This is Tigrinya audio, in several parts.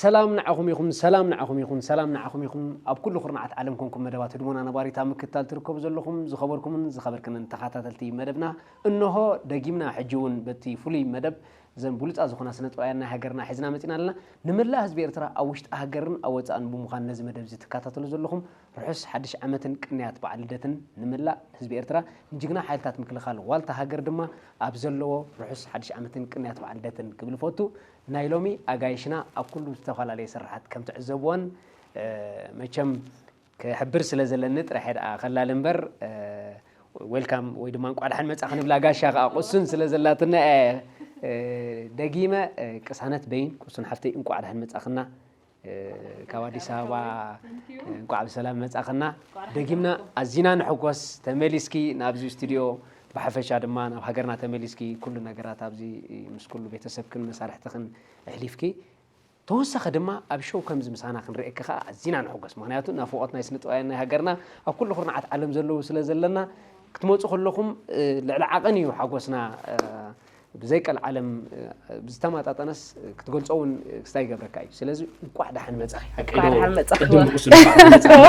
ሰላም ንዓኹም ይኹን፣ ሰላም ንዓኹም ይኹን፣ ሰላም ንዓኹም ይኹን። ኣብ ኩሉ ኩርናዓት ዓለም ኮንኩም መደባት ህድሞና ነባሪት ኣብ ምክትታል ትርከቡ ዘለኹም ዝኸበርኩምን ዝኸበርክንን ተኸታተልቲ መደብና፣ እንሆ ደጊምና ሕጂ እውን በቲ ፍሉይ መደብ እዘን ብሉጻት ዝኾና ስነ ጥበባውያን ናይ ሃገርና ሒዝና መጺና ኣለና። ንመላእ ህዝቢ ኤርትራ ኣብ ውሽጢ ሃገርን ኣብ ወጻእን ብምዃን ነዚ መደብ እዚ ትከታተሉ ዘለኹም ርሑስ ሓድሽ ዓመትን ቅንያት በዓል ልደትን ንመላእ ህዝቢ ኤርትራ፣ ንጅግና ሓይልታት ምክልኻል ዋልታ ሃገር ድማ ኣብ ዘለዎ ርሑስ ሓድሽ ዓመትን ቅንያት በዓል ልደትን ክብል እፈቱ። ናይ ሎሚ ኣጋይሽና ኣብ ኩሉ ዝተፈላለየ ስርሓት ከም ትዕዘብወን፣ እ፣ መቸም ክሕብር ስለ ዘለኒ ጥራሕ እየ ደኣ ከላሊ እምበር፣ እ፣ ዌልካም ወይ ድማ እንቋዕ ደሓን መጻ ክንብላ ጋሻ ከኣ ቁሱን ስለ ዘላትና እየ፣ እ፣ ደጊመ፣ እ፣ ቅሳነት በይን ቁሱን ሓፍተይ እንቋዕ ደሓን መጻኽና። እ፣ ካብ ኣዲስ ኣበባ፣ እ፣ እንቋዕ ብሰላም መጻኽና። ደጊምና ኣዚና ንሕጎስ ተመሊስኪ ናብዚ ስቱድዮ፣ ብሓፈሻ ድማ ናብ ሃገርና ተመሊስኪ ኩሉ ነገራት ኣብዚ ምስ ኩሉ ቤተሰብክን መሳርሕትኽን ኣሕሊፍኪ፣ ተወሳኺ ድማ ኣብ ሾው ከምዚ ምሳና ክንርእየኪ ከኣ ኣዚና ንሕጎስ። ምኽንያቱ ናፍቖት ናይ ስነ ጥበባውያን ናይ ሃገርና ኣብ ኩሉ ኩርናዓት ዓለም ዘለዉ ስለ ዘለና፣ ክትመጹ ከለኹም፣ እ፣ ልዕሊ ዓቐን እዩ ሓጎስና። እ፣ ብዘይ ቀልዓለም፣ እ፣ ብዝተማጣጠነስ ክትገልጾ እውን ክስታይ ይገብረካ እዩ። ስለዚ እንቋዕ ደሓን መጻኺ። ሓቂ እንቋዕ ዶ? ደሓን መጻኹ። ቅድም ብቑሱ እንቋዕ ደሓን መጻኺ።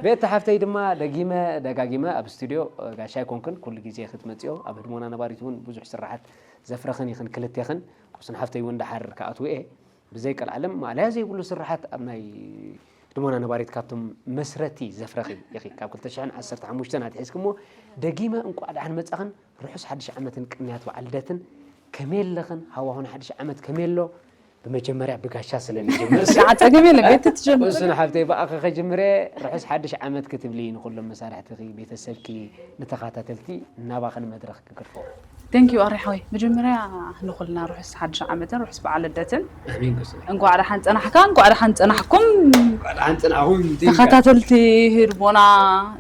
ቤቲ ሓፍተይ ድማ ደጊመ ደጋጊመ ኣብ ስቱድዮ፣ እ፣ ጋሻ ኣይኮንክን፣ ኩሉ ግዜ ክትመጽዮ፣ ኣብ ህድሞና ነባሪት እውን ብዙሕ ስራሓት ዘፍረኽን ኢኽን ክልቴኽን። ቁሱን ሓፍተይ እውን ደሓር ክኣትው እየ። ብዘይ ቀልዓለም ማእለያ ዘይብሉ ስራሓት ኣብ ናይ ህድሞና ነባሪት ካብቶም መስረቲ ዘፍረኺ ኢኺ። ካብ ክልተ ሽሕን ዓሰርተ ሓሙሽተን ኣትሒዝኪ እሞ ደጊመ እንቋዕ ደሓን መጻኽን ርሑስ ሓድሽ ዓመትን ቅንያት በዓል ልደትን። ከመይ ኣለኽን? ሃዋሁን ሓድሽ ዓመት ከመይ ኣሎ? ብመጀመርያ ብጋሻ ስለ ንጅምር። ከዓ ጸገም የለን፣ ቤት ትጀምር። እሱን ሓፍተይ ብኣኺ ከጅምረ፣ ርሑስ ሓድሽ ዓመት ክትብሊ ንኹሎም መሳርሕትኺ፣ ቤተሰብኪ፣ ንተኸታተልቲ ናባኽን መድረኽ ክገድፎ። Thank you ኣሬ ሓወይ። መጀመርያ ንኹልና ርሑስ ሓድሽ ዓመትን ርሑስ በዓል ልደትን። ኣሜን። ቁስነ። እንቋዕ ደሓን ጸናሕካ፣ እንቋዕ ደሓን ጸናሕኩም። እንቋዕ ደሓን ጸናሕኩም። Thank you። ተኸታተልቲ ህድሞና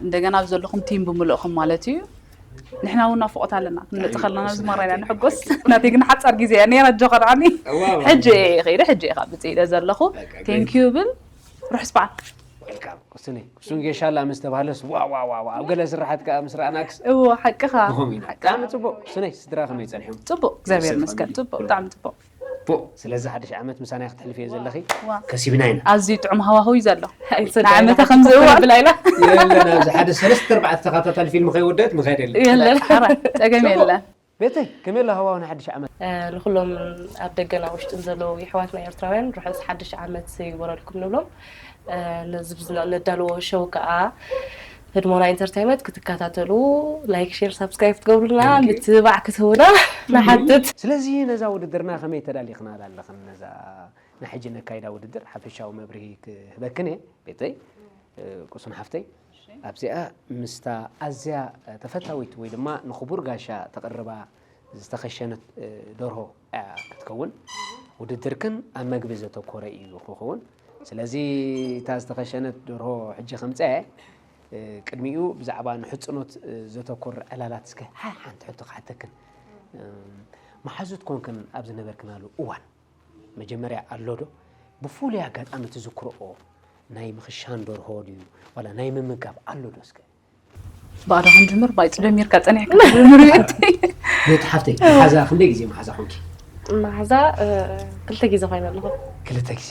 እንደገና ኣብ ዘለኹም ቲም ብምልእኹም ማለት እዩ። ንሕና እውን ናፍቖት ኣለና። ክንመጽእ ከለና ኣብዚ መራይና ንሕጎስ። ናተይ ግን ሓጻር ግዜ እያ ነይራ፣ ኣጆኻ ደሓኒ። እዋ፣ እዋ። ሕጂ እየ ከይደ፣ ሕጂ እየ ካብ ብጽእ ኢለ ዘለኹ። በቃ፣ Thank you ብል። ርሑስ በዓል። Welcome። ቁስነ። ቁሱን ጌሻ ኣላ ምስ ተባህለስ፣ ዋ፣ ዋ፣ ዋ፣ ዋ። ኣብ ገለ ስራሓት ከኣ ምስ ረኣናክስ እዎ፣ ሓቅኻ። ከምኡ ኢና። ሓቅኻ። ብጣዕሚ ጽቡቕ። ቁስነይ፣ ስድራ ከመይ ጸኒሖም? ጽቡቕ፣ እግዚኣብሔር ቤተሰብ ይመስገን። ከመይ? ጽቡቕ፣ ብጣዕሚ ጽቡቕ። ቡእ፣ ስለዚ ሓድሽ ዓመት ምሳና ክትሕልፍዮ ዘለኺ ዋ። ከሲብና ኢና። ኣዝዩ ጥዑም ሃዋህው እዩ ዘሎ። ኣይሰደና ንዓመታ ሓንቲ ከምዚ እዋን። ኮነ ብላ ኢና። የለን፣ ኣብዚ ሓደ ሰለስተ ኣርባዕተ ተኸታታሊ ፊልም ከይወደት ምኸይድ የለን። የለን፣ ሓራይ፣ ጸገም ጽቡቕ። የለን። ቤተይ፣ ከመይ ኣሎ ሃዋህው ናይ ሓድሽ ዓመት? እ፣ ንኹሎም ኣብ ደገን ኣብ ውሽጥን ዘለዉ የሕዋትና ኤርትራውያን ርሑስ ሓድሽ ዓመት ይግበረልኩም ንብሎም። እ፣ ነዚ ብዝና-፣ ነዳልዎ ሸው ከኣ ህድሞና ኢንተርቴይመንት ክትከታተሉ፣ ላይክ፣ ሼር፣ ሳብስክራይብ ክትገብሩልና፣ Thank you። ምትብባዕ ክትህቡና ንሓትት። ስለዚ ነዛ ውድድርና ከመይ ተዳሊኽናላ ኣለኽን? ነዛ ናይ ሕጂ ነካይዳ ውድድር ሓፈሻዊ መብርሂ ክህበክን እየ፣ ቤተይ፣ እ፣ ቁሱን ሓፍተይ። ኣብዚኣ ምስታ ኣዝያ ተፈታዊት ወይ ድማ ንኽቡር ጋሻ ተቕርባ ዝተኸሸነት፣ እ፣ ደርሆ እያ ክትከውን። ውድድርክን ኣብ መግቢ ዘተኮረ እዩ ክኸውን። ስለዚ እታ ዝተኸሸነት ደርሆ ሕጂ ከምጽአ እየ። እ፣ ቅድሚኡ ብዛዕባ ንሕጽኖት፣ እ፣ ዘተኮር ዕላላት እስከ ሓ-፣ ሓንቲ ሕቶ ክሓተክን። እም፣ መሓዙት ኮንክን ኣብ ዝነበርክናሉ እዋን መጀመርያ ኣሎ ዶ ብፍሉይ ኣጋጣሚ ትዝክርኦ ናይ ምኽሻን ደርሆ ድዩ ዋላ ናይ ምምጋብ ኣሎ ዶ እስከ? ብኣዳ ክንጅምር ባይጽ ደሚርካ ጸኒሕካ ክትጅምር ቤቲ። ቤቲ ሓፍተይ፣ መሓዛ ክንደይ ግዜ መሓዛ ኮንኪ? መሓዛ፣ እ፣ ክልተ ግዜ ኮይነ ኣለኹ። ክልተ ግዜ።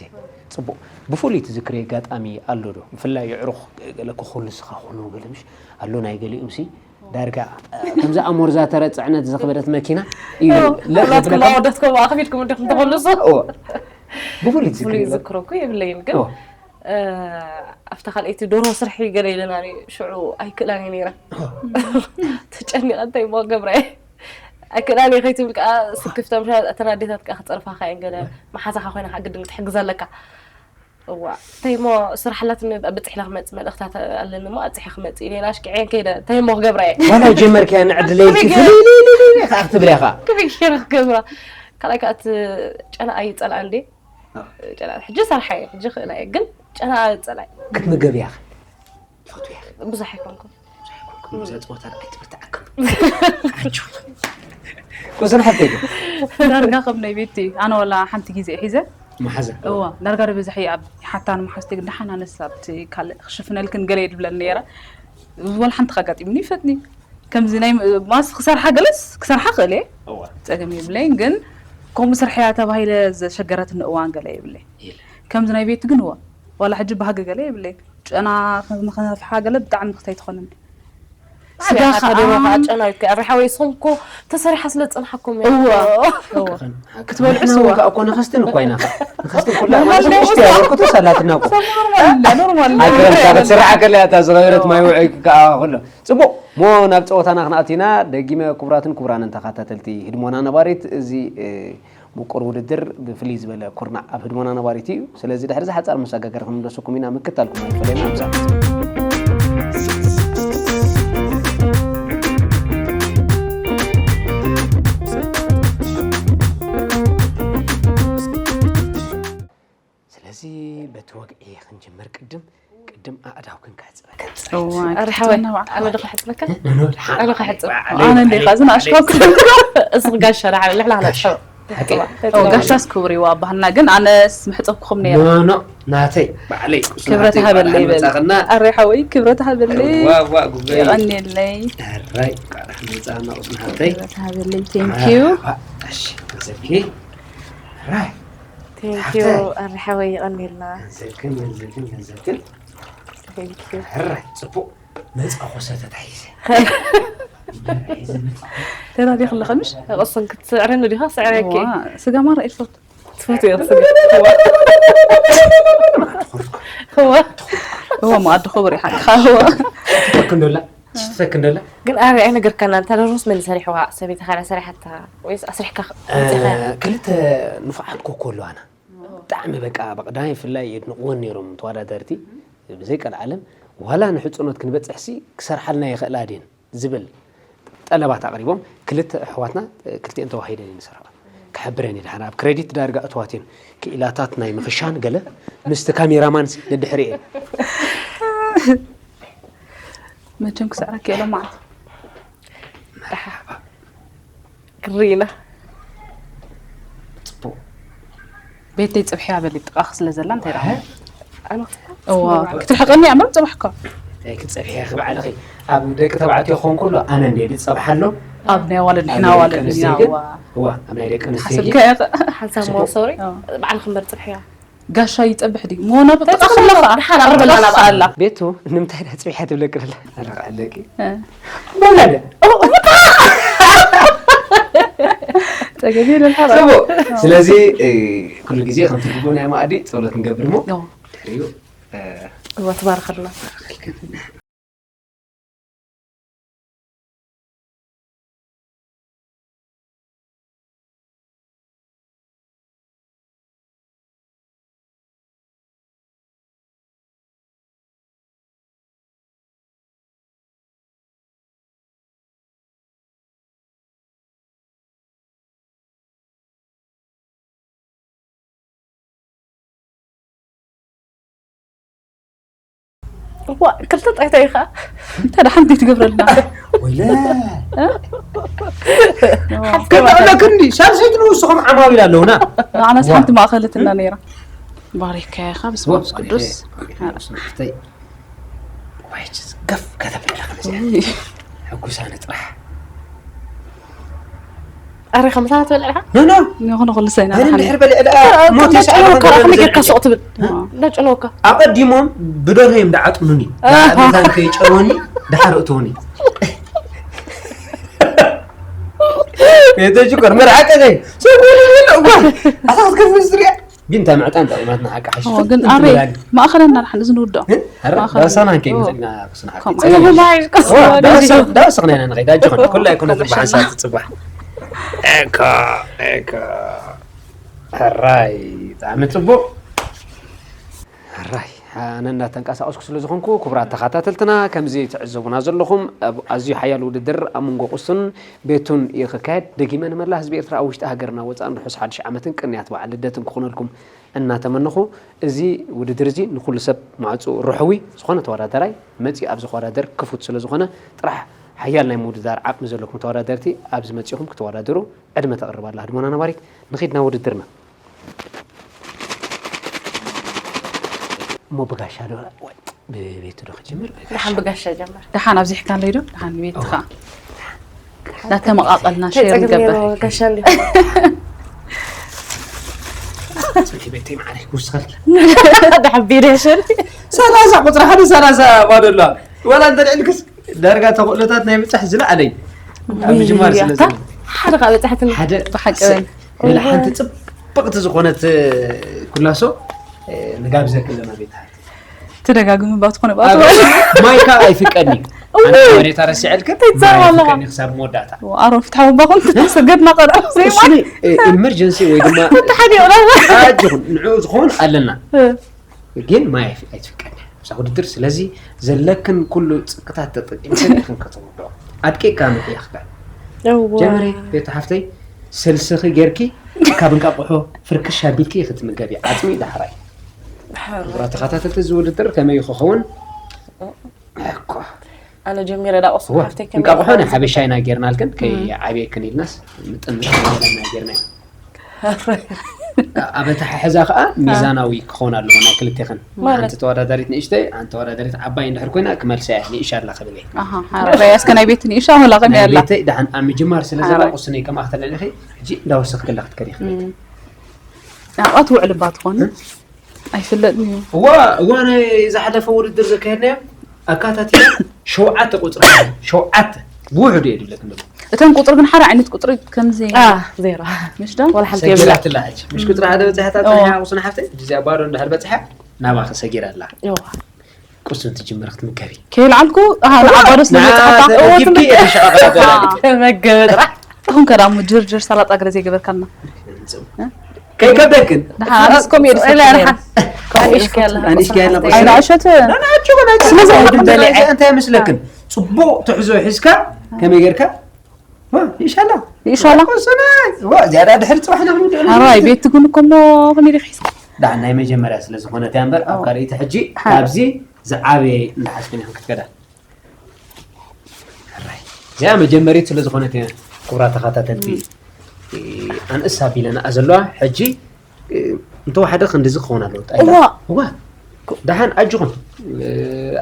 ጽቡቕ። ብፍሉይ ትዝክሪ ኣጋጣሚ ኣሎ ዶ? ብፍላይ የዕሩኽ ገለ ክኾኑ ንስኻ ኮኑ ገለ ምሽ ኣሎ ናይ ገሊኡምሲ ዳርጋ፣ እ፣ ከምዛ ኣሞርዛተረ ጽዕነት ዘኽበደት መኪና እዩ ኦ፣ ለ-፣ ናትኩም ዘብለካ። ኣወዳትኩም ኣኽቢድኩም እንዲኹም ትኹልሱ። ኦ፣ ብፍሉይ ብፍሉይ ትዝክሪ ኣሎ? ዝዝክሮ እኮ የብለይን፣ ግን፣ ኦ። እ፣ ኣብታ ካልኣይቲ ደርሆ ስርሒ ገለ ኢለና፣ ሽዑ ኣይክእላን እየ ነይረ። ኦ። ተጨኒቐ እንታይ እሞ ገብረ እየ። ኣይክእላን እየ ከይትብል ከኣ ስክፍታ፣ ምሻ-፣ እተን ኣዴታት ከኣ ክጸርፋኻ እየን፣ ገለ መሓዛኻ ኮይና ከኣ ግድን ክትሕግዝ ኣለካ። እዋ፣ እንታይ እሞ ስራሕ ኣላትኒ፣ ኣብጺሕለ ክመጽእ፣ መልእኽታት ኣለኒ እሞ ኣብጺሐ ክመጽእ ኢለ ኣሽኪዐን ከይደ፣ እንታይ እሞ ክገብራ እየ? ዋላ ጀመርክያ ንዕድለይ ከመይ ገይረ? ፍልይ ኢለ ኢለ ኢለ ከኣ ክትብልያ ከኣ። ከመይ ገይረ ክገብራ? ካልኣይ ከኣ እቲ ጨና ኣይጸልኣን ድየ? ኣዎ። ጨና ሕጂ ሰርሓ እየ፣ ሕጂ ክእላ እየ፣ ግን ጨና ኣይጸልኣን። ክትምገብ እያ። ትፈትው እያ። ብዙሕ ኣይኮንኩን። ብዙሕ ኣይኮንኩን። ብዛ ጸወታ ኣይትበርትዓኩም። ኣጆኹም። ቁስን ሓፍተይ ግን? ዳርጋ ከም ናይ ቤቲ፣ ኣነ ወላ ሓንቲ ግዜ ሒዘ። መሓዛ? እዋ፣ ዳርጋ ዶ በዝሕ እየ ኣብ ሓታን መሓዝተይ ግን ደሓን ኣነስ ኣብቲ ካልእ ክሽፍነልክን ገለ እየ ድብለን ነይረ። ወላ ሓንቲ ከጋጢሙኒ ይፈትኒ። ከምዚ ናይ ማስ ክሰርሓ ገለስ ክሰርሓ ክእል እየ። እዋ። ጸገም የብለይን፣ ግን ከምኡ ስርሕያ ተባሂለ ዘሸገረትኒ እዋን ገለ የብለይ። የለ። ከምዚ ናይ ቤት ግን እዋ ዋላ ሕጂ ባህጊ ገለ የብለይ። ጨና ንኸፍሓ ገለ ብጣዕሚ ክስታይ ትኾነኒ። ስጋ ስጋ ከዓ ተደሮ ከዓ ጨና ይኮ ኣብ ሓወይ ስኹም እኮ ተሰሪሓ ስለ ዝፀንሓኩም እያ። እዋ እዋ ክትበልዑ ስዋ እኮ ንኸስትን እኳ ኢና ንኸስትን ኩላ ሽቲ ያበርኩቶ ሰላትና እኮ ኖርማል ኣገረምካ ክትስራሕ ከላ እታ ዝኸበረት ማይ ውዒ ከዓ ኩሎ ፅቡቅ ሞ ናብ ፀወታና ክንኣቲና ደጊመ ክቡራትን ክቡራንን ተኸታተልቲ ህድሞና ነባሪት እዚ ምቁር ውድድር ብፍልይ ዝበለ ኩርናዕ ኣብ ህድሞና ነባሪት እዩ። ስለዚ ድሕሪ ዝሓፃር መሰጋገሪ ክንምለሰኩም ኢና። ምክታልኩም ኣይፈለና። ምሳና ስለዚ በቲ ወግዒ ክንጅምር ቅድም ቅድም ኣእዳውክን ከሕፅበካ ኣረ ሓወይ ኣነ ዶ ክሕፅበካ ኣነ ክሕፅብ ኣነ እንዴ ካዚ ንኣሽካው እስኺ ጋሻ ዳ ሓበል ልሕላ ክነጥሕብ ጋሻስ ክቡር ይዋ ባህልና ግን ኣነስ ምሕፀብኩም ነይረ ኖ ናተይ ባዕለይ ክብረት ሃበለይ በል መፃኽና ኣረ ሓወይ ክብረት ሃበለይ ዋዋ ጉበይ የቐንየለይ ራይ ቃራሕ መፃና ቁስና ሃብተይ ክብረት ሃበለይ ቴንኪዩ እሺ ዘኪ ራይ ቴንኪዩ ኣረ ሓወይ የቐንየልና ዘክን ዘክን ዘክን ቴንኪዩ ራይ ፅቡቅ መፃ ኮሰ ተታሒዘ ተዳዲ ክለኸ ምሽ ቅሱን ክትስዕረኒ ዲኻ ስዕረኪ ስጋ ማራ ኢልፈት ትፈትዮ ስጋ እዋ እዋ መኣዲ ክቡር ይሓቅኻ እዋ ትፈክ እንዶላ ትፈክ እንዶላ ግን ኣበይ ኣይነገርካና እንታ ደሮስ መን ሰሪሕዋ ሰበይቲ ካልኣ ሰሪሓታ ወይስ ኣስሪሕካ ክልተ ንፉዓት ኮኮ ኣለዋና ብጣዕሚ በቃ ብቀዳማይ ብፍላይ የድንቅወን ነይሮም ተወዳደርቲ ብዘይ ቀልዓለም ዋላ ንሕፅኖት ክንበፅሕሲ ክሰርሓልና ይኽእላ ድየን ዝብል ጠለባት ኣቕሪቦም ክልተ ኣሕዋትና ክልቲኤን ተዋሂደን እየን ዝሰርሓ ክሕብረን እየ ድሓን ኣብ ክሬዲት ዳርጋ እትዋት እየን ክኢላታት ናይ ምኽሻን ገለ ምስቲ ካሜራማን ነድሕሪ እየ መቸም ክስዕረክ የለ ማለት ክርኢና ፅቡቅ ቤተይ ፅብሕያ በሊ ጥቃኽ ስለ ዘላ እንታይ ረኣ ክትርሕቀኒ እያ እምበር ፅባሕ እኳ እንታይ ክትፀብሕያ ክበዓልኺ ኣብ ደቂ ተባዕትዮ ክኾን ከሎ ኣነ እንደ ዝፀብሓሎም ኣብ ናይ ኣዋልድ ንሕና ኣዋልድ ኢና እዋ እዋ ኣብ ናይ ደቂ ኣንስትዮ ሓሰብካዮ ሓንሳብ ሞ ሶሪ ባዕልኺ እምበር ፅብሕያ ጋሻ ይፀብሕ ድዩ ሞ ናብ ጥቃ ከለካ ሓራር በላ ናብኣ ኣላ ቤቱ ንምንታይ ዳ ፅብሕያ ትብለኪ ኣላ ኣለቃ ኣለቂ ወላደ ፀገብ የለን ጽቡቅ ስለዚ ኩሉ ግዜ ከምቲ ግቡእ ናይ ማኣዲ ጸሎት ንገብር እሞ ድሕሪኡ እዋ ትባርኸልና እዋ ክልተ ጣይታ ኢኻ እንታይ ደሓንቲ ትገብረልና ወይለ ከብዕለክኒ ሳልሰይቲ ንውስኹም ዓማዊል ኣለውና ንዓናስ ሓንቲ ማእኸለትና ነይራ ባሪካያ ኢኻ ብስመ መንፈስ ቅዱስ ገፍ ከተብዕለክኒ ሕጉሳነ ጥራሕ ኣረ ከምሳ ትበልዕ ኢኻ ኖ ኖ ንኹነ ኩሉ ሰይና ኣነ እንድሕር በሊዐ ደኣ ሞት ይስዓር እንዳጨነውካ ራእኺ ጌርካ ሱቕ ትብል እንዳጨነውካ ኣቐዲሞም ብደርሆ እዮም ደዓጥኑኒ ንዓመታን ከይጨወኒ ድሓር እትውኒ ቤተ ሽኮር መርዓቀ ዘይ ሰጉሉ የለ እዋ ኣታ ክትከፍል ዝሪያ ግን እታ ምዕጣን ጠቂማትና ሓቃ ሕሽ ግን ኣበይ ማእኸለና ድሓን እዚ ንውድኦ ዳሳና ከይንኽእልና ክስንሓ ከምኡ ዳስኽና ኢና ንኸይድ ኣጆኹም ኩላ ኣይኮነትን ብሓንሳብ ትፅባሕ ኤካ ኤካ ሕራይ ብጣዕሚ ፅቡቅ ሕራይ ኣነ እናተንቀሳቀስኩ ስለ ዝኾንኩ ክቡራት ተኸታተልትና ከምዚ ትዕዘቡና ዘለኹም ኣብ ኣዝዩ ሓያል ውድድር ኣብ መንጎ ቁሱን ቤቱን እዩ ክካየድ ደጊመ ንመላ ህዝቢ ኤርትራ ኣብ ውሽጢ ሃገርና ወፃእን ርሑስ ሓድሽ ዓመትን ቅንያት በዓል ልደትን ክኾነልኩም እናተመነኹ እዚ ውድድር እዚ ንኩሉ ሰብ ማዕፁ ርሕዊ ዝኾነ ተወዳደራይ መፂኡ ኣብ ዝወዳደር ክፉት ስለ ዝኾነ ጥራሕ ሓያል ናይ ምውድዳር ዓቕሚ ዘለኩም ተወዳደርቲ ኣብዚ መፂኹም ክትወዳደሩ ዕድመ ተቕርብ ኣላ ህድሞና ነባሪት ንኺድ ናብ ውድድርና እሞ ብጋሻ ዶ ብቤቱ ዶ ክጅምር ደሓን ብጋሻ ጀመር ደሓን ኣብዚሕካ ኣለይ ዶ ደሓን ቤትኻ እንዳተመቓቐልና ሸር ንገበር ጋሻ እንዲ ጽንሒ ቤተይ ማዕረ ክውስኸልኪ። ተሓቢረ ይኽእል። ሰላሳ ቁፅሪ ሓደ ሰላሳ ባዶ ኣለዋ። ዋላ እንተ ልዕልክስ ዳርጋ ተኽእሎታት ናይ ምብፃሕ ዝለዓለ እዩ። ኣብ ምጅማር ስለ ዘሎ ሓደ ካብ በፃሕትን ሓደ ብሓቂ ሰ- ንልሓንቲ ፅብቕቲ ዝኾነት ኩላሶ ንጋብዘክን ለና ቤት ተደጋግሚ ባት ኮነ ባት ማይካ ኣይፍቀድኒ። ኣነ ወሬታ ረሲዐልክን ትዛረብ ኣለኻ። ኣይፍቀድኒ ክሳብ መወዳእታ። ኣሮን ፍትሓዊ ባኹም ተሰገድና ቀርዖ ዘይማይ ኢመርጀንሲ ወይ ድማ ሓደ ይቕረብ ኣጅኹን ንዕኡ ዝኸውን ኣለና። ግን ማይ ኣይትፍቀድኒ ኣብዛ ውድድር። ስለዚ ዘለክን ኩሉ ጽቅታት ተጠቂምክን ኢኽን ከተወድኦ። ኣድቂቅካ ምሕያኽካ ጀመሪ ቤት ሓፍተይ፣ ሰልስኺ ጌርኪ ካብ እንቃቁሖ ፍርክሽ ኣቢልኪ ኢኺ ትምገቢ። ዓጽሚ ዳሕራይ። ክቡራት ተኸታተልቲ፣ እዚ ውድድር ከመይ ክኸውን እኮ ኣነ ጀሚረ ዳቆስ እዋ ሓፍተይ ከመይ እንቃቁሖ ናይ ይኸውን? ሓበሻ ኢና ጌርናልክን ከይዓብየክን ኢልና ምጥን ጌርና። ኣብ ኣተሓሕዛ ከዓ ሚዛናዊ ክኸውን ኣለዎ ናይ ክልቴኽን። ማለት? ሓንቲ ተወዳዳሪት ንእሽተይ፣ ሓንቲ ተወዳዳሪት ዓባይ እንድሕር ኮይና ክመልሳ እየ ንእሻ ኣላ ክብል እየ። ኣበይ እስከ ናይ ቤት ንእሻ ወላ ከመይ ናይ ኣላ ቤተይ ደሓን ኣብ ምጅማር ስለ ዘላ ሓራይ። ቁስነይ ከምኣ ክተለሊኺ ሕጂ እንዳወሰኽክላ ክትከዲ ይኽእል። ናብኣ ትውዕል እባ ትኾን ኣይፍለጥን እዩ እዋ እዋ ናይ ዝሓለፈ ውድድር ዘካየድናዮ ኣካታቲና ሸውዓተ ቁፅሪ ሸውዓተ ውሑድ እየ ድብለክ እንዶ እተን ቁፅሪ ግን ሓደ ዓይነት ቁፅሪ ከምዚ አ ዜሮ ምሽ ዶ ወላ ሓንቲ የብላ ሰጊራትላ ሕጂ ምሽ ቁፅሪ ሓደ በፂሓታ ኦ። ፅኒሓ ቁስኒ ሓፍተይ ሕጂ እዚኣ ባዶ እንድሕር በፂሓ ናባኸ ሰጊራ ኣላ እዋ ቁስኒ ትጅምር ክትምገቢ ከይልዓልኩ ኣሃ ንዓባዶ ስለ ንዓ መፅሓፋ ተረኪብኪ የተሻቐለ ደላሊ ተመገበ ጥራሕ ኣሁን ከዳሙ ጅርጅር ሰላጣ ገለ ዘይገበርካልና ከይከብደክን ደሓን ኣነስ ከምኡ እየ ዝፈቱ ነይረ። ኣንሽኪ ኣለኻ ኣንሽኪ ኣለኻ ኣይንኣሸት ስለዚ ወዲ ወዲ በሊዐ። በሊዐ እንታይ መስለክን? ጽቡቕ ትሕዞ ሒዝካ ከመይ ጌርካ? ዋ፣ ይሻላ ይሻላ። ቁስና ዋ፣ ዝያዳ ድሕሪ ጽባሕ ንኽንድዕሉ ሓራይ ቤት ትጉን እኮ እሞ ከመይ ዲኺ ሒዝካ ዳን ናይ መጀመርያ ስለ ዝኾነት እያ እምበር ኣብ ካልኣይቲ ሕጂ ሓ- ኣብዚ ዝዓበየ እንዳሓዝክን ኢኽን ክትከዳ። ሕራይ እዚኣ መጀመሪት ስለ ዝኾነት እያ። ክቡራት ተኸታተልቲ ኣንእስ ኣቢለና ዘለዋ ሕጂ እንተወሓደ ክንድዚ ክኸውን ኣለዎ። እዋ። እዋ ደሓን ኣጅኹም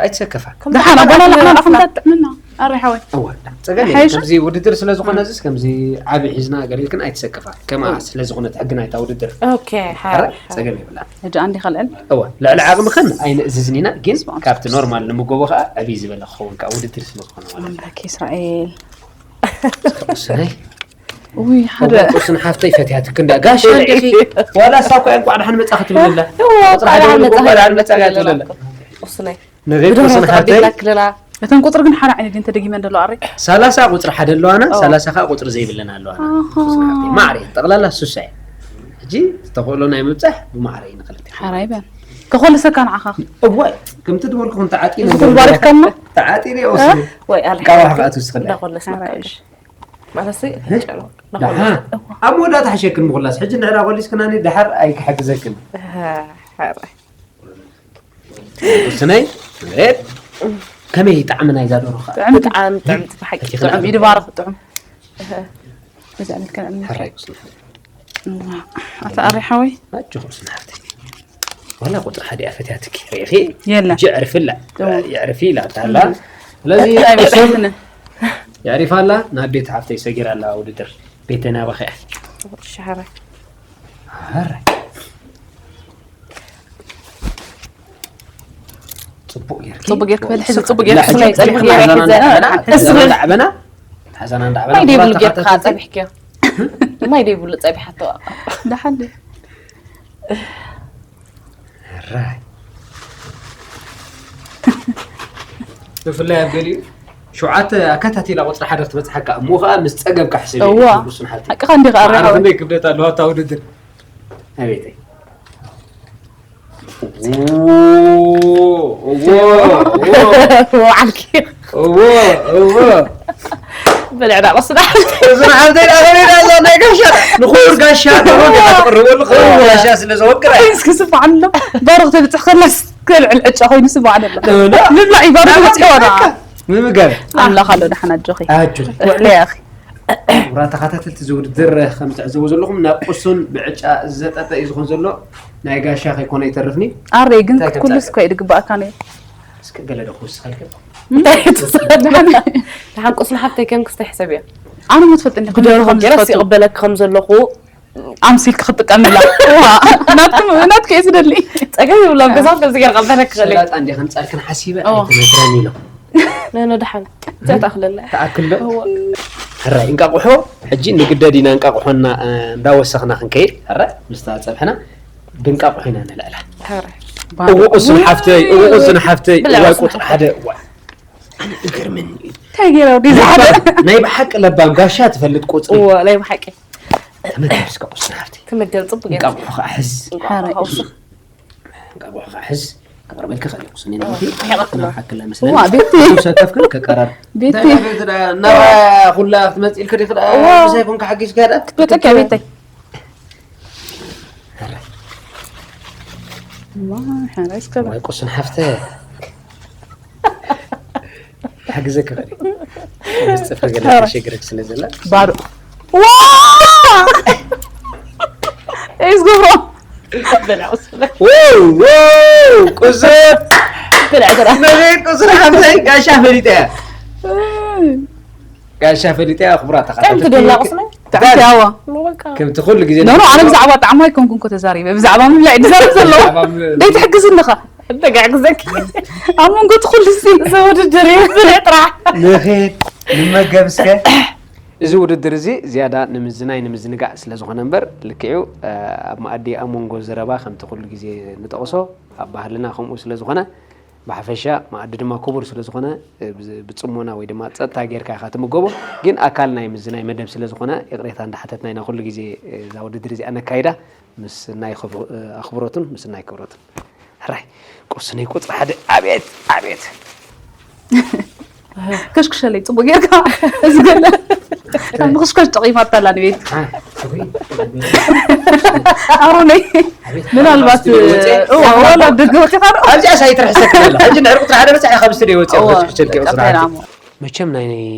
ኣይትሰከፋ። ደሓን ኣባላልዕና ኣፍንታት ጥዕምና ኣረ ሓወይ እዋ ጸገም የለን። ሓይሽ? ከምዚ ውድድር ስለ ዝኾነ እዚስ ከምዚ ዓቢ ሒዝና ገሪልክን ኣይትሰከፋ። ከማ ስለ ዝኾነት ሕጊ ናይታ ውድድር ኦኬ ኣረ ሓራይ ጸገም የብላን። ሕጂ ኣንዲ ካልዕል እዋ ልዕሊ ዓቕምኽን ኣይንእዝዝን ኢና፣ ግን ካብቲ ኖርማል ንምገቦ ከዓ ዕብይ ዝበለ ክኸውን ከዓ ውድድር ስለ ዝኾነ ማለት እዩ። ኣምላክ እስራኤል ቁስነይ ውይ ሓደ ቁስን ሓፍተይ ፈትያትክ እንዳ ጋሻ እንዲኺ ዋላ እሳ እኮ እንቋዕ ደሓን መጻኺ ትብለላ። እዋ፣ ቁፅሪ ሓደ እንቋዕ ውልቁ ደሓን እንቋዕ ደሓን መጻኺ መጻኺ ትብለላ። ትብለላ። ቁስነይ ንገይ ብደርሆ ቁስን ሓፍተይ ተቐቢላክልና እተን ቁፅሪ ግን ሓደ ዓይነት እየን ተደጊመን ዘለዋ ኣረ ሰላሳ ቁፅሪ ሓደ ኣለዋና ኦ። ሰላሳ ከዓ ቁፅሪ ዘይብለን ኣለዋና። ኣሃ። ቁስን ሓፍተይ ማዕረ ጠቕላላ ሱሳ እየ። ሕጂ ዝተኽእሎ ናይ ምብፃሕ ብማዕረ እዩ ንኽልተ ሓራይ በል ከኾልሰካ ንዓኻ እዋይ ከምቲ ዝበልኩኹም ተዓጢነ እዚ ትንባርፍካና ተዓጢነ ይወስዱ ወይ ኣልሓ ካባሕ ክኣቱ ዝኽእል እንዳኾለስና ሓራይ እሺ ማለት ደሓ ኣብ መወዳእታ ሓሸክን ምኹላስ ሕጂ ንዕዳ ኮሊስክናኒ ደሓር ኣይክሕግዘክን። ስነይ ሬድ ከመይ ጣዕሚ ናይዛ ዶሮ ከዓ ጥዕምቲ ብጣዕሚ ጥዕምቲ ብሓቂ እቲ ጥዑም ኢድ ባረኽ ጥዑም እዚ ኣመልክን ሕራይ ቁስና ኣታ ኣሪ ሓወይ ኣጆ ቁስና ሓፍተይ ዋላ ቁጥሪ ሓደ እያ ፈትያትኪ ሪኢኺ የለ የዕርፍላ እዎ። የዕርፊ ኢላ ኣላ ስለዚ እንታይ ቁሱን ይመስልኒ የዕሪፋላ ናብ ቤት ሓፍተይ ሰጊራ ኣላ ውድድር ቤተይ ናባኺ እያ ሻሓረ ኣረ። ጽቡቅ ጌርኪ ጽቡቅ ጌርኪ በልሒ፣ ጽቡቅ ጌርኪ ጽቡቅ ጌርኪ ጸብሒ ጌርኪ ጸብሒ ዘ- ጸብሒ ሕስብ። ጸብሒ ጸብሒ ማይ ደይብሉ ጌርካ ጸብሒ ጸቢሕኪ ማይ ደይብሉ ጸቢሓቶ ደሓን ራይ ብፍላይ ኣብ ገሊኡ ሸውዓተ ኣካታቲላ ቁፅሪ ሓደ ክትበፅሓካ እሞ ከዓ ምስ ፀገብካ ሕስብ እዋ። ሱን ሓልቲ ሓቅኻ እንዲኻ ኣረ ማዕረ ሓወይ። ክንደይ ክብደት ኣለዋ እታ ውድድር ኣቤተይ ወዓልኪ እዎ እዎ በልዕና ቁስና እዞም ሓብተይ ዳኸበዳ እዛ ናይ ጋሻ ንኽቡር ጋሻ ደሞ ጌታ ትቕርበሉ ክቡር ጋሻ ስለ ዘወቅረ እስኪ ስማዕ ኣሎ ባሮክ ተብፅሕ ከላስ ከልዕል ዕጫ ኮይኑ ስማዕ ኣሎ ምብላዕ እዩ ባሮክ ተብፅሕ ወዳ ምምጋብ ኣምላኽ ኣሎ ደሓን ኣጆኺ ኣጆኺ ውዕለያ እኺ ክቡራት ተኸታተልቲ እዚ ውድድር ከም ትዕዘቡ ዘለኹም ናብ ቁሱን ብዕጫ ዘጠጠ እዩ ዝኾን ዘሎ ናይ ጋሻ ከይኮነ ይተርፍኒ ኣረ ግን እንታይ ኩሉ ከምፃእ? ስኮ እዩ ድግባእካ ነዩ እስከ ገለ ዶ ክውስኸልከ ደሓን ቁስኒ ሓፍተይ ከም ክስተ ሕሰብ እያ ኣነ ሞ ትፈልጥኒ ብደርሆ ገይረስ ይቕበለኪ ከም ዘለኹ ኣምሲልክ ክትጥቀምላ። እዋ፣ ናትኩም፣ ናትክ እየ ዝደሊ። ጸገም የብሎም፣ ገዛውት ከምዚ ጌርካ ክበለክ ክኽእል እየ። ሰላጣ እንዲያ ከምጻልክን ሓሲበ እዋ። ኣይትመክረን ኢሎም። ነኖ ደሓን። እዚኣ ትኣኽለና እያ። ትኣክል ዶ? እዋ። ሕራይ፣ እንቃቑሖ፣ ሕጂ ንግደድ ኢና እንቃቑሖና፣ እ፣ እንዳወሰኽና ክንከይድ፣ ሕራይ፣ ምስታ ጸብሕና ብእንቃቑሖ ኢና ንልዕላ። ሕራይ። እዎ፣ እሱን ሓፍተይ፣ እዎ፣ እሱን ሓፍተይ፣ ብላ እዋይ፣ እሱን ቁጽሪ ሓፍተይ። ሓደ፣ እዋይ። ኣነ ይገርመኒ እዩ። እንታይ ገይራ ወዲ ናይ ዝሓደ? ብሓ-፣ ናይ ብሓቂ ለባም ጋሻ ትፈልጥ ቁጽሪ። እዎ፣ ናይ ብሓቂ። ተመገብ እስከ ቁስን ሓፍተይ። ተመገብ፣ ጽቡቅ ገይርካ። እንቃቑሖ ኸዓ ሕዝ። እንቋቑሖ ኸዓ ውስኽ። እንቃቑሖ ኸዓ ሕዝ። ከቕርበልኪ ኽእል እየ ቁስን። እዎ፣ ርሒቓ ትነብር። ሓቂ ለመስለኒ። እዋ፣ ቤቲ። ሰብ ከፍክን ከቀራር። ቤቲ። እንታይ ቤቲ ደኣ? እናባ ኩላ ክትመጽእ ኢልኪ ዲኺ ደኣ? እዋ። ምሳይ ኮንካ ሓጊዝካ ደኣ? ክትመጸካ ቤተይ። ሕራይ። እዋ፣ ሕራይ እስከ። እዋይ ቁስን ሓፍተ። ሓግዘኪ ኸሪ። ምስ ጽፍሪ ገለ ሕራይ። ተሸግረክ ስለ ዘላ። ባዶ። ዋ! እይ ዝገብሮ። በላ ቁስን። ው፣ ው፣ ቁስን። በላ ጥራ። መሬት ቁስን ሓፍተይ ጋሻ ፈሊጠ እያ። ጋሻ ፈሊጠ እያ፣ ክቡራት እንታይ ተኸታተልቲ። ምትደላ ቁስን? ብጣዕሚ ያዋ። በቃ። ከምቲ ኩሉ ግዜ ኖ፣ ኖ፣ ኣነ ብዛዕባ ጣዕሚ ኣይኮንኩን እኮ ተዛሪበ። ብዛዕባ ምብላዕ ድዛረብ ዘለኹ። ብዛዕባ ም-፣ ደይ ትሕግዝ ኣለኻ። እንታይ ክሕግዘኪ? ኣብ መንጎ እቲ ኩሉ እዚ እዚ ውድድር እዩ፣ ብልዕ ጥራሕ። ንኺድ፣ ንመገብ እስከ። እዚ ውድድር እዚ ዝያዳ ንምዝናይ፣ ንምዝንጋዕ ስለ ዝኾነ እምበር፣ ልክዕ እዩ፣ እ፣ ኣብ መኣዲ ኣብ መንጎ ዘረባ ከምቲ ኩሉ ግዜ ንጠቕሶ፣ ኣብ ባህልና ከምኡ ስለ ዝኾነ፣ ብሓፈሻ መኣዲ ድማ ክቡር ስለ ዝኾነ፣ እ፣ ብ-፣ ብጽሞና ወይ ድማ ጸጥታ ጌርካ ኢኻ ትምገቦ። ግን ኣካል ናይ ምዝናይ መደብ ስለ ዝኾነ፣ ይቕሬታ እንዳሓተትና ኢና ኩሉ ግዜ፣ እ፣ እዛ ውድድር እዚኣ ነካይዳ። ምስ ናይ ክብ-፣ እ፣ ኣኽብሮትን ምስ ናይ ክብረትን። ሕራይ፣ ቁስነይ ቁጽሪ ሓደ። ኣቤት፣ ኣቤት። ከሽክሸለይ ጽቡቅ ጌርካ። እዚ ገለ። ከም ንኽሽከሽ ጠቒማታ ኣላ ንቤት። አ፣ እኹይ። ኣሮነይ። ኣቤት። ምናልባት፣ ኣቤት። እዋ፣ ዋላ ደገ ወፂኻ ዶ? ኣብዚኣ ሳይትርሕሰክ ዘላ። ሕጂ እንድሕር ቁፅሪ ሓደ በፂሐ ካብ ስቱዲዮ ወፂኣ እዋ፣ ክትሕሸልኪ በቃ ቁፅሪ ሓደ። ተራሞ። መቸም ናይ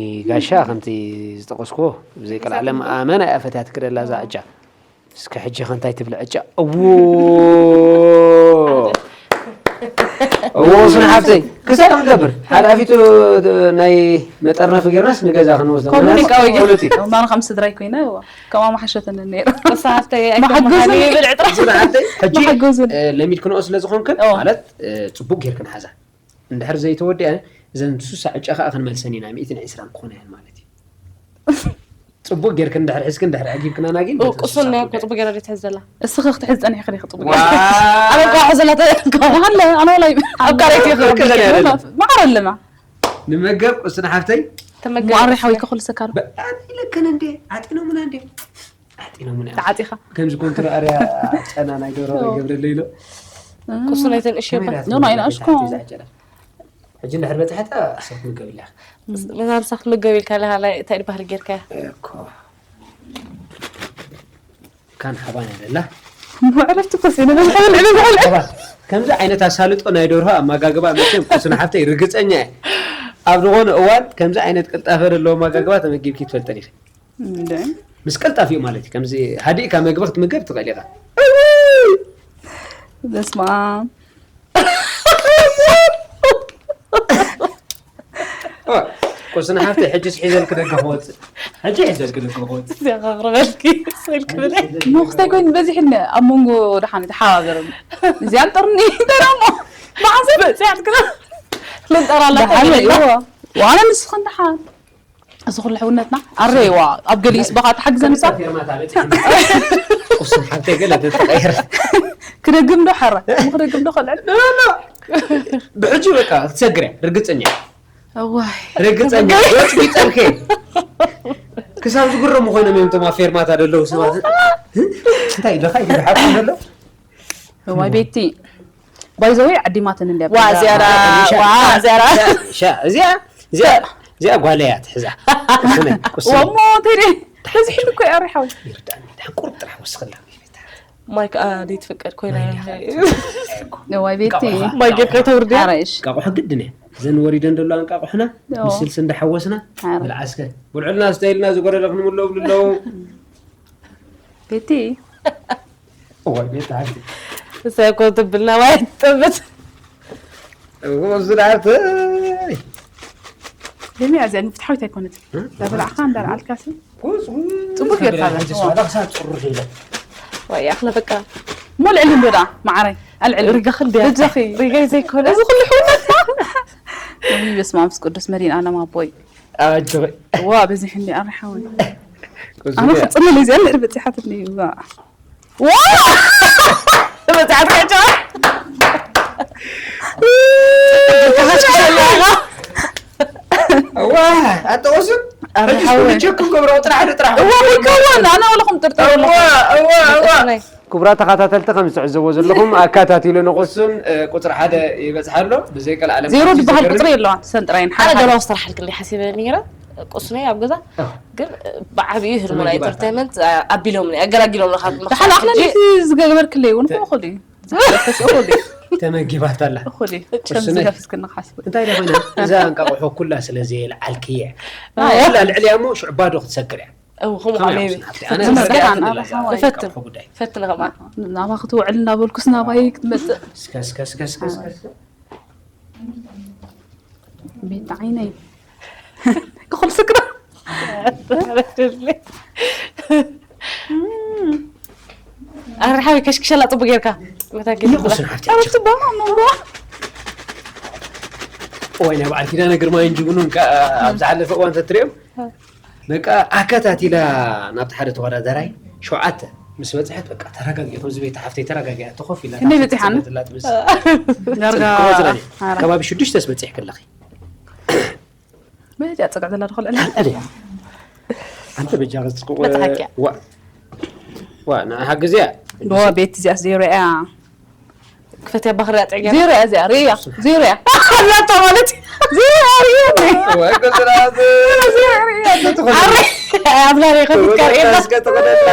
ጋሻ ከምቲ ዝጠቐስኩዎ ብዘይ ቀልዓለም ኣመና እያ ፈትያትኪ ደላ እዛ ዕጫ። እስከ ሕጂ ኸ እንታይ ትብሊ ዕጫ? እዎ። እዎ፣ ስነ ሓፍተይ፣ ክሳብ ክንገብር፣ ሓላፊቱ ናይ መጠርነፊ ጌርናስ ንገዛ ክንወስዶ። ከምኡ ምናልባት ሊቃዊ ጌር-፣ ፖለቲክ። ማን ከም ስድራይ ኮይነ፣ እዎ። ከምኣ መሓሸተኒ ነይሩ። እሳ ሓፍተይ፣ መሓገዙ ኣይኮን ይብል ዕጥራ። ስነ ሓፍተይ፣ ሕጂ፣ መሓገዙ። እ፣ ለሚድክንኦ ስለ ዝኾንክን፣ እዎ። ማለት፣ እ፣ ጽቡቅ ጌርክን ሓዛ። እንድሕር ዘይተወዲአ፣ እዘን ስሳ ዕጫ ኸኣ ክንመልሰን ኢና፣ ሚእትን ዕስራን ክኾና እየን ማለት እዩ። ጽቡቅ ጌርክን እንድሕር ሒዝክን፣ እንድሕር ኣጊብክናና ግን፣ ኦ፣ በቲ ቁሱን ስሳ እኮ ጉዳይ። ጽቡቅ ጌራ ድዩ ትሕዝ ዘላ? እስኺ ክትሕዝ ጸኒሕኪ ዲኺ ጽቡቅ ዋ! ጌርኪ። ኣነ እኮ ሕዘላ ተ-፣ እኮ። ኣለ፣ ኣነ ወላይ ኣብ ካሬት ይኽእል። ወርቂ ዘላ ያለ። ማዕረ ኣለና። ንመገብ ቁስን ሓፍተይ። ተመገብ። ማዕረ ሓወይ ከኹል ሰካሩ። በ-፣ ኣነ ኢለክን እንዴ፣ ዓጢኖምና እንዴ። ዓጢኖምና እዮም። ተዓጢኻ። ከምዚ ኮንትሮ ኣርያ ጨና ናይ ደሮ ኦ። ይገብረለይ ኢሎ። ቁሱን ኣይተንእሽ እባ። ከመይ ኖ፣ ኖ፣ ኣይንኣሽኮ። ተዓጢ ዛጨና። ሕጂ እንድሕር በጻሕታ፣ እሳት ምግብ ኢላ። መዛርሳ ክትምገብ ኢልካ ኣለኻ፣ ናይ እንታይ ድባህል ጌርካያ? እኮ። ካን ሓባን ያለላ። ምዕረፍቲ እኮ ሲነ፣ ነዚ ሓበል፣ ነዚ ሓበል። ሓባን። ከምዚ ዓይነት ኣሳልጦ ናይ ደርሆ ኣመጋግባ መቸም ቁስን ሓፍተይ ርግጸኛ እየ። ኣብ ዝኾነ እዋን ከምዚ ዓይነት ቅልጣፈ ዘለዎ ኣመጋግባ ተመጊብኪ ትፈልጠን ኢኺ። እንደ። ምስ ቅልጣፊኡ ማለት እዩ። ከምዚ ሃዲእካ መግቢ ክትምገብ ትኽእል ኢኻ። በስመ ኣብ። ኦ፣ ቁስን ሓፍተይ፣ ሕጂስ ሒዘልኪ ደገ ክወጽእ። ሕጂ ሒዘልኪ ደገ ክወጽእ። እዚኣ ከቕርበልኪ፣ ስልኪ ብለይ። ኖ፣ ክስታይ ኮይኑ በዚሕኒ ኣብ መንጎ ደሓን ተሓባበርኒ። እዚኣ ጥርኒ፣ እንታይ ደሞ? መዓዝ በጺሓትክና? ልንጠራላ ደሓን ተገይርና። እዎ። ዋላ ንስኽን ደሓን። እዚ ኩሉ ሕውነትና ኣረይዋ ኣብ ገሊኡስ በኻ ትሓግዘኒ ሳ? ፌርማታ በጺሐ። ቁስን ሓብተይ ገለ ተተቐየረ። ክደግም ዶ ሓራ? ክደግም ዶ ከልዕል? ኖ፣ ኖ። ብሕጂ በቃ ክትሰግር እያ፣ ርግጸኛ። እዋይ። ርግጸኛ። ገጽ ቢጸልከ። ክሳብ ዝግረሙ ኮይኖም እዮም እቶም ኣብ ፌርማታ ዘለዉ ሰባት። እንታይ ኢልካ እዩ ዝሓቁ ዘሎ? እዋይ ቤቲ። ባይ ዘ ወይ ዓዲማተን እንድያ ዋ፣ ብዛ-፣ ዝያዳ፣ ሻ-፣ ዋ፣ ሻ-፣ ዝያዳ። ሻ-፣ ሻ-፣ እዚኣ፣ እዚኣ፣ እዚኣ ጓለይ እያ ትሕዛ። ቁስነይ፣ ቁስነይ። ወሞ፣ ተይደ፣ ተዝሒሉ እኮ እዩ፣ ኣሪ ሓወይ። ይርዳእኒ፣ ድሓን ቁሩብ ጥራሕ ወስኽላ። ማይ ከኣ ዘይትፍቀድ ኮይና። ማይ እንዲኻ። እዋይ ቤቲ። ማይ ጌርካ ተውርድያ? ሓራይሽ። እንቃቑሖ ግድን እየ። እዘን ወሪደን ዘለዋ እንቃቑሖና፣ ኦ። ምስ ስልሲ እንዳሓወስና፣ ሓራይ። ብልዓ እስከ። ብልዑልና፣ ስተይልና፣ ዝጎደለ ክንምልኦ ብሉ ኣለዉ። ቤቲ። እዋይ፣ ቤት ዓዲ። እሰይ እኮ ትብልና ማይ ትጠብት። እዎ፣ ዝናብተይ። ደሚ ኣዚኣ ፍትሓዊት ኣይኮነትን። እ? እንዳበላዕካ፣ እንዳልዓልካ ሲ። ጉዝ፣ ጉዝ። ጽቡቅ ጌርካ ኣለኻ። ሓንቲ ሰዓት ክሳብ ጽሩፍ ኢለ። ወይ ኣኽለ በቃ እሞ ልዕሊ እንዶ ደኣ መዓረይ ኣልዕል። ሪጋ ክል ድያ በጃኺ። ሪጋ ዘይኮነ እዚ ኩሉ ሕውነትና። ወይ በስመ ኣብ ቅዱስ መድኃኔ ዓለም ኣቦይ። ኣጆኺ። ዋ በዚሕ እንዲ ኣርሓወይ። ቁስሊ ኣነ እያ። ክጽልል እዚኣ እንድሕር በጺሓትኒ ዋ። ዋ! በጺሓት ከጫ። እዋ ኣጠወስን ኣረ ሕጂ ሓወይ። ስኩሉ ቸክ ክገብሮ ጥራሕ ዶ ጥራሕ እዋ ይከውን ኣነ ወለኹም ጥርጥር እዋ እዋ እዋ ናይ ክቡራት ተኸታተልቲ ከም ዝትዕዘቦ ዘለኹም ኣካታቲሉ ንቁሱን እ፣ ቁፅሪ ሓደ ይበፅሓ ኣሎ ብዘይ ቀልዓለም ዜሮ ኣዝዩ ዝበሃል ዘገርም። ቁፅሪ የለዋን ሰንጥራይን ሓደ ሓደ ገለዋ ስራሕ ልክልይ ሓሲበ ነይረ ቁስነይ ኣብ ገዛ ኣዎ። ግን ብዓብዩ ህልሞና ተመጊባ። ኢንተርቴንመንት ኣቢሎም ኣገላጊሎም ለካ ብሓደ ኣኽለ ነቲ ዝገበርክለይ እውን እኮ እኹል እዩ ዝገበርከስ እኹል እዩ ተመጊባት ኣላ እኹል እዩ ቁስነይ። ከምዚ ከፍስክኒ ክሓስብ እንታይ ደኾነ እዛ እንቃቑሖ ኩላ ስለ ዘየልዓልክየ ኣዎ። ኩላ ልዕልያ እሞ ሽዑ ባዶ ክትሰግር እያ እው ከምኡ ከመይ ዓብዩ ኣብዚ ሓፍቲ ኣነ ፈትን ስጋት ፈትን ንላ ኣረ እዛ ሓወይ። እንቃቑሖ ጉዳይ ፈትን ከማ እም፣ ናባ ክትውዕል እናበልኩስ ናባይ ክትመፅእ እስከ እስከ እስከ እስከ እስከ ቤት ዓይነይ ክኹል ስክራ ኣረ ሓዊ ከሽክሸላ ፅቡቅ ጌርካ መታ ጌርካ ይቁስን ሓፍቲ ኣረ ትባማ መንጎ ወይ ናይ በዓል ኪዳነ ግርማይን ጅግኑን ከ ኣብ ዝሓለፈ እዋን ተትሪኦም በቃ ኣከታቲላ ናብቲ ሓደ ተወዳዳራይ ሸውዓተ ምስ በፅሐት በቃ ተረጋጊ ከምዚ ቤት ሓፍተይ ተረጋጊ ኣቲ ኮፍ ኢላ ክንደይ በፂሓ? ዳርጋ ከባቢ ሽዱሽተ ስበፂሕ ከለኺ በዚኣ ፀግዕ ዘላ ድኸልዕላ ኣልዕል እያ ኣንተ በጃ ክስቁ በፅሓኪያ። ዋ ዋ ንሓግዝያ ዶ ቤት እዚኣ ዜሮ እያ ክፈትያ ባኽሪ ኣፅዕግያ ዜሮ እያ እዚኣ ርእያ ዜሮ እያ ኣላታ ማለት ዜሮ እያ ርእያ ወይ ገዝራት ዜሮ እያ ርእያ ኣረ ኣብላሪ ከፊትካ ርእያ ስከ ተኸደላ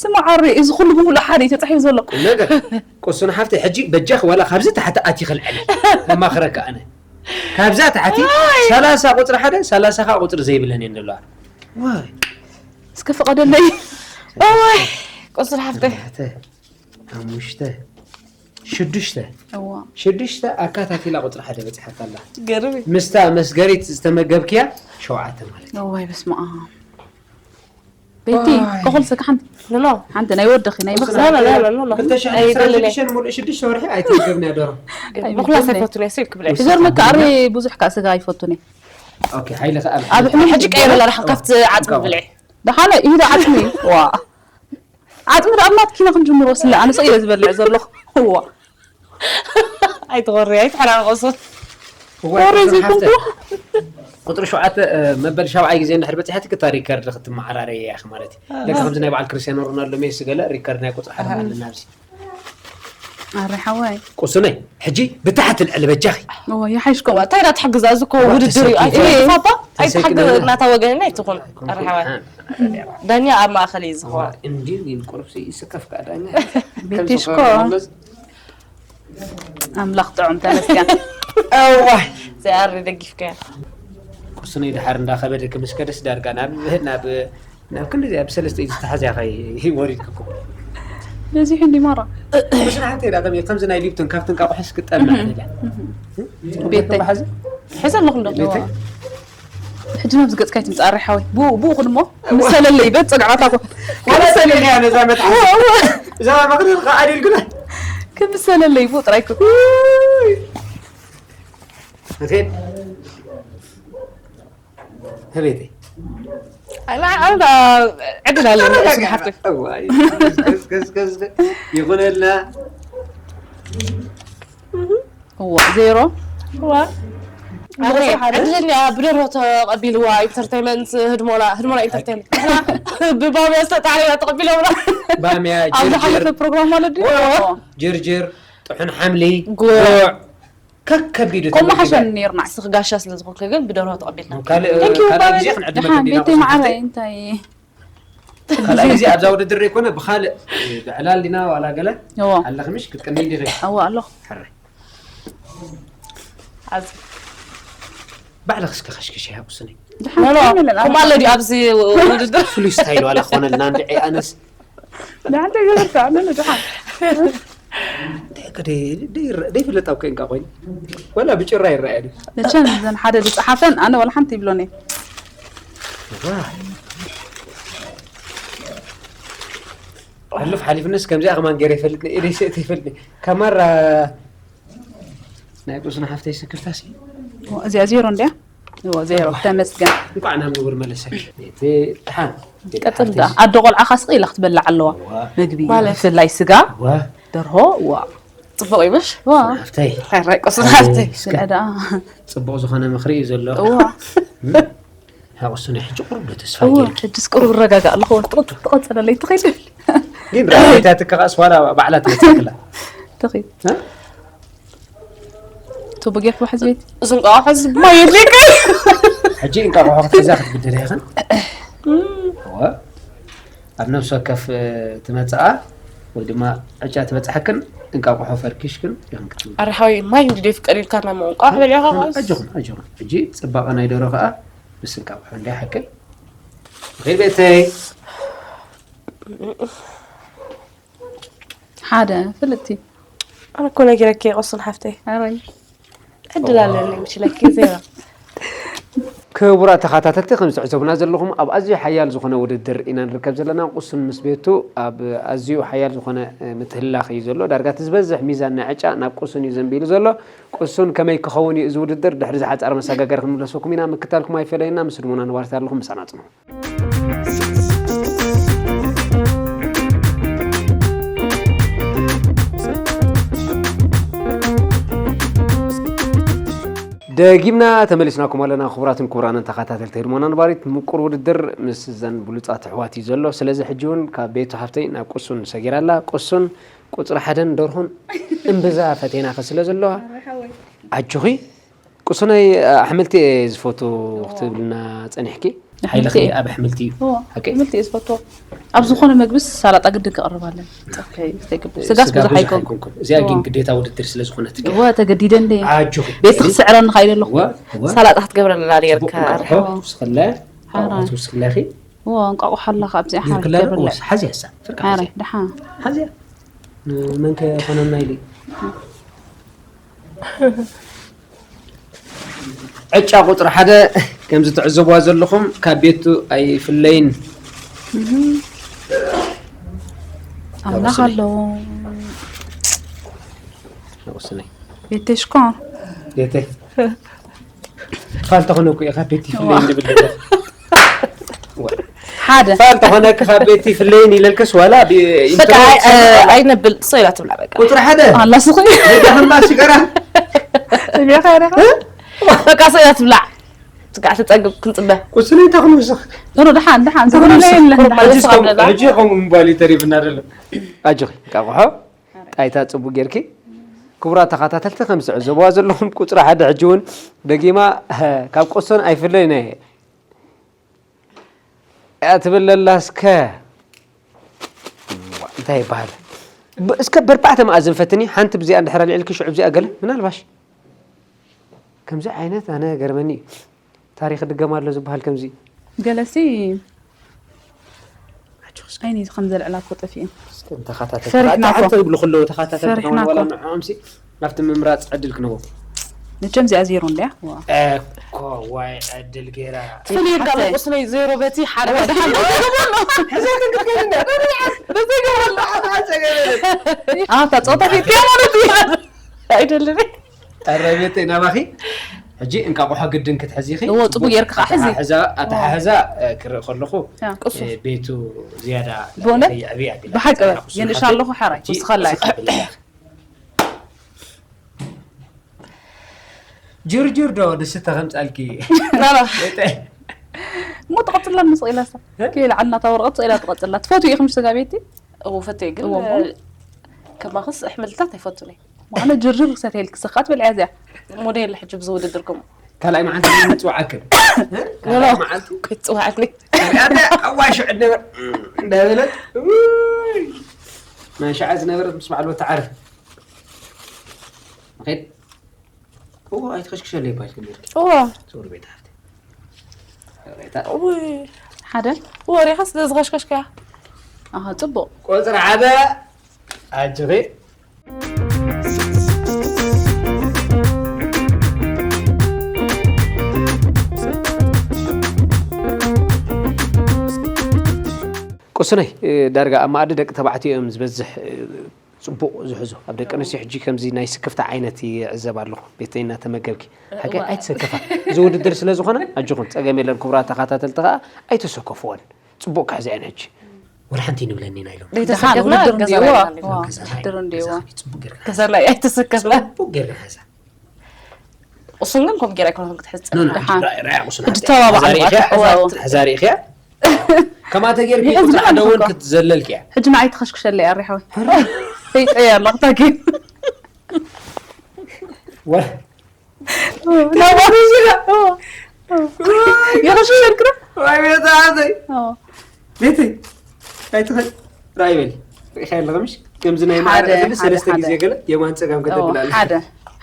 ስማ ዓሪ እዚ ኩሉ ብምሉእ ሓደ እዩ ተፃሒፉ ዘሎ ነገር ቁሱን ሓፍቲ ሕጂ በጃኺ ዋላ ካብዚ ታሕቲ ኣቲ ክልዕል ኣማኽረካ ኣነ ካብዛ ታሕቲ ሰላሳ ቁፅሪ ሓደ ሰላሳ ከዓ ቁፅሪ ዘይብለን እየን ዘለዋ ዋይ እስከ ፍቐደለይ እዋይ ቁሱን ሓፍተ ኣርባዕተ ሓሙሽተ ሽዱሽተ እዋ ሽዱሽተ ኣካታቲላ ቁፅሪ ሓደ በፂሓታ ኣላ ገርም እዩ ምስታ መስገሪት ዝተመገብክያ ሸውዓተ ማለት እዩ እዋይ በስመ ኣብ ቤቲ ከኹል ስካ ሓንቲ ኖ ሓንቲ ናይ ወደኺ ናይ መኽሰብ ኖ ኖ ኖ ኖ ክልተ ሽሕን ኣይደለለ ዕስራን ሽዱሽተን ሙሉእ ሽዱሽተ ወርሒ ኣይትምገብን እያ ደሮ ብኩላ ሰፈቱ ናይ ሰብ ክብለ ትገርመካ ኣሪ ብዙሕ ከዓ ስጋ ኣይፈቱን እየ ኦኬ ሓይለ ከኣ ኣብ ሕሉም ሕጂ ቀይሩ ኣለና ካብቲ ዓፅሚ ብልዒ ደሓነ ኢሂዶ ዓፅሚ ዋ ዓፅሚ ደኣ ኣብ ናትኪና ክንጅምሮ ስለ ኣነ ሰው እየ ዝበልዕ ዘለኹ ዋ ኣይትኾሪ ኣይትሓላቀሱ እዋይ ወረ ቁፅሪ ዘይኮንኩ ሓፍተ ቁፅሪ ሸውዓተ እ፣ መበል ሻብዓይ ግዜ እንድሕር በፂሐትኪ እታ ሪከርድ ክትመዓራረይ እያ ኢኺ ማለት እዩ ልክ ከምዚ ናይ በዓል ክርስቲያኖ ሮናልዶ ሜሲ ገለ ሪከርድ ናይ ቁፅሪ ሓደ ኣለና ኣብዚ ኣረ ሓወይ ቁሱነይ ሕጂ ብታሕቲ ልዕሊ በጃኺ እዋ ይሓይሽ ከምኡ እንታይ ዳ ትሕግዛ እዚ እኮ ውድድር እዩ ኣይትፋባ ኣይትሓግዝ እናታ ወገንና ኣይትኹን ኣረ ሓዋይ ዳኛ ኣብ ማእኸል እዩ ዝኸውን እንዲን ቁርብሲ ይስከፍ ከዓ ዳኛ ቤትሽ እኮ ኣምላኽ ጥዑም ተመስገን እዋይ ዘይኣሪ ደጊፍካያ ቁስነይ ድሓር እንዳኸበደ ክምስከደስ ዳርጋ ናብ ናብ ናብ ክንዲ ኣብ ሰለስተ እዩ ዝተሓዝያ ከይ ወሪድክኩም በዚሑ እንዲ ማራ ቁስነ ሓንተ ኢላ ከመይ ከምዚ ናይ ሊፕቶን ካብቲ እንቃቑሖስ ክጠምዕ ኢላ ቤተይ ሓዚ ሕዘ ኣለኹ እንዶ ቤተይ ሕጂ ናብዚ ገፅካ ኣይትምፃእ ኣረ ሓወይ ብኡ ብኡ ኩድሞ ምሰለለይ በት ፀግዓታ ኮ ወለሰለያ ነዛ መትሓዚ እዛ መኽሪር ከኣዲልኩና ክምሰለለይ ብኡ ጥራይ ኩ እቴን ህቤተይ ኣላ ኣላ ዕድል ኣለና ስማሓፍቲ ይኹነልና እዋ ዜሮ ዕድለኛ ብደርሆ ተቐቢልዋ ኢንተርቴንመንት ህድሞና ህድሞና ኢንተርቴንመንት ብባብያ ዝተጣዕለያ ተቐቢሎምና ባምያ ኣብ ዝሓለፈ ጅርጅር ፕሮግራም ማለት ድዩ ጅርጅር ጥሑን ሓምሊ ጉዕ ከከቢዱ ከምኡ ሓሸኒ ነይርና ስኽ ጋሻ ስለ ዝኾንክ ግን ብደርሆ ተቐቢልና ካልእ Thank you, ካልእ ባቢ። ግዜ ክንዕድመ ደሓን ገዲና ቤተይ ማዕረ እንታይ ካልእ ግዜ ኣብዛ ውድድር ዘይኮነ ብካልእ ብዕላል ዲና ዋላ ገለ እዎ ኣለኽምሽ ክትቀኒ ዲኺ እዎ ኣለኹ ሕራይ ኣብዚ ባዕልኽ እስከ ከሽክሽ እያ ቁስነይ ደሓን ኖ ኖ ከመይ ኢለን ከምኡ ኣሎ ድዩ ኣብዚ ውድድር ፍሉይ ስታይል ዋላ ክኾነልና እንድዒ ኣነስ ደሓን እንታይ ገበርካ ኣነ ደሓን ደይፍለጥ ኣብ ኮይንካ ኮይኑ ዋላ ብጭራ ይረኣያ ድዩ መቸም ዘን ሓደ ዝፀሓፈን ኣነ ዋላ ሓንቲ ይብሎኒ ሕሉፍ ሓሊፍንስ ከምዚኣ ከማን ገይረ ይፈልጥኒ፣ ኢደይ ስእቲ ይፈልጥኒ። ከማራ ናይ ቁስና ሓፍተይ ስክፍታሲ። እዚኣ ዜሮ እንድያ። እዎ፣ ዜሮ። ተመስገን። እንኳዕ ናብ ንቡር መለሰኪ። እቲ ድሓን። ቀጽል ደኣ። ኣዶ ቆልዓኻ ስቕ ኢላ ክትበልዕ ኣለዋ። ምግቢ፣ ማለት? ብፍላይ ስጋ፣ ዋ። ደርሆ፣ ዋ። ጽቡቕ እዩ ምሽ? ዋ። ሓፍተይ። ሓራይ ቁስና ሓፍተይ። ስለ ደኣ። ጽቡቕ ዝኾነ ምኽሪ እዩ ዘሎ። ዋ። ሓቁሱ ናይ ሕጂ ቁሩብ ዶ ተስፋ እዋ፣ ጌርኪ? ሕጅስ ቁሩብ ረጋጋእ ኣለኹ። ትቕጽ-፣ ትቐጽለለይ ትኽእል። ግን ረጋጊታ ትከቓስ ዋላ ባዕላ ትመጽእ ከላ። ትኽእል። እ? ቱቡ ጌርኩ ሕዚ ቤት። እዚ እንቋቑሖ እዚ ማይ የድልየካ። ሕጂ እንቋቑሖ ክትሕዛ ክትግደዳ ኢኽን። እወ። ኣብ ነፍሲ ወከፍ፣ እ፣ ትመጽኣ ወይ ድማ ዕጫ ትበጽሐክን እንቋቑሖ ፈርኪሽክን ኢኽን ክትምገባ። ኣረ ሓወይ፣ ማይ እንድየ ፍቀድ ኢልካ ናብ እንቋቑሖ በሊዕኻ ኸዓስ። ኣጆኹም፣ ኣጆኹም። ሕጂ ጽባቐ ናይ ደሮ ኸኣ ምስ እንቋቑሖ እንድያ ሓቀይ። ንኺድ ቤተይ። ሓደ ፍልጥቲ። ኣነ እኮ ነጊረኪ እየ ቁሱን ሓፍተይ። ኣረይ። ዕድል ኣለኒ ምችለኪ ዜሮ። ክቡራት ተኸታተልቲ፣ ከም ትዕዘቡና ዘለኹም ኣብ ኣዝዩ ሓያል ዝኾነ ውድድር ኢና ንርከብ ዘለና። ቁሱን ምስ ቤቱ ኣብ ኣዝዩ ሓያል ዝኾነ፣ እ፣ ምትህልላኽ እዩ ዘሎ። ዳርጋ እቲ ዝበዝሕ ሚዛን ናይ ዕጫ ናብ ቁሱን እዩ ዘንቢሉ ዘሎ። ቁሱን ከመይ ክኸውን እዩ እዚ ውድድር? ድሕሪ ዝሓጻረ መሰጋገሪ ክንምለሰኩም ኢና። ምክታልኩም ኣይፈለየና። ምስ ህድሞና ነባሪት ኣለኹም፣ ምሳና ጽንሑ። ደጊምና ተመሊስናኩም ኣለና። ክቡራትን ክቡራንን ተኸታተልቲ ህድሞና ነባሪት፣ ምቁር ውድድር ምስ ዘን ብሉጻት ኣሕዋት እዩ ዘሎ። ስለዚ ሕጂ እውን ካብ ቤቱ ሓፍተይ ናብ ቁሱን ሰጊራ ኣላ። ቁሱን ቁጽሪ ሓደን ደርሆን እምብዛ ፈቴናኺ ስለ ዘለዋ፣ ኣጆኺ። ቁሱነይ ኣሕምልቲ እየ ዝፈቱ ክትብልና ጸኒሕኪ። ሓይልኺ ኣብ ኣሕምልቲ እዩ። እዎ፣ ሓቂ? ኣሕምልቲ እየ ዝፈትዎ። ኣብ ዝኾነ መግብስ ሳላጣ ግድን ክቐርብ ኣለኒ። ኦኬ፣ ዘይግብእ። ስጋስ ስጋ ብዙሕ ብዙሕ ኣይኮንኩን። ኣይኮንኩን። እዚኣ ግን እዎ። ግዴታ ውድድር ስለ ዝኾነት እያ። እወ፣ ተገዲደ እንደ። ኣጆኺ። ቤት ክስዕረኒ ኸይደ ኣለኹ። እወ፣ እወ። ሳላጣ ክትገብረልና ጽቡቕ ኔርካ። እንቋቑሖ ትውስኽላ፣ እንቋቑሖ ሓራይ። ትውስኽላ ኢኺ። እዎ፣ እንቋቑሖ ኣለኻ ኣብዚኣ ሓራይ ጌርክላ ዶ? ክትገብረላ። እወ፣ ሓዝያ እሳ። ፍርቂ ሓራይ፣ ሓዝያ። ደሓ። ሓዝያ። ንመን ከ ኮነና ኢሉ እዩ? ዕጫ ቁጽሪ ሓደ፣ ከምዚ ትዕዘብዋ ዘለኹም፣ ካብ ቤቱ ኣይፍለይን። ኣምላኽ ኣሎ። ንቑስነይ። ቤተይ ሽኮ። ቤተይ። ፋል ተኾነ እኮ ኢኻ ቤት ይፍለይን ዝብል ዘሎ። ሓደ። ፋል ተኾነ ካብ ቤት ይፍለይን ኢለልክስ ዋላ ብ-፣ በቃ፣ ኢንትሮ ኣይ-፣ ኣይ-፣ ኣይነብል፣ ሰው ኢላ ትብላ በቃ። ቁጽሪ ሓደ። ኣላ ስኺ። ደጋህማ ሽገራ። ትብያ ኸይረኻ። በቃ ሰው ኢላ ትብላ። ትጋዕ ትጸግብ ክንጽበ። ቁጽሪ እንታይ ክንውስኽ? ኖ፣ ኖ፣ ደሓን፣ ደሓን። ዝብሎ የለን። ሕጂ እስከም-፣ ሕጂ ከምኡ ምባል እዩ ተሪፍና ዘሎ። ኣጆኺ፣ እንቃቑሖ ጣይታ ጽቡቅ ጌርኪ። ክቡራት ተኸታተልቲ፣ ከም ትዕዘብዋ ዘለኹም ቁጽሪ ሓደ ሕጂ እውን ደጊማ፣ ካብ ቁሱን ኣይፍለይን እየ። እያ ትብል ዘላ እስከ እንታይ ይበሃል? ብ-፣ እስከ በርባዕተ መኣዝን ፈትኒ፣ ሓንቲ ብዚኣ እንድሕር ኣልዒልኪ ሽዑ ብዚኣ ገለ ምናልባሽ ከምዚ ዓይነት ኣነ ገርመኒ እዩ። ታሪኽ ድገም ኣሎ ዝበሃል ከምዚ እዩ። ገለሲ ዓይኒ ከም ዘልዕላ እኮ ጠፊኡ። ተኸታተልቲ ፈሪሕና እኮ። ተዓንተ ይብሉ ከለዉ ተኸታተልቲ ፈሪሕና ከማን ዋላ እኮ። ንዕኦምሲ ናብቲ ምምራፅ ዕድል ክንህቦም። መቸም እዚኣ ዜሮ እንድያ። ዋ። እኮ ዋይ ዕድል ገይራ። ፍልይ ካብ ቁስነይ ዜሮ በቲ ሓደ ኣታ ጾታ ፊትያ ማለት እዩ። ኣይደልን። ቀረቤተይ ናባኺ። ሕጂ እንቃቑሖ ግድን ክትሕዚ ኢኺ። እዎ፣ ጽቡቕ ጌርካ ሕዚ። ኣተሓሕዛ፣ ኣተሓሕዛ፣ እ፣ ክርኢ ከለኹ፣ ያ። እ፣ ቤቱ ዝያዳ ብእውነት? የዕቢ ኣቢላ። ብሓቂ በል። ኩስን የንሻ ሓቂ። ኣለኹ ሓራይ፣ ሕጂ ወስኸላይ። ስቕ ብለያ። ጅርጅር ዶ ንስተ ከምጻልኪ? እሞ ትቐጽላ ምስ ኢላ ሳ። እ? ከይላ ዓልና እታ ወረቐት ስቕ ኢላ ትቐጽላ። ትፈትው ኢኹም ስጋ ቤቲ? እዎ፣ ፈትየ ግን፣ እዎ፣ እሞ? ከማኽስ ኣሕምልታት ኣይፈቱን እየ። ኣነ ጅርጅር ክሰትየልኪ፣ ስኻ ትበልዕያ እዚኣ። ሞዴል ሕጂ ብዚ ውድድርኩም። ካልኣይ መዓልቲ ምጽዋዓክን? እ? ካልኣይ መዓልቲ? ክትጽዋዕኒ። ኣደ ኣዋሽ ዕድ ነበር እንዳበለት፣ ውይ፣ ናይ ሸዓ ዝነበረት ምስ በዓል ወተዓር። ንኸይድ። እዎ፣ ኣይትኸሽክሸለይ ባልኪ ነርኪ። እዎ። ዞር ቤት ሓፍቲ። ሬታ። ውይ። ሓደ። ወሪኻ ስለ ዝኸሽከሽካ። ኣሃ፣ ጽቡቕ። ቁጽሪ ሓደ ኣጅኺ። ቁስነይ፣ እ፣ ዳርጋ ኣብ መኣዲ ደቂ ተባዕትዮ እዮም ዝበዝሕ፣ እ፣ ጽቡቕ ዝሕዙ። ኣብ ደቂ ኣንስትዮ ሕጂ ከምዚ ናይ ስክፍታ ዓይነት ይዕዘብ ኣለኹ። ቤተይ እናተመገብኪ። ሓቂ እዋ። ኣይትሰከፋ። እዚ ውድድር ስለ ዝኾነ፣ ኣጆኹን፣ ጸገም የለን። ክቡራት ተኸታተልቲ ከኣ ኣይተሰከፍዎን። ጽቡቕ ክሕዛ እየን ሕጂ። ወላ ሓንቲ ይንብለኒ ኢና ኢሎም። ዘይተሰከፍና ደሓን ውድድር ገዛ እንዲዎ። ላይና ኣለና። ዋ፣ ገዛ ላይ፣ ውድድር እንዲዎ። ገዛ ላይ ጽቡቕ ጌርካ ገዛ ላይ ኣይተሰከፍና። ጽቡቕ ጌርካ ሓዛ። ቁሱን ግን ከምኡ ጌራ ኣይኮነትን ክትሕዝ ኖ፣ ኖ፣ ደሓን። ራያ፣ ራያ ቁሱን ሕጂ ሓዛ። ተባባዕ ሓዛ ሪእኽያ? ኣልኳት። እዋ። ሓዛ ሪእኽያ? ከማተ ጌርኪ ይሕዝ ቁጽሪ ብጣዕሚ ሓደ እውን እኮ። ክትዘለልኪ እያ። ሕጂ ንዓይ ትኸሽክሸለይ ኣሪሓዊ። ሕረ። ሰይጠያ ኣለኽታ ጌም። ወ-፣ ናባ። ይኸሽክሸልክና? ዋይ ቤት ኣዘይ። ኦ። ቤተይ፣ ኣይትኸ-፣ ራይ በሊ። ርኢኻ ኣለኻ ምሽ? ከምዚ ናይ ሓደ፣ ማዕረ እኽሊ ሓደ፣ ሰለስተ ሓደ። ግዜ ገለ የማን ጸጋም ኦ፣ ከተብል ኣላ። ሓደ፣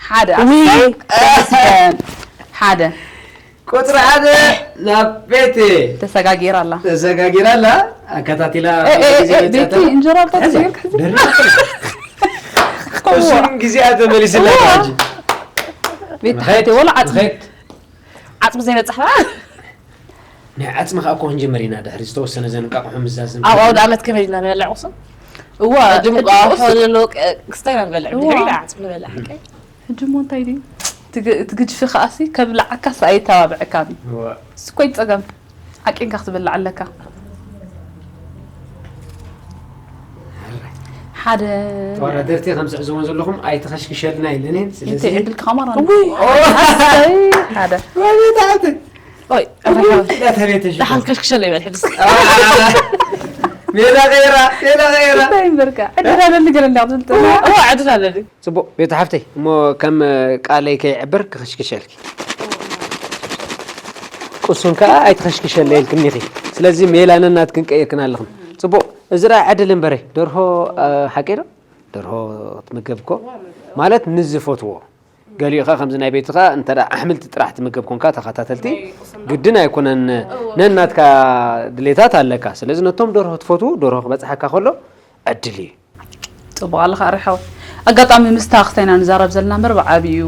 ሓደ። ውይ፣ ኣሰይ፣ ተመስገን። ሓደ። ቁጽሪ ሓደ ናብ ቤቴ። ተሰጋጊራ ኣላ። ተሰጋጊራ ኣላ። ኣከታቲላ እ፣ እ፣ ግዜ እ፣ መጻታ። ቤቲ፣ እንጀራ ኣባ ሕዚ፣ ትዝርግ፣ ሕዚ። ደርና። እዋ። እሱን ግዜኣ ተመሊስላ እዋ። ሕጂ። ቤቲ ንኸይድ፣ ሓፍተይ፣ ወላ ዓጽሚ። ንኸይድ። ዓጽሚ ዘይበጽሓ። ናይ ዓጽሚ ከኣ እኮ ክንጅምር ኢና፣ ድሕሪ ዝተወሰነ ዘንቃቕሖ ምዛዝም ኣብ ኣውደ ዓመት ከመይ ኢልና ንበልዕ ቁሱን? እዋ፣ ሕጂ እንቋቑሖ ቅድም ዘሎ ቅ-፣ ክስታይ ኢና ንበልዕ፣ እዋ። ድሕሪ ኢልና ዓጽሚ ንበልዕ፣ ሓቀይ? ሕጂ እሞ እንታይ ድዩ? ትግ-፣ ትግጅፊ ከኣሲ ከብልዓካስ ኣየተባብዐካን እዩ። እዋ። እሱ እኮ እዩ ጸገም። ዓቂንካ ክትበልዕ ኣለካ። ሓደ። ተወዳደርቲ ከም ዝዕዝቦ ዘለኹም ኣይትኸሽክሸልና ኢለን እየን። ስለዚ እንተ ዕድል ክኸማራ እውይ። ኣሰይ፣ ሓደ። ወይኔ ተዓተ። ኦይ፣ እውይ፣ እንዳተቤተ ሽኮር። ደሓን ከሽክሸለ ይበል ሕድስ። ሜዳ ቀይራ፣ ሜዳ ቀይራ። እንታይ እምበርካ? ዕድል ኣለኒ ገለ እንዳትብል ጥራሕ። እዋ፣ ዕድል ኣለኒ። ጽቡቕ፣ ቤት ሓፍተይ፣ እሞ ከም ቃለይ ከይዕብር ክኽሽክሸልኪ። ቁሱን ከኣ ኣይትኸሽክሸለ ኢልክኒ ኢኺ። ስለዚ ሜላ ነናትክን ቀይርክን ኣለኽን። ጽቡቕ፣ እዚ ደኣ ዕድል እምበረይ። ደርሆ፣ እ፣ ሓቂ ዶ? ደርሆ ክትምገብ እኮ። ማለት ንዝፈትዎ። ገሊኡ ኸኣ ከምዚ ናይ ቤትኻ እንተ ደኣ ኣሕምልቲ ጥራሕ ትምገብ ኮንካ ተኸታተልቲ ግድን ኣይኮነን፣ ነናትካ ድሌታት ኣለካ። ስለዚ ነቶም ደርሆ ትፈትዉ፣ ደርሆ ክበጽሓካ ከሎ ዕድል እዩ። ጽቡቕ ኣለኻ ኣረ ሓወይ። ኣጋጣሚ ምስታ ክስታይና ንዛረብ ዘለና እምበር ብዓብዩ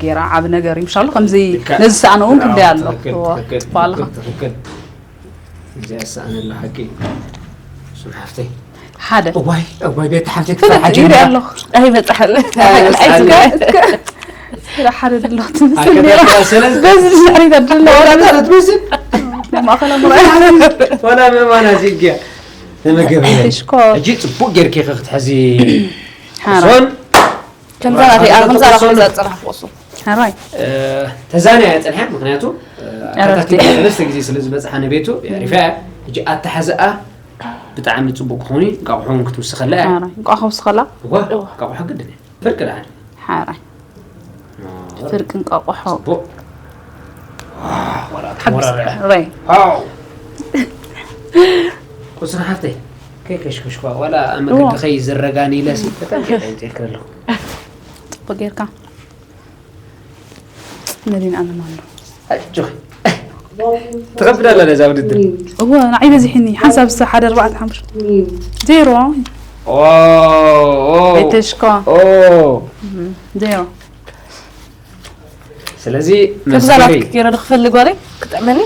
ጌራ ዓቢ ነገር እዩ። ምሻሉ ከምዚ ልክዕ። ነዚ ሰኣነ እውን ክንደይ ኣሎ። ትክክል፣ እዎ፣ ትክክል፣ ጽቡቕ ኣለኻ። ትክክል፣ ትክክል። እዚ ኣሰኣነሉ ሓቂ። ስም ሓፍተይ። ሓደ። እዋይ፣ እዋይ፣ ቤት ሓፍተይ ትፈርሓ ይርኢ ጀሚራ። ኣለኹ። ኣይበጽሓን። ኣይበጽሓን። እስከ፣ እስከ፣ እስከ ሓደ ድሎ ትመስል ኣከታትላ ነይራ። ሰለስተ። በዚ ድሕሪት ኣድሎ። ወላ እታ ትመስል። ማእኸላ ምርኣይ። ወላ ምእማና ዝግያ። ተመገበ። ሽኮር። ሕጂ ጽቡቕ ጌርኪ ክትሕዚ ሓራ። ሶን። ከምዛ ናተይ፣ ኣነ ከምዛ ናተይ ሶን። ዘጽናሕ ፎሱ። ሓራይ። እ፣ ተዛንያ እያ ጸኒሓ፣ ምኽንያቱ፣ እ፣ ዕረፍቲ። ኣካታቲላ ሰለስተ ግዜ ስለ ዝበጽሓ ንቤቱ፣ የዕሪፋ እያ። ሕጂ ኣተሓዝኣ ብጣዕሚ ጽቡቕ ክኸውን እዩ። እንቋቑሖ እውን ክትውስኸላ እያ። ሓራይ። እንቋቑሖ ክውስኸላ? እዋ፣ እዋ። እንቋቑሖ ግድን እያ። ፍርቂ ደኣ። ሓራይ። ፍርቂ እንቋቑሖ። ጽቡቕ። ዋላ ሓግዝ። ተወራርዐ። ራይ። ዋው። ቁስን ሓፍተይ፣ ከይከሽከሽኳ፣ ዋላ ኣብ መገዲ እዋ። ከይዝረጋን ኢለሲ፣ ተጠንቂቐ ይጥልክ ኣለኹ። ጽቡቕ ጌርካ። መሊን ኣነ ማን ነው? ኣጆኺ። ትኸብድ ኣላ ነዛ ውድድር። እወ፣ ንዓይ በዚሕኒ። ሓንሳብ ሳ ሓደ ኣርባዕተ ሓሙሽተ። ዜሮ። ኦ፣ ኦ። ቤተሽኮ። ኦ። እም፣ ዜሮ። ስለዚ ከምዛ መስመሪ። ናትክ ገይረ ዶ ክፈልግ ጓለይ? ክጥዕመኒ?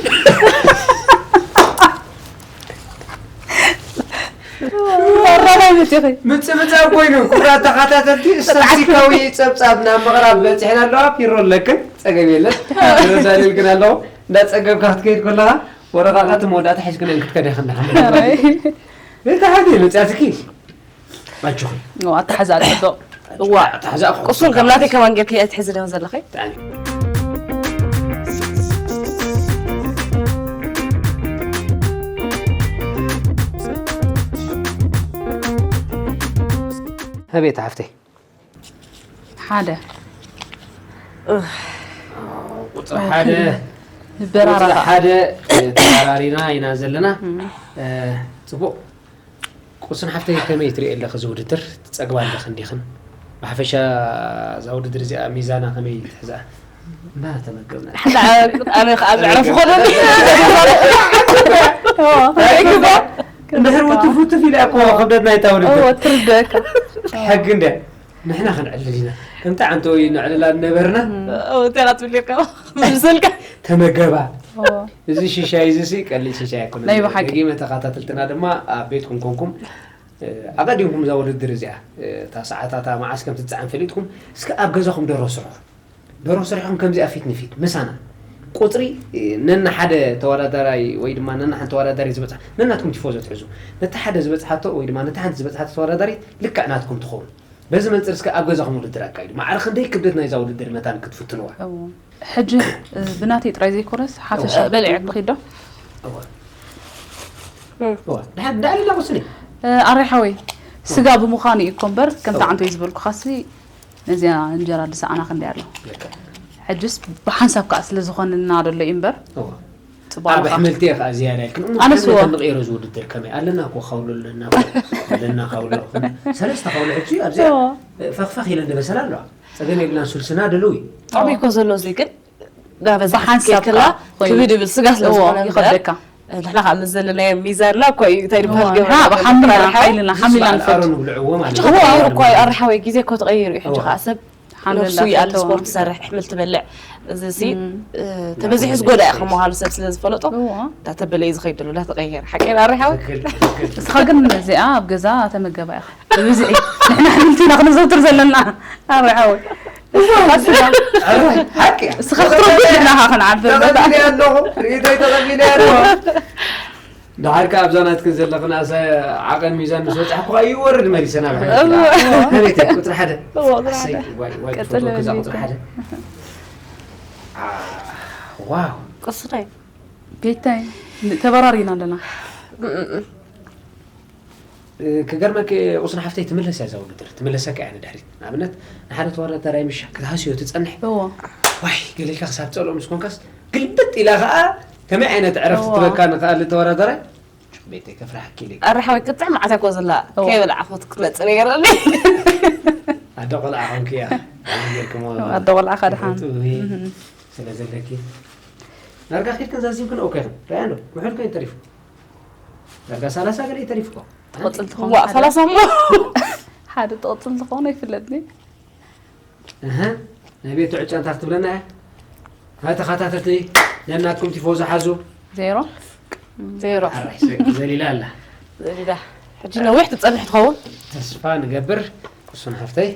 መራማይ መፂኺ። ምፅምፃም ኮይኑ፣ ክቡራት ተኸታተልቲ፣ ስታትስቲካዊ ፀብፃብ ናብ ምቕራብ በፂሕና ኣለዋ። ፒሮ ኣለክን፣ ፀገም የለን። ፒሮ ዳንኤል ግን ኣለዎ። እንዳፀገብካ ክትከይድ ከለኻ፣ ወረቓቕቲ መወዳእታ ሒዝክን ክትከድ ኢኽን። ቤታ ሓንቲ መፅኣትኪ። ኣጆኺ። እዋ፣ ኣተሓዛ ጽቡቕ። እዋ። ኣተሓዛ እኮ ቁሱን ጽቡቕ። ከም ናተይ ከማን ጌርኪ እያ ትሕዚ ደም ዘለኺ? ብጣዕሚ። ኣቤት ሓፍተይ። ሓደ። ቁጽሪ ሓደ። በራራ። ቁጽሪ ሓደ፣ እ፣ ተራሪና ኢና ዘለና። እም። እ፣ ጽቡቕ። ቁስን ሓፍተይ ከመይ ትሪኢ ኣለኺ እዚ ውድድር? ትጸግባ ኣለኺ እንዲኽን? ብሓፈሻ እዛ ውድድር እዚኣ ሚዛና ከመይ ትሕዛ? እንዳተመገብና። ኣነ፣ ኣነ ከኣ መዕረፊ ኮነ። እንድሕር ውትፍ ውትፍ ኢላ እኮ ክብደት ናይታ ውድድር። እዎ፣ ትርደእካ። ሕጊ እንድያ። ንሕና ክንዕልል ኢና። ከምቲ ዓንተወይ ነዕልላ ነበርና። እዎ፣ እንታይ ትብል ኢልካ? ዝምሰልካ። ተመገባ። እዚ ሽሻይ እዚ ሲ ቀሊል ሽሻይ ኣይኮነን። ናይ ብሓቂ። ደጊመ ተኸታተልትና ድማ ኣብ ቤትኩም ኮንኩም፣ እ፣ ኣቐዲምኩም እዛ ውድድር እዚኣ፣ እ፣ እታ ሰዓታታ መዓስ ከም ትጸዓን ፈሊጥኩም፣ እስከ ኣብ ገዛኹም ደሮ ስርሑ። ደሮ ስርሕኩም ከምዚኣ ፊት ንፊት ምሳና። ቁጽሪ፣ እ፣ ነና ሓደ ተወዳዳራይ ወይ ድማ ነና ሓንቲ ተወዳዳሪ ዝበጽሓ፣ ነናትኩም ቲፎዞ ትሕዙ። ነቲ ሓደ ዝበጽሓቶ ወይ ድማ ነቲ ሓንቲ ዝበጽሓቶ ተወዳዳሪት ልክዕ ናትኩም ትኸውን። በዚ መንጽር እስከ ኣብ ገዛኹም ውድድር ኣካይዱ። ማዕረ ክንደይ ክብደት ናይዛ ውድድር መታን ክትፍትንዋ? እዎ። ሕጂ፣ እ፣ ብናተይ ጥራይ ዘይኮነስ ሓፈሻ በሊዐ። ክትብል ትኽእል ዶ? እዎ። እም። እዎ። ድሓን፣ ድሓን ኢላ ቁስኒ። እ፣ ኣረይ ሓወይ፣ ስጋ ብምዃኑ እዩ እኮ እምበር፣ ከምቲ እዎ። ዓንተይ ዝበልኩኻሲ፣ ነዚኣ እንጀራ ድሰኣና ክንደይ ኣሎ። ልክዕ። ሕጅስ ብሓንሳብ ከኣ ስለ ዝኾነና ደሎ እዩ እምበር፣ እዎ። ጽቡቕ ኣብ ኣለኻ። ኣሕምልቲ እየ ከኣ ዝያዳ ኢልክን። እሞ ኣነስ ኣሕምልቲ እዎ። ንቕይሮ ዝውድድር ከመይ? ኣለና እኮ ካውሎ ኣለና እኮ። ኣለና ካውሎ። ሰለስተ ካውሎ ሕጂ ኣብዚኣ እዎ። ፈኽፈኽ ኢለን ዝበሰላ ኣለዋ። ጸገም የብላን፣ ሱልስና ድልው እዩ። ጥቕሚ እኮ ዘሎ እዚ ግን፣ ጋበዛ ብሓንሳብ ክትከላ ከኣ ኮይኑ። ክብድ ይብል ስጋ ስለ እዎ፣ ዝኾነ እምበር፣ ይኸብደካ። ንሕና ከኣ ምስ ዘለናዮ ሚዛንና እኮ እዩ፣ እንታይ እዎ፣ ዝበሃል ገበና ንሕና ኣብ ሓሚልና፣ ጥራሕ ሓይልና፣ ሓሚልና በዓል ንፈቱ። ኣሮን ንብልዕዎ ማለት ሕጂ እዩ። ክትቀይር እዎ። እኮ እዩ፣ ኣረ ሓወይ፣ ግዜ እኮ ትቐይር እዩ። ሕጂ እዎ። ከኣ ሰብ ሓምለ ነብሱ ይኣል እንዳፈተወ። ስፖርት ትሰርሕ፣ ኣሕምልቲ ትበልዕ። እዚ ሲ፣ እም። እ፣ ተበዚሑ ዝጎዳ እዩ፣ ከም ምዃኑ ሰብ ስለ ዝፈለጦ፣ እዎ። እንዳተበለ እዩ ዝኸይድ ዘሎ፣ እንዳተቐየረ። ሓቀይ ኣረ ሓወይ? ትክክል፣ ትክክል። እስኻ ግን እዚኣ ኣብ ገዛ ተመገባ ኢኻ። ብብዝሒ። ንሕና ኣሕምልቲ ኢና ክንዘውትር ዘለና። ኣረ ሓወይ። ኣረ፣ ሓቂ እያ። እስኻ ክትረግጥ ኢኻ ክንዓብር ተቐቢለ ኣለኹ። ርእይቶይ ተቐቢለ ኣለኹ። ደሓር ከኣ ኣብዛ ናትክን ዘለኽን ኣሰ ዓቐን ሚዛን ምስ በጻሕኩ ከኣ ይወርድ መሊሰ ናብ ሕጂ። እዎ። ከመይ ትብል? ቁጽሪ ሓደ። እዎ፣ ቁጽሪ ኣሰይ፣ ሓደ። ዋይ፣ ዋይ፣ ቀጽል ክትፈትዎ ክዛ በል ቁጽሪ ቤታ። ሓደ። አ፣ ዋው። ቁስረይ። ቤታይ፣ ተበራሪና ኣለና። እም፣ እም፣ እም። እ፣ ክገርመኪ ቁስን ሓፍተይ ትምለስ እያ እዛ ውድድር። ትምለሰካ እያ ንድሕሪት። ንኣብነት ንሓደ ተወዳዳራይ ምሻ ክትሃስዮ ትጸንሕ። እዎ። ዋይ፣ ገለ ኢልካ ክሳብ ትጸልኦ ምስ ኮንካስ ግልብጥ ኢላ ከኣ ከመይ ዓይነት ዕረፍቲ እዎ። ትበካ ንኽኣሊ ተወዳዳራይ? ሹቕ ቤተይ ከፍርሓኪ ኢለ። ኣረ ሓወይ ክትጥዕም መዓት እኮ ዘላ እዎ። ከይበላዕኹ ክትመጽእ ነገር ኣለ። ኣደ ቆልዓ ኮንኪ እያ። ጌርክሞ ኣደ ቆልዓ ከድሓን። ፍልጠቱ እህ። እህ። ስለ ዘለኪ። ዳርጋ ኺድክን ዛዚምክን ኦኬ። ራያ እንዶ፣ ውሑድ ኮይኑ ተሪፉ። ዳርጋ ሰላሳ ገለ እዩ ተሪፉ እኮ። ትቕጽል ትኸውን ዋ፣ ሓደ። ሰላሳ እሞ። ሓደ ትቕጽል ትኸውን ኣይፍለጥኒ። እህ፣ ናይ ቤት ዕጫ እንታይ ክትብለና እያ? ናይ ተኸታተልቲ፣ ነናትኩም ቲፎዞ ሓዙ። ዜሮ። ዜሮ። ኣራይ፣ ዘ-፣ ዘሊላ ኣላ። ዘሊላ። ሕጂ ነዊሕ ትጸንሕ ትኸውን። ተስፋ ንገብር፣ ቅሱን ሓፍተይ።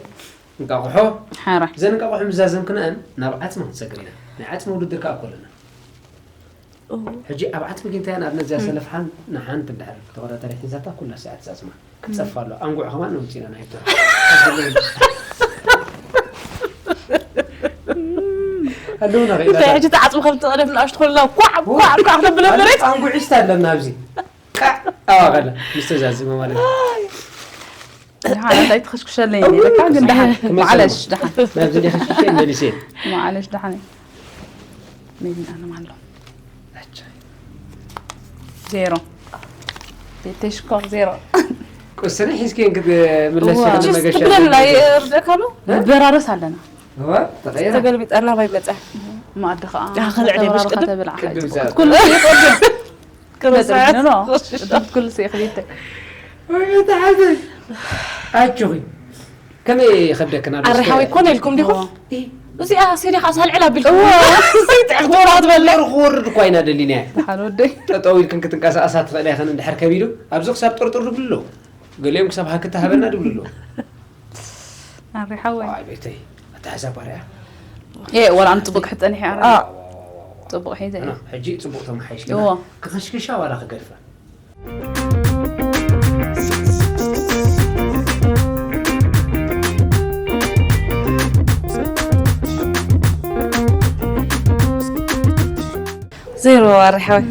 እንቃቑሖ። ሓራ። እዘን እንቃቑሖ ምዛዘም ክንኣን ናብ ዓጽሚ ክንሰግር ኢና። ናይ ዓጽሚ ውድድር ከኣ እኮ ኣለና። እዎ። ሕጂ ኣብ ዓጽሚ ግን እንታይ ንኣብነት እዚኣ እም። ሰለፍ ሓን-፣ ንሓንቲ እንድሕር ተወዳዳሪ ሒዛታ ኩላ ሰዓት ዛጽማ። ክትጸፋ ኣሎ። ኣንጉዕ ከማን ነውጺና ናይ ብትራ። ኣለውና እንታይ ኸይዳ። ሕጂ ተዓጽሚ ከም ትቐደም ንኣሽቱ ኮይና ኳዕ፣ ኳዕ፣ ኳዕ ክተብለ መሬት። ኣንጉዒስታ ኣለና ኣብዚ። ቃዕ ኣዋኸለ ምስ ተዛዝመ ማለት እዩ። ደሓን፣ እንታይ ትኽሽክሸለይ እኔ? ለካ ግን ደሓን። ክመጸና። ማዕለሽ፣ ደሓን። ናብዚ ደይ ክሽክሸ መሊሰ። ማዕለሽ፣ ደሓን። ሜቢ ኣነ ማሎ። ኣቻ። ዜሮ። ቤተይ ሽኮር ዜሮ። ቁስኒ ሒዝኪ እንክትምለሲ እዋ። ከነ መገሻ ትብለና ዘይብልኪ። ይርደካ ኣሎ? እ? ንበራረስ ኣለና። እዋ፣ ተቐይራ። ተገልቢጠና ባይ መጻ። መኣዲ ኸኣ ኣኸለ ዕደ ተበራርኻ ምሽ ቅድም? ተብልዓ። ቅድም ዘ- ኩሉ ይቕድም። ክበጽሕ ኖ፣ ኖ። ክበጽሕ። እቶም ኩሉ ሲ ክቤተ። ወይ መተሓዘ። ኣጆኺ። ከመይ ይኸብደክን ኣብ ኣረ እስከ-? ሓወይ ኮነ ኢልኩም ዲኹም? እዎ። እዚኣ ሲዲ ኻስ ኣልዕል ኣቢልኩም። እዎ። እዚኣ ጥዕም ትብላ ክትበልዕ። ክወርድ እኳ ኢና ደሊና። ደሓን ወደይ። ጠጠው ኢልክን ክትንቀሳቐሳ ትኽእላ ኢኽን እንድሕር ከቢዱ፣ ኣብዚ ክሳብ ጥርጥር ድብሉ ኣለዉ። ገሊኦም ክሳብ ሃክታ ሃበና ድብሉ ኣለዉ። ኣረ ሓወይ። ዋይ ቤተይ፣ ኣተሓዛ ባርያ። ኤ፣ ወላ ኣነ ጽቡቕ ሕጸን ይሐ ኣረ። ዋ፣ ዋ፣ ዋ፣ ዋ፣ ዋ። ጽቡቕ ሒዘ እየ። ኣና፣ ሕጂ ጽቡቕ ተመሓይሽ እዎ። ገና። ክኽሽክሻ ዋላ ክገድፋ? ዜሮ ኣረ ሓወይ።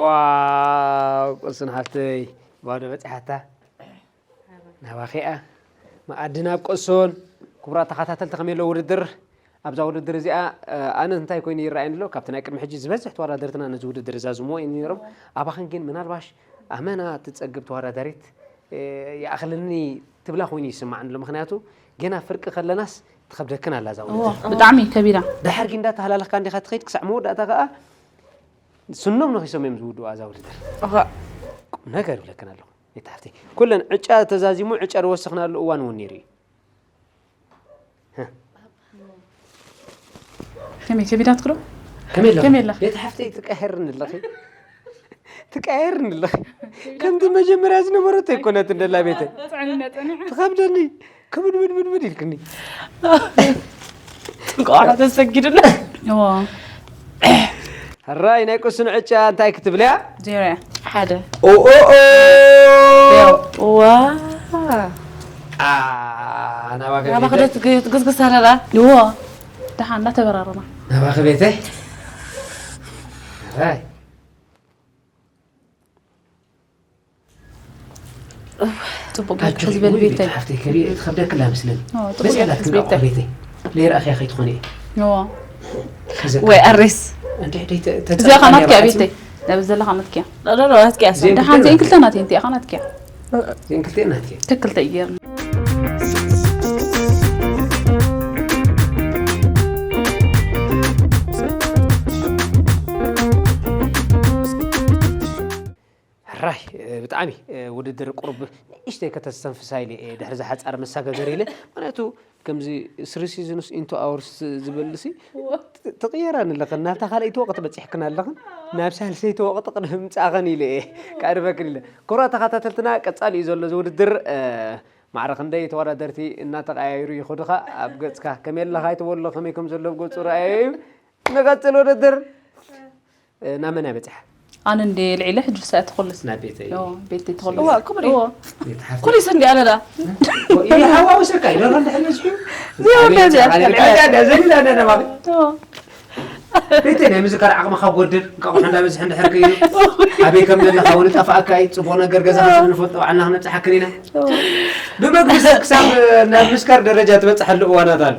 ዋው፣ ቅሱን ሓፍተይ፣ ባዶ በጺሓታ። ናባኺ እያ። መኣዲ ናብ ቅሱን። ክቡራት ተኸታተልቲ፣ ከመይ ኣሎ ውድድር? ኣብዛ ውድድር እዚኣ፣ እ፣ ኣነ እንታይ ኮይኑ ይረኣየኒ ኣሎ? ካብቲ ናይ ቅድሚ ሕጂ ዝበዝሕ ተወዳደርትና ነዚ ውድድር ይዛዝምዎ እዮም ነይሮም። ኣባኽን ግን ምናልባሽ ኣመና ትጸግብ ተወዳዳሪት፣ እ፣ ይኣኽለኒ ትብላ ኮይኑ ይስምዓኒ ኣሎ። ምኽንያቱ ገና ፍርቂ ከለናስ ትኸብደክን ኣላ እዛ እዎ፣ ውድድር። ብጣዕሚ ከቢዳ። ድሓር ግን እንዳተሃላለኽካ እንዲኻ ትኸይድ፣ ክሳዕ መወዳእታ ከኣ ስኖም ነኺሶም እዮም ዝውድኡ ኣዛ ውድድር። እኸ። ቁም ነገር ይብለክን ኣለኹ። ቤት ሓፍተይ፣ ኩለን ዕጫ ተዛዚሙ፣ ዕጫ ዝወሰኽናሉ እዋን እውን ነይሩ እዩ። ከመይ ከቢዳትክ ዶ? ከመይ ኣለኺ? ከመይ ኣለኺ? ቤት ሓፍተይ ትቀያየርኒ ኣለኺ። ትቀያየርኒ ኣለኺ። ከምቲ መጀመርያ ዝነበረት ኣይኮነትን ደላ ቤተይ። ጽዕንና ጸኒሓ። ትኸብደኒ። ክብድብድብድብድ ኢልክኒ። እንቋዕ ተሰጊዱና። እዎ። ሕራይ ናይ ቅሱን ዕጫ እንታይ ክትብልያ? ዜሮ እያ። ሓደ። ኦ ኦ ኦ። ዋ። አ ናባኸ ናባኸ ቤተይ? ዶ ትግ- ትግስግስ ኣለላ? እዎ። ደሓን እንዳተበራረማ። ናባኸ ቤተይ? ሕራይ ጽቡቅ ጌርካ ሕዚ በል ቤተይ። ሓፍተይ ከሪ ትኸብደክላ መስለኒ። ኦ፣ ጽቡቅ መሰላት ጌርካ ክንቃቆ ቤተይ። ቤተይ። ለይረኣኽያ ከይትኾኒ እየ። እዎ። ከዘካ- ወይ ኣሬስ። እንድሕር ደይ ተ- እዚኣ ኸ ናትኪ እያ ተጻባኒ ቤተይ። ኣብዚ ዘላ ኸ ናትኪ እያ። ሎሎ ኣትኪያ ዘይብሉ ደሓን ዘይን ክልተ ናት እየን እቲኣ ኸ ናትኪ እያ። ዘይን ክልተ ናት እየን። ትክክል ተይገርኒ። ሕራይ ብጣዕሚ ውድድር ቁሩብ ንእሽተይ ከተስተንፍሳ ኢለ እየ ድሕሪ ዝሓፃር መሰጋገሪ ኢለ። ምክንያቱ ከምዚ three seasons into ours ዝበልሲ ትቕየራን ኣለኽን ናብታ ካልኣይቲ ወቕቲ በፂሕክን ኣለኽን ናብ ሳልሰይቲ ወቕቲ ቅድሚ ምፃእኽን ኢለ እየ ከዕርበክን ኢለ። ክቡራት ተኸታተልትና ቀፃሊ እዩ ዘሎ እዚ ውድድር። ማዕረ ክንደይ ተወዳደርቲ እናተቐያየሩ ይኸዱኻ ኣብ ገፅካ ከመይ ኣለኻ ኣይትበሎ ከመይ ከም ዘሎ ኣብ ገፁ ረኣዮ እዩ። ንቐፅል ውድድር ናብ መን እያ በፂሓ? ኣነ እንደ ልዒለ ሕጂ ሳያ ትኾልስ ናብ ቤተይ ቤተይ ትኾልስ እዋ ክብሪ እዎ ኩሊስ እንዲ ኣለላ ይሓዋውሰካ ይደርሆ እንድሕር በዚሑ ዘይብላ እዚኣ ዘሊላ ማለት ቤተይ ናይ ምዝካር ዓቕምኻ ጎድል እንቃቑሖ እንዳበዝሐ እንድሕር ከይኑ ኣበይ ከም ዘለኻ እውን ጠፋእካ እዩ። ፅቡቕ ነገር ገዛኻ ስለ ንፈልጦ ባዕልና ክነብፅሓክን ኢና። ብመግቢ ሰብ ክሳብ ናብ ምስካር ደረጃ ትበፅሓሉ እዋናት ኣሎ።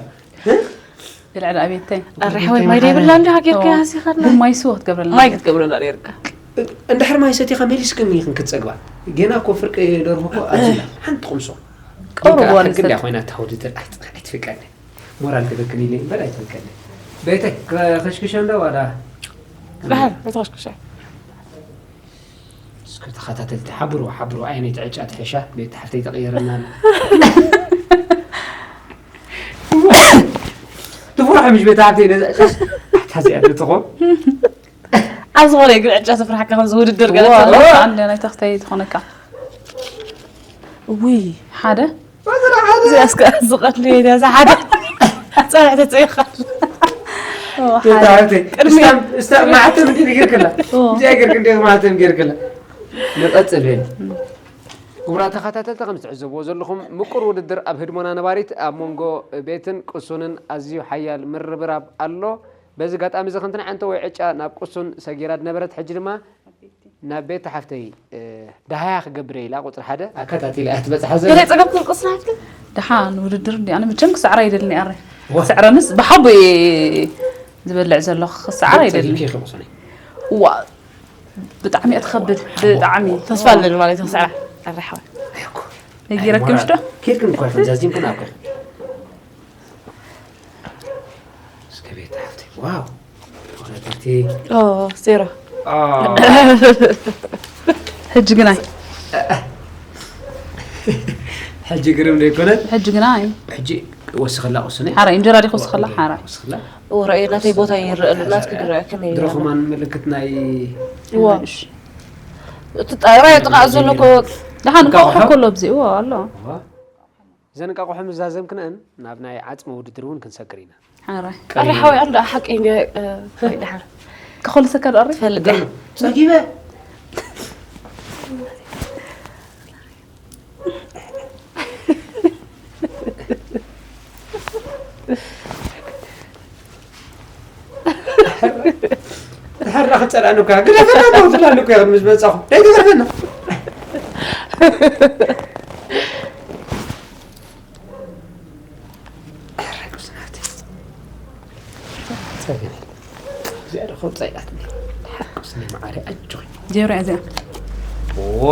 ብልዕሊ ኣቤተይ ኣረ ሓወይ ማይ ደይብላ እንዲ ሃገርካ ሃሲኻና ግን ማይ ስዎ ክትገብረልና ማይ ክትገብረና ነርካ እንድሕር ማይ ሰቲኻ መሊስክን ኢኽን ክትፀግባ። ጌና እኮ ፍርቂ ደርሆ እኮ ኣዚላ ሓንቲ ቁምሶ ቀርቦ ግን ዋን ሕጊ እንዲያ ሰጥ ኮይና ተውድድር ኣይትፍቀኒ። ሞራል ትበክን ኢለ እምበር ኣይትብልከኒ። ቤተይ ከሽክሸ እንዶ ዋላ ዳሓር ኣይትኸሽክሸ እስከ ተኸታተልቲ ሓብሩ ሓብሩ ኣየነይቲ ዕጫ ትሕሻ ቤት ሓፍተይ ተቐየረና። ትፍርሖ ምሽ ቤት ሓፍተይ ነዛ ዕጫ ኣታዚኣ ትኾን ኣብ ዝኾነ ግን ዕጫ ትፍርሓካ ከም ዝውድድር ገለ ዋ ተሎ ኣንደ ናይ ተኽተይ ትኾነካ ውይ ሓደ እዚኣ እስከ ዝቐትሉ እየ እዛ ሓደ ፀንሕቲ ፅኢኻ ሓደ ቅድሚ ማዕተም እንዲ ጌርክላ እዚኣ ጌርክ እንዲ ማዕተም ጌርክላ ንቐፅል ቤን። ክቡራት ተኸታተልቲ ከም ትዕዘብዎ ዘለኹም ምቁር ውድድር ኣብ ህድሞና ነባሪት ኣብ መንጎ ቤትን ቅሱንን ኣዝዩ ሓያል ምርብራብ ኣሎ። በዚ ኣጋጣሚ እዚ ከምቲ ንዓንተ ወይ ዕጫ ናብ ቅሱን ሰጊራ ዝነበረት ሕጂ ድማ ናብ ቤት ሓፍተይ ደሃያ ክገብር ኢላ ቁፅሪ ሓደ ኣከታቲላ እያ ትበፅሓ ዘላ። ገለ ፀገብ ክንቅስናት ደሓን ውድድር እንዲ ኣነ ብቸም ክስዕራ ይደልኒ ኣረ ዋ። ክስዕረንስ ብሓቡ እየ ዝበልዕ ዘለኹ ክስዕራ ይደልኒ ጸጊብኪ ኢኺ ቁሱነይ። ዋ ብጣዕሚ እያ ትኸብድ ብጣዕሚ ተስፋ ኣለኒ ማለት ክስዕራ ኣረ ሓወይ ነጊረኪ ምሽ ዶ ኬድክን እኳ ይኹን ዛዚምክን ኣብ ከ እስከ ቤት ሓፍተይ ዋው ተወዳደርቲ ኦ ዜሮ አ፣ ሕጂ ግናይ ሕጂ ግርም ዘይኮነት ሕጂ ግናይ ሕጂ ወስኸላ ቁሱነይ ሓራይ እንጀራ ዲኹ ስኸላ ሓራይ ወስኸላ ኦ ራእየ ናተይ ቦታ ይረአ ኣሎ ናትኪ ድረኣክን ድረኹማን ምልክት ናይ ዋ እቲ ጣራ ጥቃ ዘሎ እኮ ደሓን እንቋቑሖ ከሎ ኣብዚ እዎ ኣሎ እዘን እንቃቑሖ ምዛዘም ክንአን ናብ ናይ ዓፅሚ ውድድር እውን ክንሰግር ኢና። ሓራይ ኣረ ሓወይ ኣንዳ ሓቂ እንዲ ወይ ድሓር ክኾልሰካ ዶ ኣሪ ትፈልጥ ጸጊበ ድሓር ክፀላእኒ እኳ ግደፈና ዶ ትብላኒ እኮ ኢኹም ምስ መፃኹም ናይ ግደፈና እዚኣ ዶ ከምፃ ኢላትኒ ሓቁስኒ መዓሪ ኣጆኺ ዜሮ እያ እዚኣ ዋ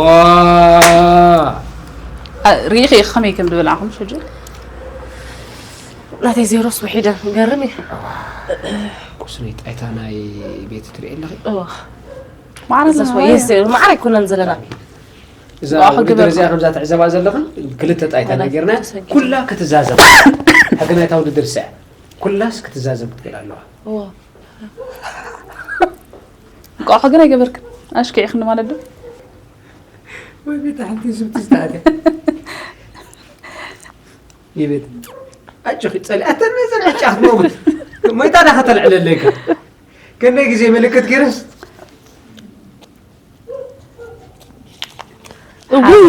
አ፣ ርኢኺ ኢኺ ከመይ ከም ዝበላዕኹም ሕጂ ናተይ ዜሮስ ውሒደ ገርም እዩ ቁስኒ ጣይታ ናይ ቤት ትርኢ ኣለኺ እዋ ማዕረ እዛስ ወይ የስ ዜሮ ማዕረ ኣይኮነን ዘለና እዛ ብኣኹ ውድድር ግበር። እዚኣ ከምዛ ትዕዘባ ዘለኽን ክልተ ጣይታ ነጊርና ኩላ ክትዛዘም ሕጊ ናይታ ውድድር ስዕ ኩላስ ክትዛዘም ክትክእል ኣለዋ እዋ እንቋቑሖ ግን ኣይገበርክን። ኣሽኪዕክኒ ማለት ዶ? ወይ ቤት ሓንቲ ዝብቲ ዝተኣተ ይቤት ኣጆኺ ጸሊ ኣተን መዘን ዕጫ ክትመውት ሞይታ ዳ ከተልዕለለካ ከነ ግዜ ምልክት ገይረስ ውይ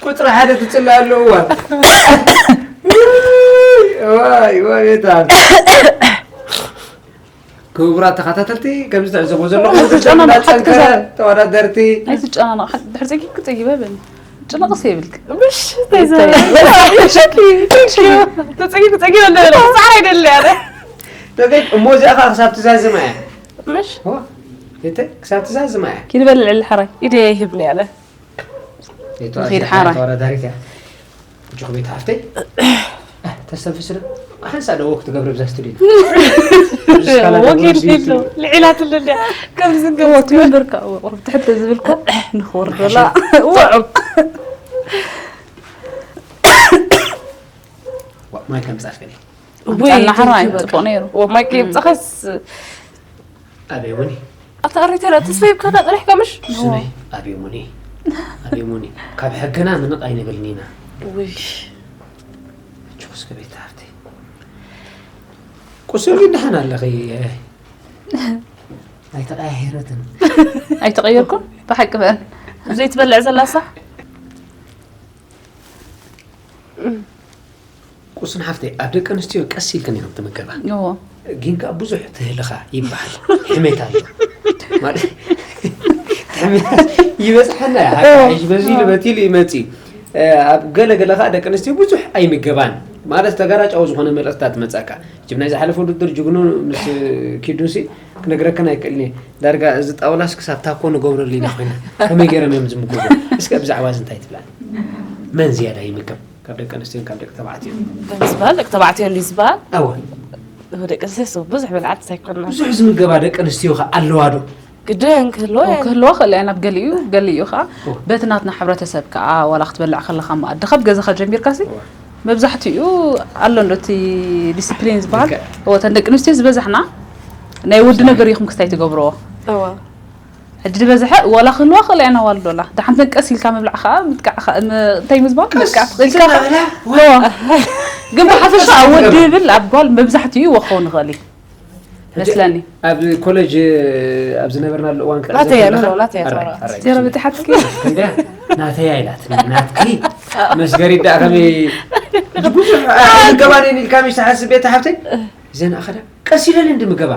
ቁፅሪ ሓደ ትፅላ ኣለዎ ዋይ ዋይ ቤታ ክቡራት ተኸታተልቲ ከምዚ ትዕዘቦ ዘለኹም ኣይትጨናነቕ፣ ሓቂ እንዳፀንከረ ተዛረብ። ተወዳደርቲ ኣይትጨናነቕ ሓ- ድሕሪ ፀጊብኪ ፀጊበ በኒ ጭነቕስ የብልክ ምሽ ተፀጊብ ተፀጊብ እንደበለ ክፃዕር ኣይደለ ያለ ተገኝ እሞ እዚኣ ከዓ ክሳብ ትዛዝማ እያ ምሽ ዋ፣ እተ ክሳብ ትዛዝማ እያ ኪንበልዕ ልሕራይ ኢደ ይህብኒ ያለ ንኸይድ ሓራይ። ተወዳዳሪት እያ እጆኽ ቤት ሓፍተይ ተስተንፍስና ሓንሳ ደዎ ክትገብረ ብዛ ስቱዲዮ ወጌል ፊሉ ልዒላትሉ እንድያ ከምዚ ወት መንበርካ ቁርብ ትሕተ ዝብልካ ንኽወርደላ ውዕብ ማይ ከምፃልከኒ ኣምፃልና ሓራይ ፅቡቕ ነይሩ ወማይ ከየምፅኸስ ኣበይ እውን ኣታ ኣሪተራ ተስፋ ይብካና ጥራሕ ከምሽ ስመይ ኣበይ ሙኒ ኣበይ ሙኒ ካብ ሕግና ምንቕ ኣይንብልን ኢና ውይ ችኹስ ከቤት ሃፍተይ ቁስል ግን ደሓን ኣለኺ ኣይተቐያየረትን ኣይተቐየርኩን ብሓቂ በአን ዘይትበልዕ ዘላሳ ቁስን ሓፍተይ ኣብ ደቂ ኣንስትዮ ቀስ ኢልክን ኢኹም ትምገባ እዎ ግን ከዓ ብዙሕ ትህልኻ ይበሃል ሕሜት ኣሎ ማለት ሕሜት ይበፅሐና እያ ሓቂ በዚ ኢሉ በቲ ኢሉ ይመፅእ ኣብ ገለ ገለ ከዓ ደቂ ኣንስትዮ ብዙሕ ኣይምገባን ማለት ተጋራጫዊ ዝኾነ መልእኽትታት ትመፀካ ጅብ ናይ ዝሓለፈ ውድድር ጅግኑ ምስ ኪዱሲ ክነግረክን ኣይክእልን እየ ዳርጋ እዚ ጣውላስ ክሳብ ታኮ ንገብረሉ ኢና ኮይና ከመይ ገይሮም እዮም ዝምገቡ እስከ ብዛዕባ እዚ እንታይ ትብላ መን ዝያዳ ይምገብ ካብ ደቂ ኣንስትዮን ካብ ደቂ ተባዕትዮ ዝበሃል ደቂ ተባዕትዮ እንዲ ዝበሃል ኣወ ደቂ ኣንስትዮ ብዙሕ ብልዓት ኣይኮንና ብዙሕ ዝምገባ ደቂ ኣንስትዮ ከ ኣለዋ ዶ ግድን ክህልዎ ክህልዋ ክእል እያ ናብ ገሊኡ ገሊኡ ከዓ በቲ ናትና ሕብረተሰብ ከዓ ዋላ ክትበልዕ ከለካ መኣዲ ካብ ገዛካ ጀሚርካ ሲ መብዛሕትኡ ኣሎ እንዶ እቲ ዲስፕሊን ዝበሃል እወ ተን ደቂ ኣንስትዮ ዝበዛሕና ናይ ወዲ ነገር ኢኹም ክስታይ ትገብርዎ እዋ ሕጂ ዝበዝሐ ዋላ ክህልዋ ክእል እያ ናዋል ዶላ ደሓንተን ቀስ ኢልካ ምብላዕ ከዓ ምጥቃዕ ከዓ ም- እንታይ ምዝባል ምጥቃዕ ትኽእል ኢልካ እወ። ግን ብሓፈሻ ኣብ ወዲ ይብል ኣብ ጓል መብዛሕትኡ ይወኸው ንኽእል እዩ መስለኒ ኣብ ኮሌጅ ኣብ ዝነበርናሉ እዋን ክትዕዘብ ናተይ እያ፣ ከለኻ- ናተይ እያ፣ ኣራይ፣ ተባባዕ። ኣራይ፣ ጀረብ እቲ ሓትኪ እንድያ ናተያ ኢላት ናትኪ መስገሪ ዳ ከመይ ብዙሕ ገባን ኢልካ ምሽ ትሓስብ ቤት ሓፍተይ ዘን ኣኸዳ ቀስ ኢለን እንዲ ምገባ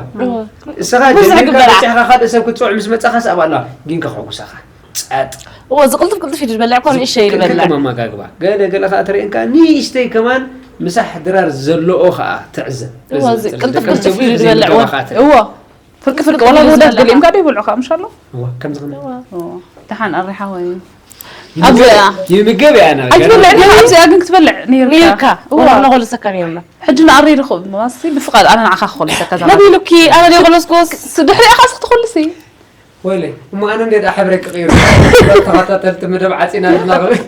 እስኻ ብዙሕ ጀሚርካ ግበራ። በፂሕካ ካልእ ሰብ ክትፅውዕ ምስ መፃኻስ ኣብ ኣለዋ ጊንካ ከጉሳኻ ጸጥ እዎ ዝቕልጥፍ ቅልጥፍ እዩ ዝበልዕ እኮ ንእሸ ይበልዕ ቅልጥፍ ኣመጋግባ ገለ ገለ ከዓ ትርእንካ ንእሽተይ ከማን ምሳሕ ድራር ዘለዎ ከዓ ትዕዘብ እዎ፣ እዚ ቅልጥፍ ደቂ ኣንስትዮ ቅልጥፍ እዩ ብዙሕ ዝበልዕ ዘይምገባ ወ- ከዓ ትርኢ። እዎ ፍርቂ ፍርቂ ዋላ ውዳት ገሊኦም ከዓ ደይበልዑ ከዓ ምሻሎ እዋ፣ ከምዚ ከመይ ደሓን ኣሪሓ ወይ ይምገብ- ይምገብ እያ ነገር ኣይትበልዕ ዲኻ ኣብዚኣ ግን ክትበልዕ ነይርካ ነይርካ እዋ ወላ ነኾልሰካ ነይርና ሕጂ ንኣሪ ድኹ ማሲ ብፍቓድ ኣነ ንዓኻ ክኾልሰካ ዛ ነቢሉኪ ኣነ ደይኮለስኩስ ድሕሪኣ ኻስ ክትኾልሲ ወይለይ እሞ ኣነ እንደ ደኣ ሕብረ ክቕይሩ ተኸታተልቲ መደብ ዓፂና ኣለና ክብል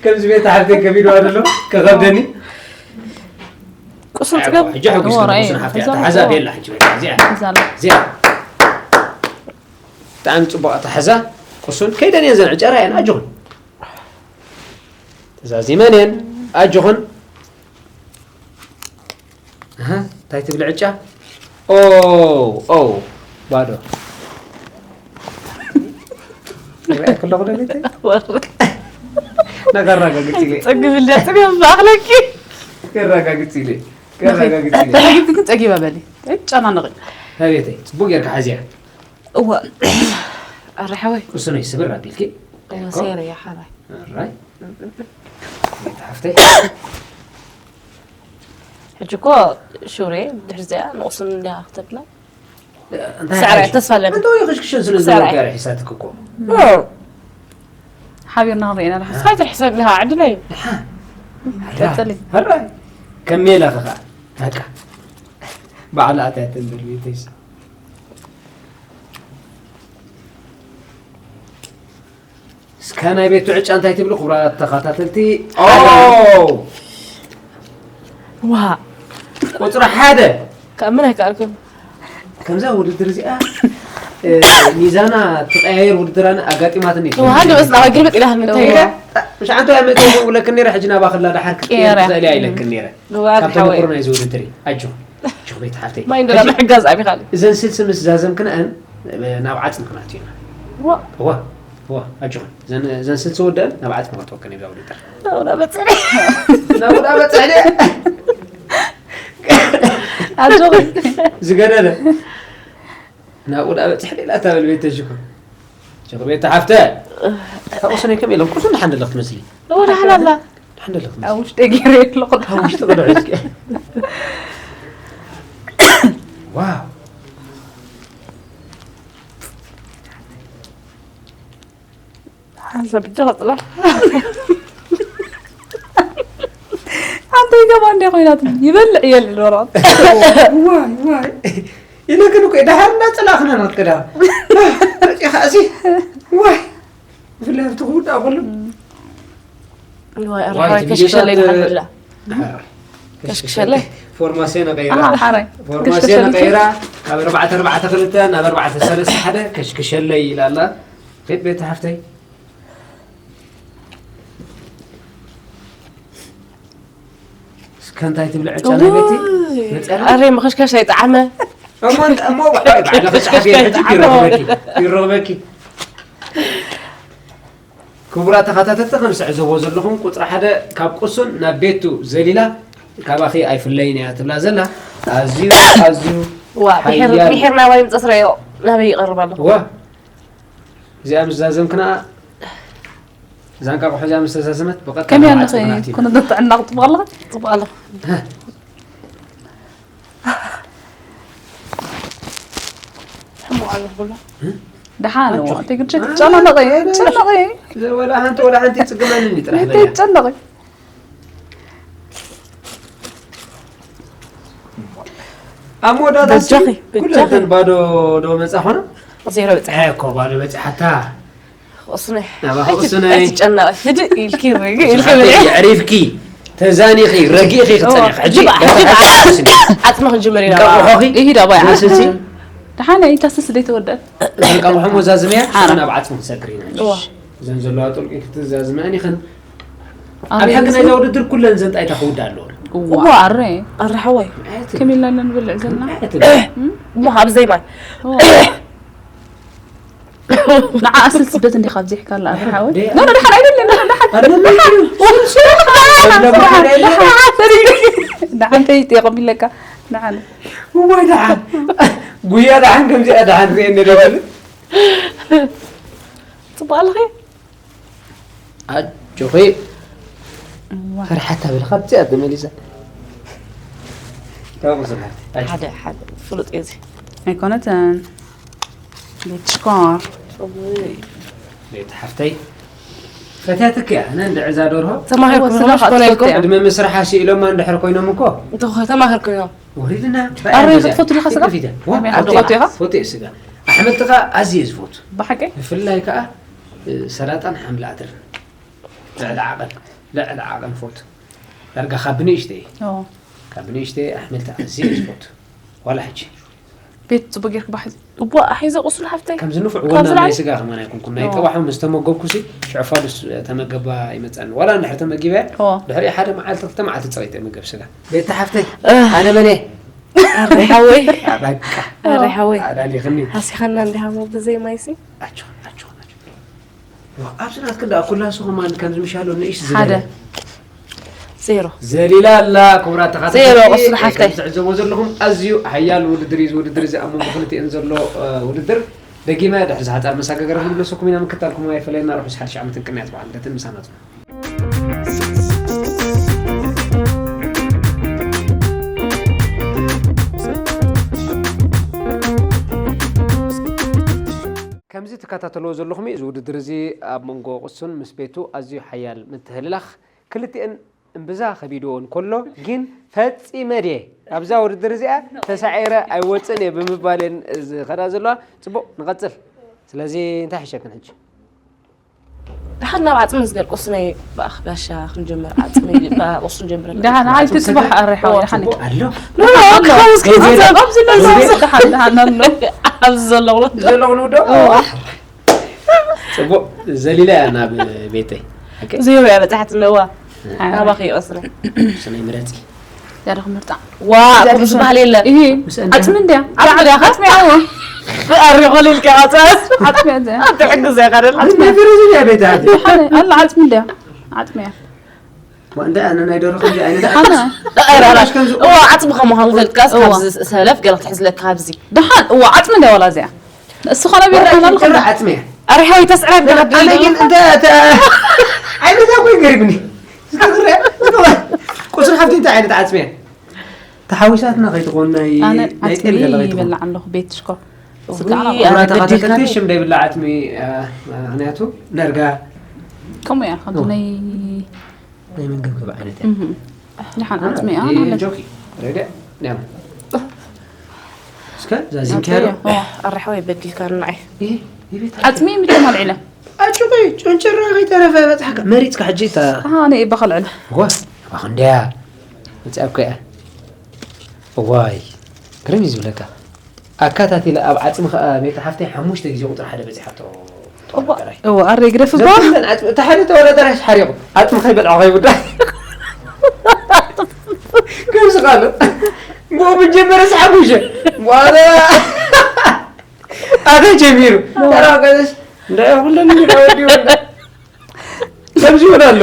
ከምዚ ቤት ሓፍተይ ከቢድዋ ደሎ ከኸብደኒ ቁሱን ፅገብ ሕጂ ሕጉስ እዎ፣ ራእይ ቁሱን ሓፍተይ ሒዛ ኣተሓዛ ኣለዋ። ቤላ ሕጂ በቃ እዚኣ እዛ እዚኣ ብጣዕሚ ፅቡቕ ኣተሓዛ ቁሱን ከይደን እየን ዘን ዕጨራ እየን ኣጆኹን ተዛዚመን እየን ኣጆኹን ኣሃ እንታይ ትብል ዕጫ ኦ ኦ ባዶ ሪኣ ከለኹ ደሊተ ነጋራጋግፅ ኢለ ፀግብ እንዳ ፅግብ ማእኽለኪ ከራጋግፅ ኢለ ከራጋግፅ ኢለ ተረጊብኪ ግን ፀጊበ በሊ ኣይጨናነቂ ሃቤተይ ፅቡቅ ጌርካ ሓዚያ እወ ኣረ ሓወይ ቁስነይ ስብር ኣቢልኪ ሰይረ እያ ሓራይ ራይ ሓፍተይ ሕጂ እኮ ሹሬ ድሕሪ እዚኣ ንቑስን እንዲያ ክተብላ እንታይ ሰዕረ ሓይሽ? ተስፋ ኣለኒ እንተ ወይ ክሽክሽን ስለ ሰዕረ። ዝበልካ ርሒሳትክ እኮ ሓቢርና ክንርኢ ኢና ንሓስ ስኻይ ትርሕሰ ኣለኻ ዓድለይ ቀጽሊ ሕራይ ከም ሜላ ኸኻ በቃ ባዕላ ኣትያ ተንበር ቤተይስ እስከ ናይ ቤቱ ዕጫ እንታይ ትብሉ ክቡራት ተኸታተልቲ ኦ ዋ ቁፅሪ ሓደ ከኣምን ኣይከኣልኩን ከምዛ ውድድር እዚኣ ሚዛና ትቀያየር ውድድር ኣጋጢማትኒ። ወሃ ገበስ ናብ ግልብጥ ኢላ ህልምንታይ ኢለ ምሽ ኣንተ ያመ ውለክ ነረ ሕጂ ናባ ክላ ዳሓር ክትቀየር ትኽእል እያ ኢለክ ነረ። ካብ ተመክሮ ናይዚ ውድድር እዩ። ኣጆ ኣጆ ቤት ሓፍተይ። ማይ እንደላ ምሕጋዝ ኣብይ ካልእ። እዘን ስልሲ ምስ ዛዘምክንኣን ናብ ዓጽሚ ክነኣትዩና። ዋ ዋ ዋ ኣጆ እዘን ስልሲ ወደን ናብ ዓጽሚ ከተወከን ይብላ ውድድር። ናብኡ ዳበጽሐ ናብኡ ዳበጽሐ ኣጆኺ ዝገደለ ናብኡ ዳበጽሐ ሌላ ታበል ቤት ተሽኮ ሸቕ ቤት ሓፍተ ታቆሰነ ከም ኢሎም ቁሱ ንሓንደለክ ትመስሊ። ወደ ሓላላ ንሓንደለክ ትመስሊ። ኣብ ውሽጠይ ገይረ ኣለኹ። ኣብ ውሽጢ ቅድዑ እስኪ ዋው ሓንሳብ ብቻ ቀጽላ። ኣንተ ይገባ እንደ ኮይናት ይበልዕ የለ ዶሮ። ዋይ ዋይ ኢለክን እኮ ደሓር እንዳጸላኽና ንክዳ መጺኻ እዚ ዋይ ብፍላይ ኣብቲ ክውዳእ ከሎ ከሽክሸለይ ንሓመላ ከሽክሸለይ ፎርማሴ ነቀይራ ፎርማሴ ነቀይራ ካብ ኣርባዕተ ኣርባዕተ ክልተ ናብ ኣርባዕተ ሰለስተ ሓደ ከሽክሸለይ ኢላ ኣላ። ፌት ቤት ሓፍተይ እስከ እንታይ ትብሊ ዕጫ ናይ ቤቲ መፅያና ኣረ መኸሽከሽ ኣይጠዓመ እሞ እሞ ባዕላ ከሽከሽ ከይትዓገ ሕጂ ይረኽበኪ ይረኽበኪ። ክቡራት ተኸታተልቲ ከም ዝዕዘቦ ዘለኹም ቁፅሪ ሓደ ካብ ቁሱን ናብ ቤቱ ዘሊላ ካባኺ ኣይፍለይን እያ ትብላ ዘላ ኣዝዩ ኣዝዩ ዋ ብሒር ሓያል ብሒር ናባይ ምፅስረዮ ናበይ ይቐርብ ኣሎ ዋ እዚኣ ምስ ዛዘምክና እዛ እንቃቑሖ እዚኣ ምስ ተዛዘመት ብቐጥታ ከመይ ናብ ኣለኺ? ዓጽምና ኣትዩ። ኩነታት ጥዕና ክጽቡቕ ኣለኺ? ጽቡቕ ኣለኹ። ሕሙቕ ኣለኹ ብሎ። ደሓን እዋ፣ ኣጆኺ። ትግርቺ ትጨነቂ፣ ትጨነቂ። ወላ ሓንቲ ወላ ሓንቲ ይጽግመኒ ጥራሕ በያ። ትጨነቂ። ኣብ መወዳእታ እስኪ በጃኺ፣ በጃኺ። ኩለተን ባዶ ዶ መጻ ኾነ? ዜሮ በጻ። እኮ ባዶ በጺሓታ። ቁስነ። ናባኺ ቁስነ። ኣይትጨነቂ፣ ህድእ ኢልኪ ርግእ ኢልኪ ብልዒ። የዕሪፍኪ፣ ተዛኒኺ፣ ረጊእኺ ክትጸንሒ። ሕጂ ሕጂ በቃ፣ ሕጂ በቃ። ዓጽሚ ክንጅምር ኢና። እንቃቑሖኺ? ይሂድ ኣባይ፣ ዓጽሚ። ስልሲ? ደሓን እያ፣ ኢታስስ ደይተወደአት። እንቃቑሖ ሞዛዝምያ፣ ሓራ። ናብ ዓጽሚ ክንሰግር ኢና። እዋ። እዘን ዘለዋ ጥልቂ ክትዛዝመን ኢኽን። ኣብ ሕጊ ናይዛ ውድድር ኩለን ዘን ጣይታ ክውዳ ኣለዎ። እዋ ኣረ ኣረ ሓወይ ከመይ ኢልና ንበልዕ ዘለና እሞ ካብ ዘይማይ ንዓ ኣስል ስደት እንዲኻ ኣብዚሕካ ኣላ ኣረ ሓወይ ኖ ኖ ደሓን ኣይደለ ኖ ደሓን ደሓን ተይጥ የቐሚለካ ደሓን እዋይ ደሓን ጉያ ደሓን ከምዚኣ ደሓን ርእየ ነደበል ጽቡቕ ኣለኺ ኣጆኺ ፈርሓታ በለ ካብዚኣ ተመሊሳ ሓደ ሓደ ፍሉጥ እዩ እዚ ኣይኮነትን ቤት ሽኮር ቤት ሓፍተይ ፈትያትክ እያ ኣነ እንድዕዛ ደርሆ ተማሂርኩም ስለ ዝኾነ ኢልኩም ፈትያ። ቅድሚ ምስርሓ ስኢሎማ እንድሕር ኮይኖም እኮ እንተኾ ተማሂርኩም እዮም ወሪድና ኣረ ክትፈቱ ዲኻ ስጋ? ከመይ ከም ትፈቱ ኢኻ? ፈትየ ስጋ ኣሕምልቲ ከዓ ኣዝየ ዝፈቱ ብሓቂ ብፍላይ ከዓ ሰላጣን ሓምሊ ኣድርን ልዕሊ ዓቐን ልዕሊ ዓቐን ፈቱ ዳርጋ ካብ ብንእሽተይ ካብ ብንእሽተይ ኣሕምልቲ ኣዝየ ዝፈቱ ዋላ ሕጂ ቤት ፅቡቅ ጌርክ ባሕዚ እቦ ኣሒዘ ቁስሉ ሓፍተይ ከምዚ ንፉዕ ወና ናይ ስጋ ከማን ኣይኮንኩም ናይ ጠባሑ ምስ ተመገብኩሲ ሽዑ ፋዱስ ተመገባ ይመፀኒ ዋላ እንድሕር ተመጊበ ድሕሪ ሓደ መዓልቲ ክልተ መዓልቲ ፅሬት እምገብ ስጋ ቤት ሓፍተይ ኣነ መን እየ ኣረ ሓወይ በቃ ኣረ ሓወይ ኣዳሊኽኒ ሃሲኻና እንዲሃሞ ብዘይ ማይሲ ኣጆ ኣጆ ኣብዚ ናትክን ደኣ ኩላሱ ከማን ከምዚ ምሻሎ ንእሽ ሓደ ዝበለ ዜሮ ዘሊላ ኣላ ክቡራት ተኻታተልቲ ዜሮ ቁስሊ ሓፍተይ። ከም ትዕዘብዎ ዘለኹም ኣዝዩ ሓያል ውድድር እዩ እዚ ውድድር እዚ ኣብ መንጎ ክልቲኤን ዘሎ እ፣ ውድድር ደጊመ ድሕሪ እዚ ሓጻር መሰጋገሪ ክንምለሰኩም ኢና ምክታልኩም ኣይፈለየና ርሑስ ሓድሽ ዓመትን ቅንያት በዓል ልደትን ምሳና ጽኑ ከምዚ ትከታተልዎ ዘለኹም እዩ። እዚ ውድድር እዚ ኣብ መንጎ ቅሱን ምስ ቤቱ ኣዝዩ ሓያል ምትህልላኽ ክልቲኤን እምብዛ ከቢድዎ እንከሎ ግን ፈጺመ ድየ ኣብዛ ውድድር እዚኣ ተሳዒረ ኣይወጽእን እየ ብምባል እየን ዝኸዳ ዘለዋ። ጽቡቕ ንቐጽል። ስለዚ እንታይ ሕሸክን ሕጂ? ደሓን ናብ ዓጽሚ ንስገር። ቁስነይ ብኣኽ ጋሻ ክንጀምር፣ ዓጽሚ ብኣ ቁስ ንጀምር። ደሓን፣ ሓንቲ ጽባሕ ኣርሓዊ፣ ደሓን። ጽቡቅ ኣሎ። ኖ፣ ኖ፣ ኣብዚ ኣሎ። ደሓን፣ ደሓን ኣሎ። ኣብዚ ዘለኹ ዘለኹ ንውዶ ጽቡቅ። ዘሊላ እያ ናብ ቤተይ። ኦኬ። ዜሮ እያ በጻሕት ኣለዋ። ኣባኺ ይቐስረ። ስነይ ምረጺ። ያደኹ ምርጣ። ዋ፣ ከምዚ ዝበሃል የለን። ይሄ ምስ ኣንዳ- ዓጽሚ እንድያ። ዓጽሚ ዲኻ? ዓጽሚ ኣዎ። ኣሪኾ ልልካ ቐጻስ። ዓጽሚ እያ። ኣትሕግዝ ኢኻ ደላ። ዓጽሚ ፍርዚ እያ ቤት ዓዲ። ኣላ ዓጽሚ እንድያ። ዓጽሚ እያ። ዋ፣ እንዳ ኣነ ናይ ደርሆ ከምዚ ዓይነት ኣነ እዋ፣ ዓጽሚ ከም ምዃኑ ፈልጥካስ፣ ካብዚ ሰለፍ ገለ ክትሕዝለካ ኣብዚ። ደሓን እዋ፣ ዓጽሚ እንድያ ዋላ እዚኣ። ንእሱ ኾነ ቢርካ ወላ ናልኩም። ጭራ ዓጽሚ እያ። ኣርሓዊ ተስዕረን ኣነ ግን እንተ እተ ዓይነታ እኮ ይገርምኒ። እስከ ክርያ፣ እስከ ቁስሪ ሓፍቲ እንታይ ዓይነት ዓጽሚ እያ? ተሓዊሳትና ከይትኾን ናይ ኣነ ናይ ዓጽሚ ጤል ገለ ከይትኾን። ይበልዕ ኣለኹ ቤት ሽኮር። ውይ፣ ስጋና ኣነ ኩብራ በዲልካ ተኸታተልቲ ነይ። ሽም ደይብላ ዓጽሚ፣ አ፣ ምኽንያቱ ነርጋ ከምኡ እያ፣ ከምቲ ናይ ናይ መንገብገብ ዓይነት እያ። እህ፣ ደሓን ዓጽሚ እያ እ፣ ማለት። ጆኪ፣ ረደ፣ ያም። እስከ ዛዚም ዓጽሚ ከይሩ። እያ። ኦ፣ ኣርሓዊ በዲልካ ንዓይ። ይሄ፣ ይሄ ቤት ዓጽሚ ምተማልዒለ። ኣጭቂ ጨንጨራ ከይተረፈ በጽሓካ መሪጽካ ሕጂ እታ ኣሃ፣ ነይ በኸልዕል። ዋ፣ ኣባኽ እንድያ። መጽኣብ ከያ። እዋይ፣ ግርም እዩ ዝብለካ። ኣካታቲለ ኣብ ዓጽሚ ከኣ ቤት ሓፍተይ ሓሙሽተ ግዜ ቁጽሪ ሓደ በጺሓቶ። እዋ። ጥራይ። እዎ፣ ኣረ ይግደፍ እባ። ዘኩለን ዓጽሚ፣ እታ ሓደ ተወዳዳራይ ሓሪቑ። ዓጽሚ ከይበልዖ ከይውዳ። ከምዚ ቃሉ። ብኡ ምን ጀመረ ሓሙሽተ። ዋላ። ኣበይ ጀሚሩ? ተራ ቀደስ። እንዳ ኩለን እንዳ ወዲኡ እንዳ። ከምዚ ይሆን ኣሎ።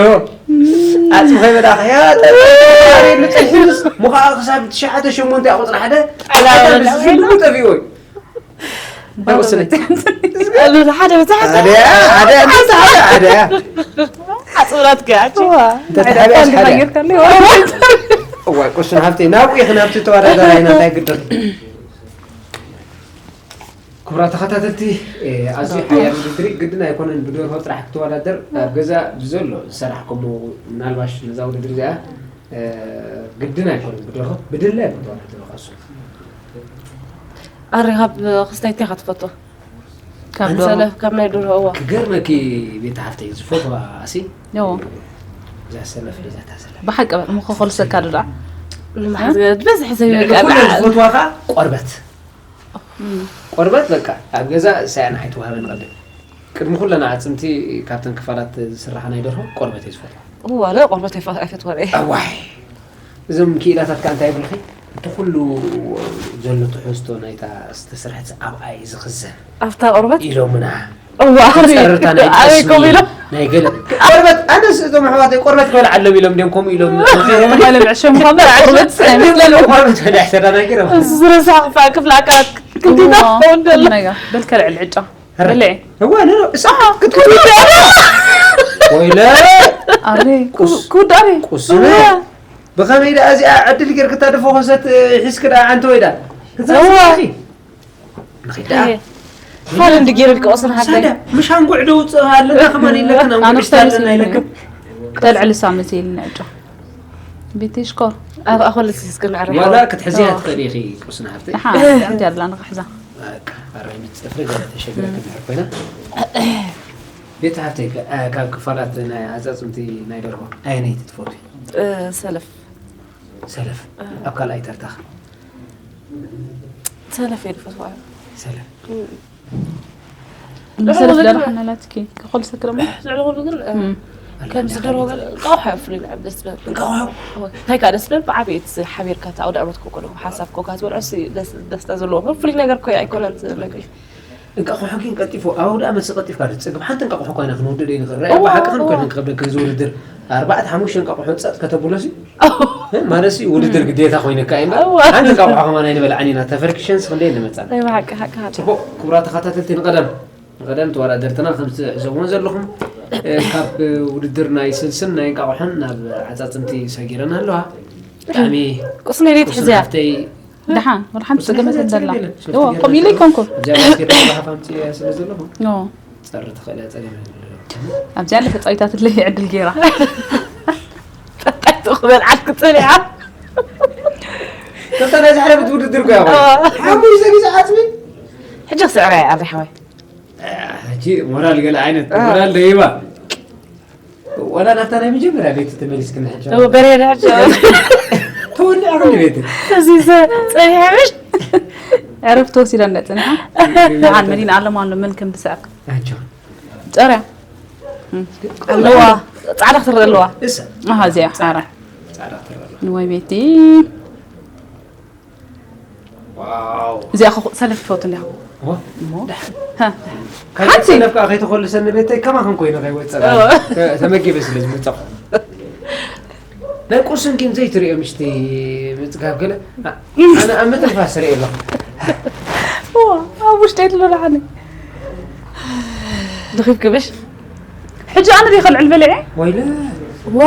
ዓጽሚ ከይበላዕካ፣ ያ፣ ጠ-፣ ጠ-፣ ንጽሕንስ፣ ምዃ ክሳብ ትሽዓተ ሸሞንተ ቁጽሪ ሓደ፣ ዕላል ዕላል ዝስልሙ ጠፊኡ እዩ። ኣይወስነኝ። ሓደ ብታሕቲ። ሓደ፣ ሓደ፣ ሓደ፣ ሓደ። ሓጽብራት ገያች። እንተ ተሓቢኣስ ሓደ። ቀይርካለይ። እዋ፣ ቁስን ሃብተይ፣ ናብኡ ኢኺ፣ ናብቲ ተወዳዳራይና እንታይ ግድር? ክቡራት ተኸታተልቲ፣ እ፣ ኣዝዩ ሓያል ውድድር እዩ። ግድን ኣይኮነን ብደርሆ ጥራሕ ክትወዳደር፣ ኣብ ገዛ ብዘሎ ዝሰራሕኩሞ፣ ምናልባሽ ነዛ ውድድር እዚኣ፣ እ፣ ግድን ኣይኮነን ብደርሆ፣ ብድላይ ክትወዳደር ከሱ። ኣሪ ካብ ክስታይ እንታይ ኢኻ ትፈቱ? ካብ ኣነ ደርሆ። ሰለፍ ካብ ናይ ደርሆ እዋ። ክገርመኪ ቤት ሓፍተይ ዝፈትዋ ኣሲ፣ ዮ። እዛ ሰለፍ፣ እዛ እታ ሰለፍ። ብሓቂ በል፣ እሞ ክኾልሰካ ዶ ደኣ? ንማሕዝ ዝበዝሕ ሰብ ልዕሊ ይወድቃ ኩለን በዓል። ዝፈትዋ ኸዓ ቆርበት። ቆርበት በቃ ኣብ ገዛ ሳያን ኣይትወሃበን ቀደም። ቅድሚ ኩለን ኣዕፅምቲ ካብተን ክፋላት ዝስራሓ ናይ ደርሆ ቆርበት እየ ዝፈትዋ። እዋ፣ ኣነ ቆርበት ኣይፈ-፣ ኣይፈትወን እየ። ኣዋይ፣ እዞም ክኢላታት ከዓ እንታይ ይብልኺ? እቲ ኩሉ ዘሎ ትሕዝቶ ናይታ ዝተሰርሐት ኣብኣ እዩ ዝኽዘን ኣብታ ቆርበት? ኢሎምና። እዋ፣ ጸርታ ናይ ኣበይ ጠስሚ ኮም ኢሎም? ናይ ገለ ቆርበት፣ ኣነስ እዞም ኣሕዋተይ ቆርበት ክበልዓሎም ኢሎም ድዮም ከምኡ ኢሎም መኺሮም? ማለት ዕሸም ካብ ቆርበት ኣይመስለንን። ቆርበት በሊሕ ተደናጊሮም። ዝረሳዕ ክፋ-፣ ክፍሊ ኣካላት ክንዲና እዋ፣ ክኸውን ከሎ። ነገር በል ከልዕል ዕጫ። በልዒ። እዋ፣ ኖ፣ ኖ፣ እሳ ክትውዳ። ወይለ፣ ኣረ፣ ቁስ። ክውዳእ ኣረ። ቁስነ። ብኸመይ ደኣ እዚኣ ዕድል ጌርክታ ድፎ ኮሰት ሒዝክ ደኣ ዓንቲ ወይ ደኣ? እዋ። ንኺዳ። ፋል እንዲ ጌርልካ ቁስን ሓቀይ። ሳዳ፣ ምሽ ኣንጉዕ ዶ ውፅእ ኣለና ከማን ኢለክን ኣንጉዕ ኣነስ ስታልና ተመስለኒ። ኢለክን። ተልዕል ሳምንት ኢልና ዕጫ። ቤተይ ሽኮር። ኣብ ኣኾል እስኪ እስኪ ንዕረፍ። ዋላ ክትሕዝያ ትኽእሊ ኢኺ ቁስን ሓፍተይ። ደሓ፣ ሓንቲ ኣለና ንኽሕዛ። በቃ፣ ኣራይ ምስ ፅፍሪ ገለ ተሸግረክ እንድሕር ኮይና። ቤት ሓፍተይ ከ፣ ኣ፣ ካብ ክፋላት ናይ ኣጻጽምቲ ናይ ደርሆ ኣየነይቲ ትፈትዊ? እ፣ ሰለፍ። ሰለፍ። ኣብ ካልኣይ ተርታኽ? ሰለፍ እየ ዝፈትዋ። ሰለፍ። ሰለፍ ደርሓ ናላትኪ ክኾል ሰክረሞ። ልዕሊ ኩሉ ግን፣ እ፣ እም። ከምዚ ደርሆ ገለ እንቋቑሖ ፍሉይ ንዓብ ደስ ዝብል። እንቋቑሖ? እንታይ ከኣ ደስ ዝብል ብዓብየት ሓቢርካ እቲ ኣውደ ኣመት ኮ ኮሎ ሓሳብ ኮ ጋዝ በልዖ ሲ ደስ-፣ ደስታ ዘለዎ ፍሉይ ነገር ኮ ኣይኮነን እቲ መግቢ። እንቋቑሖ ግን ቀልጢፉ፣ ኣብ ኣውደ ኣመት ቀልጢፍካ ትጽግብ። ሓንቲ እንቋቑሖ ኮይና ክንውድእ ዘይንኽእል። ራይ እዋ፣ ብሓቂ እዋ። ክንኮይና ክኸብደክ እዚ ውድድር። ኣርባዕተ ሓሙሽተ እንቋቑሖ ጸጥ ከተብሎ ሲ፣ እ፣ ማለት ሲ ውድድር ግዴታ ኮይነካ እዩ እምበር፣ እዋ። ሓንቲ እንቋቑሖ ከማን ኣይንበልዓን ኢና። ተፈርኪሸንስ ክንደይ ንመጻና። ናይ ብሓቂ ሓቂ ሓቂ። ጽቡቕ፣ ክቡራት ተኸታተልቲ፣ ንቐደም። ንቐደም ተወዳደርትና ከም ትዕዘብዎን ዘለኹም፣ እ፣ ካብ ውድድር ናይ ስልስን ናይ እንቋቑሖን ናብ ዓጻጽምቲ ሰጊረን ኣለዋ። ብጣዕሚ ቁስነይ ደይ ቁስን ትሕዝያ። ሓፍተይ ደሓን፣ ወላ ሓንቲ ቁስን ጸገመት ሓፍተይ እንደላ። ጸገም የለን። እዎ፣ ከምኡ ኢለ ኣይኮንኩ። እዚኣ ባስኬት ተባሃፍ ኣምፅእ ስለ ዘለኹ ኖ። ጸሪ ትኽእል እያ፣ ጸገም የለን። ኣብዚኣ ለተጻዊታትለይ ዕድል ገይራ። ጠጣይ ትኽበል ዓድ ክጸሊዓ። ክልተ ናይ ዝሓለፈት ውድድር እኮ እያ። ሓሙሽተ ግዜ ዓጽሚ። ሕጂ ክስዕራ እየ፣ ኣረ ሓወይ። ሕጂ ሞራል ገለ ዓይነት ሞራል ደይባ። ወላ ናብታ ናይ መጀመርያ ቤት ተመሊስክን ሕጂ። እዎ፣ በሬ ዳሕሻ። ተወሊዕክን ቤት። እዚ ዘ-፣ ጸኒሐ ምሽ? ዕረፍቲ ወሲዳ እንዳጸኒሓ። ንዓን መዲና ኣለማ ኣሎ፣ መን ከም ትስዕር። ኣጆ። ጸርያ። እም። ኣለዋ። ጻዕዳ ክትረአ ኣለዋ። እሳ። ኣሃ፣ እዚኣ፣ ሓራ። ጻዕዳ ትረአ። ንዋይ ቤቲ። ዋው። እዚኣ ኸ-፣ ሰለፍ ትፈቱ እንዲያ። ዋ። እሞ። ደሓን። ሃ። ካልእ ሓንቲ። ሰለፍ ከኣ ከይተኾልሰኒ ቤተይ ከማኽን ኮይነ ከይወጽእ። እዎ። ተ-፣ ተመጊበ ስለ ዝመጻኹ። ናይ ቁርስን ግን ዘይትርእዮ ምሽቲ ምጽጋብ ገለ። ኣ-፣ ኣነ ኣብ ምትንፋስ ርእየ ኣለኹ። እዋ፣ ኣብ ውሽጢ የለ ደሓን። ድኺፍ ክብሽ። ሕጂ ኣነ ዲኸ ልዕል በሊዐ? ወይለ። ዋ፣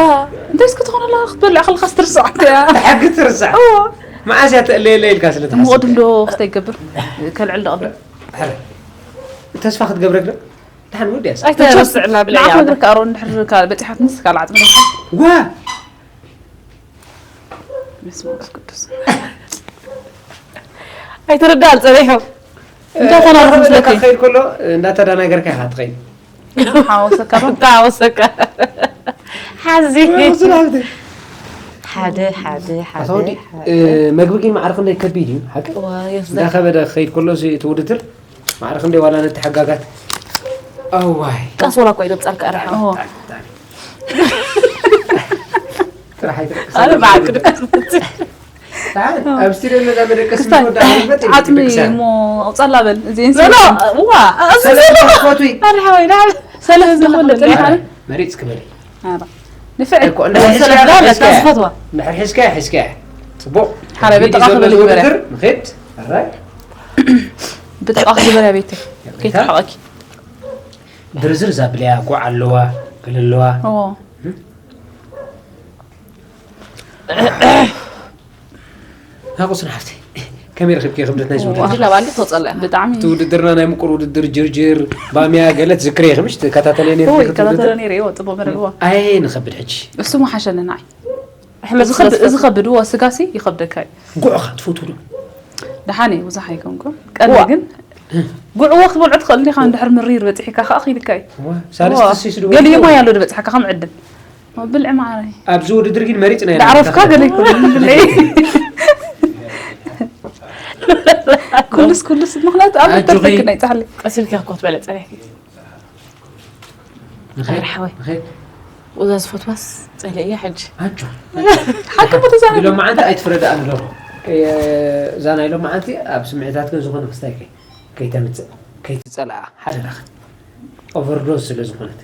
እንታይ እስኪ ትኾን ኣላ ክትበልዕ ከለኻስ ትርስዕ እያ። ብሓቂ ትርስዕ። እዎ። መዓስ እያ ተእለየለ ኢልካ ስለ እሞ ትሓስብ። ቅድም ዶ ክተይ ገብር? ከልዕል ዶ ቅድም? ሕረ። ተስፋ ክትገብረክ ዶ? ድሓን ወዲ እያ። ኣይተርስዕና ብለያ። ንዓኹም እግርካ ኣሮ እንድሕር ካልእ በጺሓት ምስ ካልእ ዓጽሚ ነብካ። ዋ! በስመ መንፈስ ቅዱስ። ኣይተረዳእ ጸኒሑ። እንታይ ኮና ኣብ መስለኪ? ከይድ ከሎ እንዳተደናገርካ ኢኻ ትኸይድ። ሓወሰካ ዶ? እንታ ወሰካ። ሓዚ። ወስላብቲ። ሓደ ሓደ ሓደ ኣቶ ወዲ፣ ሓደ። እ፣ መግቢ ግን ማዕረ ክንደይ ከቢድ እዩ፣ ሓቂ? ዋ፣ የፍዘ። እንዳኸበደ ክኸይድ ከሎ እቲ ውድድር ማዕረ ክንደይ ዋላ ነቲ ሓጋጋት። ኣዋይ። ቀስ ወላ እኮ ኢሎም ጻልካ ኣርሓ። ኦ። ጥራሕ ኣይትደቅስ። ኣነ ብዓቅዱ። ሰዓት ኣብ ስቱድዮ ነዛ መደቀሲ ክስታይ ወዳ ኣርበት ዓጥሚ ይደቅሳ። እሞ ኣውጻላ በል። እዚ ኖ፣ ኖ፣ ዋ፣ እዚ ሰለስተ ዘሎ። ፈትዊ። ኣርሓ ወይ፣ ዳሓን። ሰለፍ ዝኸለለ ይሓል። መሪጽ ክበል። ኣረ። ንፍዕ። እኮ እንድሕር ሰለፍ ሒዝካ ዳሓን ሒዝካ። ስፈትዋ። እንድሕር ሒዝካ ሒዝካ። ጽቡቕ። ሓራይ በጥቓ ቪድዮ ክበል ዘሎ ይበለ። ውድድር ንኸይድ። ኣራይ። ብጥቓ ክበል ቤት። ቤታ? ከይትሓቐኪ። ድርዝር ዛብልያ፣ ጓዕ ኣለዋ፣ ገለ ኣለዋ። ኦ። ናቁስን ሓፍቲ። ከመይ ረኺብኪ ክብደት ናይ ዝውድድር? ሕጂ ናብ ኣሊ ተውጸላ ኢኻ። ብጣዕሚ። እቲ ውድድርና ናይ ምቁር ውድድር ጅርጅር፣ ባምያ ገለ ትዝክሪ ኢኺ ምሽ? ትከታተልዮ ነይርኪ ኦይ፣ እቲ ውድድር? ከታተሎ ነይረ፣ እዎ፣ ጽቡቕ መደብ፣ እዎ። ኣይ ንኸብድ ሕጂ። እሱ ምሓሸኒ ንዓይ። ሕመድ እዚ ኸብ-፣ ስለ እዚ ኸብድ፣ እዎ፣ ስጋሲ ይኸብደካ እዩ። ጉዕኻ ትፈትው ዶ? ደሓን እየ፣ ብዙሕ ኣይኮንኩን። ቀንዲ እዋ። ግን ጉዕ እዎ ክትበልዖ ትኽእል እንዲኻ፣ እንድሕር ምሪር በጺሕካ ከኣ ክኢልካ እዩ። እዋ፣ ሳልስቲ እዎ። ሲስ ዶ ገሊኦም ወዲኡ? ያለው ዝበጽሓካ ከም ዕድል። ብልዒ ማዕረ። ኣብዚ ውድድር ግን መሪጽና ኢና። ዳዕረፍካ ገለ ይኮን ብልዒ። ኩሉስ፣ ኩሉስ፣ ምኽንያቱ ኣብ ኣጆኺ። ተፈክ ናይ ጻሕሊ። ቀሲልካ እኮ ትበለ ጸኒሕኪ። ንኸይድ፣ ሓወይ። ንኸይድ። ወዛ ዝፈትዋስ ጸለ እያ ሕጂ። ኣጆ። ሓቂ እኮ ተዛረብ። ኢሎም መዓንቲ ኣይትፍረድኣን ኣለኹ። እየ፣ እዛ ናይ ሎም መዓንቲ ኣብ ስምዒታት ግን ዝኾነ ክስታይ ከይ-፣ ከይተምጽእ፣ ከይትጸልኣ፣ ሓደራኺ። ኦቨርዶዝ ስለ ዝኾነት።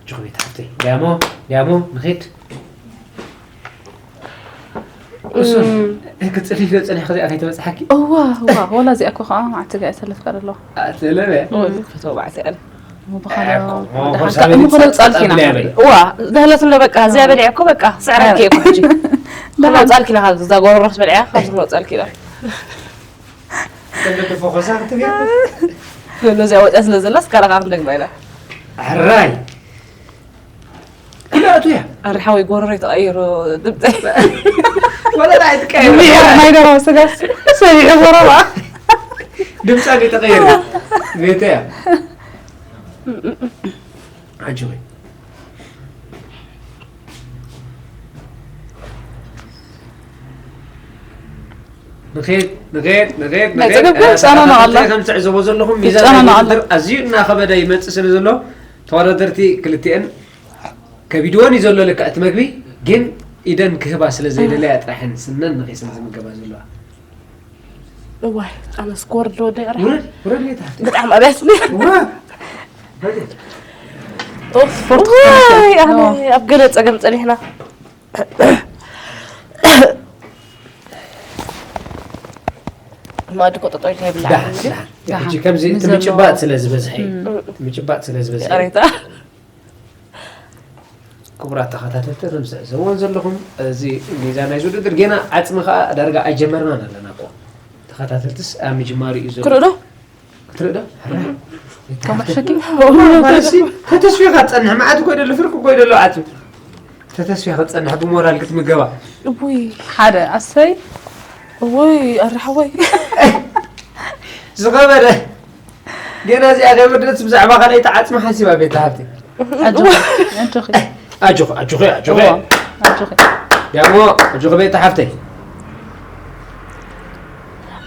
ጆኽቤት ሓፍተይ። ዲያሞ፣ ዲያሞ፣ ንኺድ። እሱን፣ ክትጽልፊ ዶ ጸኒሕኺ እዚኣ ከይተበጽሓኪ? እዋ፣ እዋ፣ ወላ እዚኣ እኮ ከዓ መዓልቲ ጋር ሰለፍ ቀር ኣለዋ። ኣትለለ። ወይ ክፈትዎ ባዕቲ ኣለ። እሞ ብኻልኦ ኣኮ፣ እሞ ደሓን ሳበኒ ከኣ እሞ ጸጥ ጸልኪ ኢና። ብለያ በይ። እዋ፣ ዝህለትም ዶ በቃ፣ እዚኣ በሊዐ እኮ በቃ፣ ስዕረኪ እኮ ሕጂ። እዛ ጸልኪ ኢኻ፣ እዛ ጎረሮ ክትበልዕያ፣ ካብዚ ጸልኪ ኢላ። ተለለ ፎኸሳ ክትብያ። ነዚኣ ወጥያ ስለ ዘላስ፣ ካራኻ ክንደግማ ኢና። ሕራይ። ክልኣቱ እያ። ኣረ ሓወይ፣ ጎረሮ ተቐይሩ ድምፀይ። ወላ ኣይትቀየር። ናይ ደርሆ ስጋስ ሰሚዑ ጎረባ። ድምፃ ተቀየር። ቤተ እያ። ኣጆኺ። ንኸይድ፣ ንኸይድ፣ ንኸይድ፣ ናይ ንኸይድ። ፀገብ ግን እ፣ ይፃናናቕ ኣላ። ከም ትዕዘቦ ዘለኹም ሚዛን ይፃናናቕ ናይ ኣላ። ውድድር ኣዝዩ እናኸበደ ይመፅእ ስለ ዘሎ ተወዳደርቲ ክልቲአን ከቢድወን እዩ ዘሎ ልክዕ እቲ መግቢ፣ ግን ኢደን ክህባ ስለ ዘይደለያ ጥራሕን ስነን ነኺሰን ዝምገባ ዘለዋ። እዋይ፣ ኣነስ ክወርድ ወደ ቀረ። ውረድ፣ ውረድ ቤት ሃፍቲ። ብጣዕሚ ኣብያስኒ። ውረድ። በል። ኡፍ፣ ወይ፣ ኣነ ኣብ ገለ ፀገም ፀኒሕና። ማዲ እኮ ጠጠው ኢልካ ይብላዕ ዳሕ፣ እንጂ። ዳሕ። ሕጂ ከምዚ እቲ ንዘሎ- ምጭባጥ ስለ ዝበዝሐ እዩ። እቲ ምጭባጥ ስለ ዝበዝሐ እዩ። ይቕሬታ። ክቡራት ተኸታተልቲ፣ ከም ዝዕዘብዎን ዘለኹም፣ እዚ ሚዛን ናይዚ ውድድር ጌና ዓጽሚ ኸኣ ዳርጋ ኣይጀመርናን ኣለና እኮ። ተኸታተልትስ ኣብ ምጅማሩ እዩ ዘሎ። ክርኢ ዶ? ክትርኢ ዶ? ሕራ። ከም ሕሸኪ? ማለትሲ፣ ተተስፊኻ ትጸንሕ፣ መዓት እኮ ይደሎ፣ ፍርቂ እኮ ይደሎ ዓጽሚ። ተተስፊኻ ትጸንሕ፣ ብሞራል ክትምገባ። እቡይ። ሓደ ኣሰይ። እቡይ፣ ኣረ ሓወይ። ዝኸበደ። ጌና እዚኣ ከይወደት ብዛዕባ ካልኣይቲ ዓጽሚ ሓሲባ ቤት ሃብቲ። ኣጆኺ፣ ኣጆኺ። ኣጆኺ ኣጆኺ ኣጆኺ እዋ፣ ኣጆኺ። ዳሞ ኣጆኺ ቤት ሓፍተይ።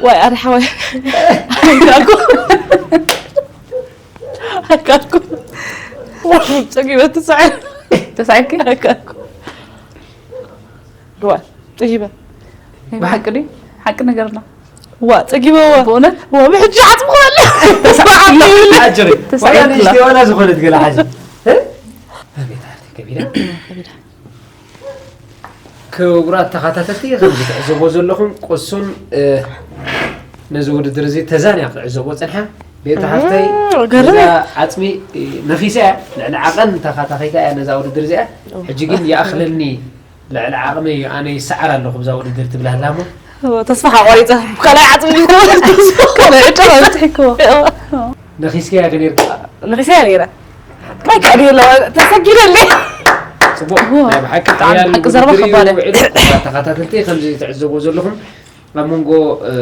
ዋይ ኣረ ሓወይ ኣካኩ ኣካኩ ጸጊበ ትስዕር ተሳኢልኪ? ኣካኩ ዋ ጸጊበ ናይ ብሓቂ ድዩ? ሓቂ ነገርና። ዋ ጸጊበ ዋ ብእውነት? ዋ ብሕጂ ዓጽምኳለ ኣጆኺ ተሳኢልኪ ዋላ ላ። ንእሽተይ ዋላ ዝኾነት ገለ ሓዚ። እ? ኣቤት ኣርቲ ከቢዳ። ክቡራት ተኸታተልቲ ከምዚ ትዕዘቦ ዘለኹም ቅሱን እ፣ ነዚ ውድድር እዚ ተዛንያ ክዕዘቦ ጽንሓ ቤት ሓፍተይ ገርም እዛ ዓጽሚ እ፣ ነኺሳ እያ ልዕሊ ዓቐን ተኻታኺታ እያ ነዛ ውድድር እዚኣ ሕጂ ግን ይኣኽለኒ ልዕሊ ዓቕመይ እዩ ኣነ ይሰዓር ኣለኹ ብዛ ውድድር ትብል ኣላ እሞ ተስፋ ቆሪፀ ካልኣይ ዓፅሚ ካልኣይ ዕድል ኣብፅሒክዎ ነኺስክያ ከ ነርካ ንኺሰያ ነይረ ካይ ከዕድዮ ኣለዋ ተሰጊደለይ ጽቡቅ ናይ ብሓቂ ብጣዕሚ ሓያል ብሓቂ ዘረባ ውድድር እዩ ከባድ። ውዒሉ። ክቡራት ተኸታተልቲ ከምዚ ትዕዘብዎ ዘለኹም ኣብ መንጎ እ፣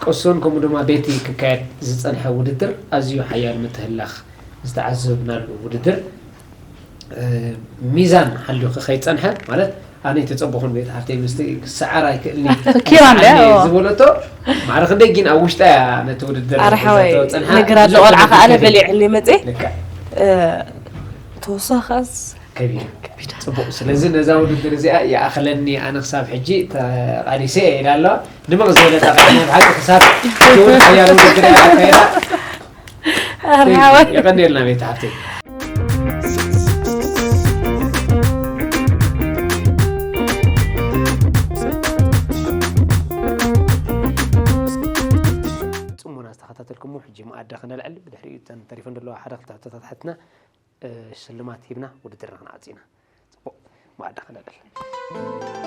ቅሱን ከምኡ ድማ ቤቲ ክካየድ ዝጸንሐ ውድድር ኣዝዩ ሓያል ምትህላኽ ዝተዓዘብናሉ ውድድር እ፣ ሚዛን ሓልዩ ከይጸንሐ ማለት ኣነ ተጸበኹን ቤት ሓፍተይ ምስቲ ክሰዓር ኣይክእልኒ ፈኪራ እንድያ፣ ኣነ ኦ። ዝበለቶ ማዕረ ክንደይ ግን ኣብ ውሽጣ እያ ነቲ ውድድር ኣረ ሓወይ ሒዛቶ ዝጸንሓ ነገር ኣሎ ብዙሕ ቆልዓ ነገር ከኣለ ከፊሉ። በሊዕኒ መፅእ ልክዕ ተወሳኻስ ከቢድ እዩ። ጽቡቅ ስለዚ ነዛ ውድድር እዚኣ ይኣኽለኒ ኣነ ክሳብ ሕጂ ተቃሊሰ እየ ኢላ ኣለዋ ድምቕ ዝበለ ተቃኒ ብሓቂ ክሳብ ትውል ሓያል ውድድር እያ ኣካይዳ ኣረ ሓወይ የቐንየልና ቤት ሓፍተይ ጽሞና ዝተኸታተልኩሞ ሕጂ መኣዲ ክነልዕል ብድሕሪኡ እተን ተሪፈን ዘለዋ ሓደ ክልተ ሕቶታት ሓትና እ፣ ሽልማት ሂብና ውድድርና ክንዓጽ ኢና ጽቡቕ መኣዲ ክነልዕል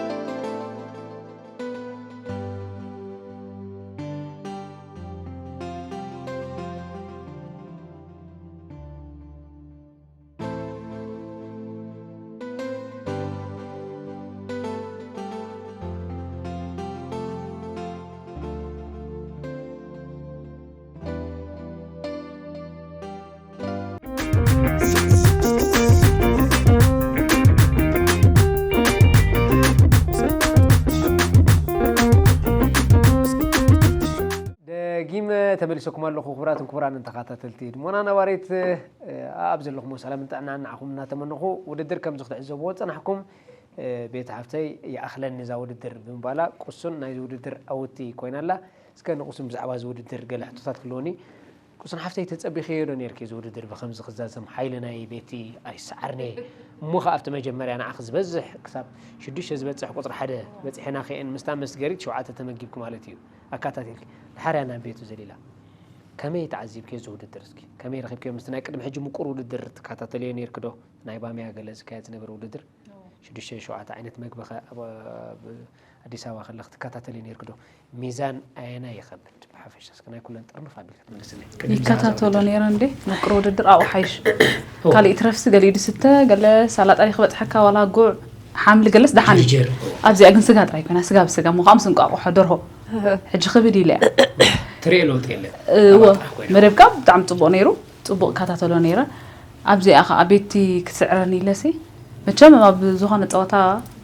ደጊመ ተመሊሰኩም ኣለኹ ክቡራትን ክቡራንን ተኸታተልቲ ድሞና ነባሪት ኣብ ዘለኹም ሰላምን ጥዕናን ንዓኹም እናተመነኹ ውድድር ከምዚ ክትዕዘብዎ ዝጸናሕኩም ቤት ሓፍተይ ይኣኽለኒ እዛ ውድድር ብምባላ ቅሱን ናይዚ ውድድር ኣውቲ ኮይና ኣላ። እስከ ንቅሱን ብዛዕባ እዚ ውድድር ገለ ሕቶታት ክህልወኒ። ቅሱን ሓፍተይ ተጸቢኽዮ ዶ ነርኪ እዚ ውድድር ብኸምዚ ክዛዘም ሓይሊ ናይ ቤቲ ኣይሰዓርንየ እሞ ኸኣ ኣብቲ መጀመርያ ንዓኺ ዝበዝሕ ክሳብ ሽዱሽተ ዝበጽሕ ቁጽሪ ሓደ በጺሐና ከየን ምስታ መስገሪት ሸውዓተ ተመጊብኪ ማለት እዩ ኣካታቲልኪ ድሓርያ ናብ ቤቱ ዘሊላ ከመይ ተዓዚብክዮ እዚ ውድድር እስኪ ከመይ ረኺብክዮ ምስቲ ናይ ቅድሚ ሕጂ ምቁር ውድድር ትከታተልዮ ነርኪ ዶ ናይ ባምያ ገለ ዝካየድ ዝነበረ ውድድር ሽዱሽተ ሸውዓተ ዓይነት መግቢ ኸ ኣብ ኣብ ኣዲስ ኣበባ ከለኺ ትከታተልዮ ነርኪ ዶ ሚዛን ኣየናይ ይኸብድ ብሓፈሻ እስከ ናይ ኩለን ጥርንፍ ኣቢልካ ትመልስለይ ቅድም ይከታተሎ ነይረ እንዴ ምቅር ውድድር ኣብኡ ሓይሽ ካልእ ትረፍሲ ገሊኡ ድስተ ገለ ሳላጣ ክበፅሐካ ዋላ ጉዕ ሓምሊ ገለስ ደሓን እዩ። ጀርጀር ኣብዚኣ ግን ስጋ ጥራይ ኮይና ስጋ ብስጋ እሞ ከኣ ምስ እንቋቑሖ ደርሆ ሕጂ ክብድ ኢለ እያ ትሪኦ ለውጢ የለን እዎ ኣባጣሕ ኮይና። መደብካ ብጣዕሚ ፅቡቅ ነይሩ። ፅቡቅ እከታተሎ ነይረ። ኣብዚኣ ከዓ ቤቲ ክትስዕረኒ ኢለሲ መቸም ኣብ ዝኾነ ፀወታ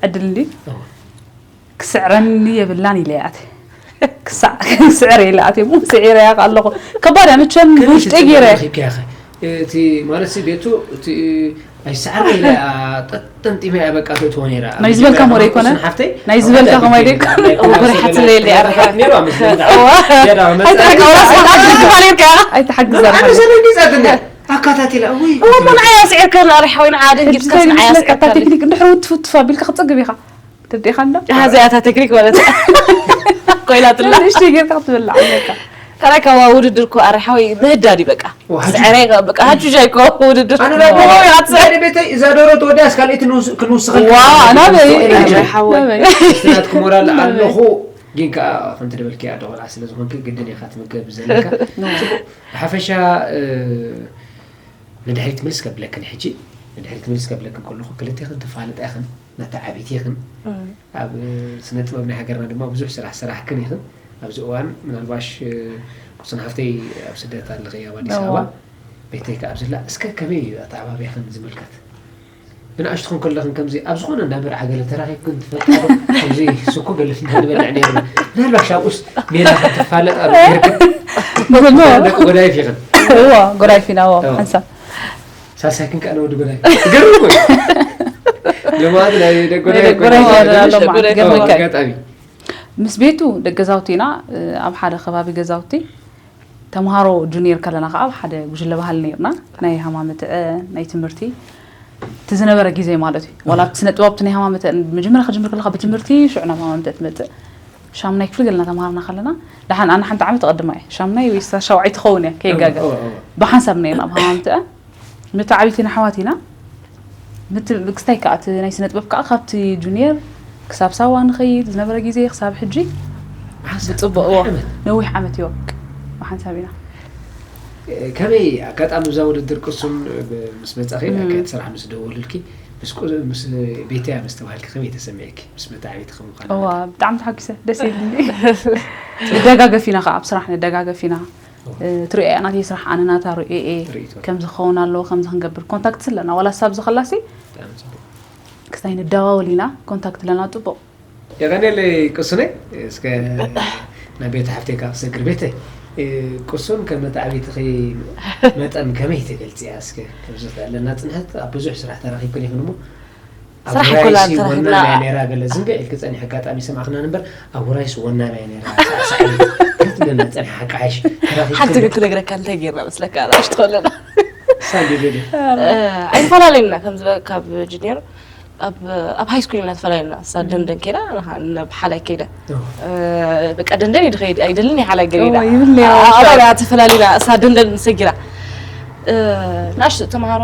ዕድል እንዲ እዎ። ክስዕረኒ የብላን ኢለ እያ ኣትየ። ክሳዕ ክስዕር ኢለ ኣትየ እሞ ስዒረያ ከኣ ኣለኹ። ከባድ እያ መቸም ብውሽጠይ ገይረ። ረኺብካያ ኸ? እቲ ማለት ሲ ቤቱ እቲ ኣይሰዓር ኢለ ጠጠንጢመ እያ በቃ ትእትዎ ነይራ። ናይ ዝበልካ ሞረ ኣይኮነ? ሓፍተይ ናይ ዝበልካ ከማይ ደይኮነ? ወርሓት ለይለ ኣርሓ ነይሩ ኣብ ምስል ኣይትሓገዝ ኣይትሓግዛ ኣነ ሰለሚጻትኒ ኣካታቲላ ወይ እሞ ንዓይ ኣስዒርከ ንኣርሓ ወይ ንዓ ደንጊጽካ ንዓይ ኣስዒርከ ቴክኒክ እንድሕር ውትፍትፍ ኣቢልካ ክትጸግብ ኢኻ። ተዴኻ እንዶ እዚኣታ ቴክኒክ ማለት ኮይናትላ ንእሽተይ ጌርካ ክትብላዕ ኣለካ። ካልኣይ ካብ ውድድር እኮ ኣረ ሓወይ ምህዳድ እዩ በቃ ወሓጂ። ስዕረ በቃ ሃጁጃ እኮ ውድድር ኣነ ዳቦ ሞባይል ኣትስዕር ሓደ ቤተይ እዛ ደሮ ተወዲኣስ ካልኣይቲ ክንውስኸል ዋ ናበይ ኣረ ሓወይ ናበይ ስትናት ክሞራል ኣለኹ ግን ከዓ ከምቲ ደበልክያ ደቆልዓ ስለ ዝኾንክ ግድን ኢኻ ትምገብ ዘለካ ብሓፈሻ እ፣ ንድሕሪት ምልስ ከብለክን ሕጂ ንድሕሪት ምልስ ከብለክን ከለኹ ክልቴኽን ተፋልጣ ኢኽን ነታ ዓቢት ኢኽን ኣብ ስነ ጥበብ ናይ ሃገርና ድማ ብዙሕ ስራሕ ሰራሕክን ኢኽን ኣብዚ እዋን ምናልባሽ ቁስን ሓፍተይ ኣብ ስደት ኣለኸ ኣብ ኣዲስ ኣበባ ቤተይ ከኣ ኣብዝላ እስከ ከመይ እዩ ኣተዓባቢያኽን ዝምልከት ብንኣሽትኹም ከለኽን ከምዚ ኣብ ዝኾነ እንዳ መርዓ ገለ ተራኺብክን ትፈልጣ ዶ? ከምዚ ስኮ ገለ እንዳንበልዕ ነይርና። ምናልባሽ ኣብኡስ ሜላ ክትፋለጣ ዶ ነይርክን? ደቂ ጎዳይፍ ኢኽን? እዎ፣ ጎዳይፍ ኢና፣ እዎ፣ ሓንሳብ። ሳልሳይክን ከኣ ንወዲ ጎዳይፍ። ገርም እኮ እዩ። ልማት ናይ ደቂ ጎዳይፍ ደቂ ጎዳይፍ ኮይኑ ኣሎ፣ ሸ- ልማት ሸ- ገርም እኮ። ኣጋጣሚ። ምስ ቤቱ ደቂ ገዛውቲ ኢና፣ ኣብ ሓደ ከባቢ ገዛውቲ። ተምሃሮ ጁኒየር ከለና ከዓ ኣብ ሓደ ጉጅለ ባህሊ ነይርና። ናይ ሃማመትዐ፣ ናይ ትምህርቲ፣ እቲ ዝነበረ ግዜ ማለት እዩ። ዋላ ኣብቲ ስነ ጥበብ፣ ኣብቲ ናይ ሃማመትዐ፣ መጀመርያ ክጅምር ከለካ ብትምህርቲ፣ ሽዑ ናብ ሃማመትዐ ትመጽእ። ሻምናይ ክፍሊ ገለና ተምሃርና ከለና፣ ደሓን ኣነ ሓንቲ ዓመት እቐድማ እየ። ሻምናይ ወይ ሳ-፣ ሻውዓይ ትኸውን እያ፣ ከይጋገ። እዎ፣ እዎ። ብሓንሳብ ነይርና ኣብ ሃማመትዐ። መተዓቢቲ ንኣሕዋት ኢና። ምት-፣ ክስታይ ከዓ እቲ ናይ ስነ ጥበብ ከዓ ካብቲ ጁኒየር ክሳብ ሳዋ ንኸይድ ዝነበረ ግዜ ክሳብ ሕጂ ብፅቡቕ፣ እዎ፣ ነዊሕ ዓመት ይወቅ ብሓንሳብ ኢና። ከመይ ኣጋጣሚ እዛ ውድድር ቅሱን ብ-፣ ምስ መጻኺ፣ እም። ኣካየድቲ ስራሕ ምስ ደወሉልኪ፣ ምስ ቁ-፣ ምስ ቤተያ ምስ ተባሃልኪ ከመይ ተሰሚዕኪ? ምስ መተዓቢቲ ከም ምዃን እዋ፣ መጠን። ብጣዕሚ ተሓጒሰ፣ ደስ ኢሉኒ። ንደጋገፍ ኢና ከዓ፣ ኣብ ስራሕ ንደጋገፍ ኢና። እዋ። እ፣ ትሪኦ እያ ናተይ ስራሕ፣ ኣነ ናታ ርእየ እየ። ርእይቶ። ከምዚ ክኸውን ኣለዎ፣ ከምዚ ክንገብር። ኮንታክት ኣለና፣ ዋላ ሳብ ዝኸላሲ ብጣዕሚ ጽቡቕ። ክስታይ ንደዋወል ኢና፣ ኮንታክት ኣለና፣ ጽቡቕ። የቐንየለይ ቅሱነይ፣ እስከ ናብ ቤተ ሓፍተይ ካብ ክሰግር ቤተይ፣ እ፣ ቅሱን ከም መተዓቢትኺ መጠን ከመይ ትገልጽያ? እስከ ከምዚ ኣለና ጽንሐት ኣብ ብዙሕ ስራሕ ተራኺብክን ኢኽን እሞ፣ ኣብ ስራሕ ውራይሲ ኣይኮናን ተራኺብና። ወናንያ ነይራ ገለ ዝንግዕ ኢልኪ ጸኒሕ ኣጋጣሚ ሰማዕኽናን እምበር፣ ኣብ ውራይሲ ወናንያ ነይራ ሳዕሳዒት ክትብለና ጸኒሓ ሓቂ ሓይሽ ተራኺብክን ሓንቲ ዶ? ግን ክነግረካ እንታይ ጌርና መስለካ? ንኣሽቱ ከለና። ሳንዲ ቤቢ። እ፣ ኣይፈላለዩና ከም ዝበ-፣ ካብ ጁኒየር ኣብ፣ ኣብ ሃይ ስኩል ኢና ተፈላለዩና። እሳ ደንደን ከይዳ፣ ንኻ-፣ ናብ ሓላይ ከይደ። ኦ። እ፣ በቃ ደንደን እዩ ድኸይድ፣ ኣይደልን እየ ሓላይ ገለ ኢላ። እዎ፣ ይብል ነይሩ። ኣ-፣ ኣባይ ተፈላለዩና፣ እሳ ደንደን ሰጊራ። እ፣ ንኣሽቱ ተምሃሮ፣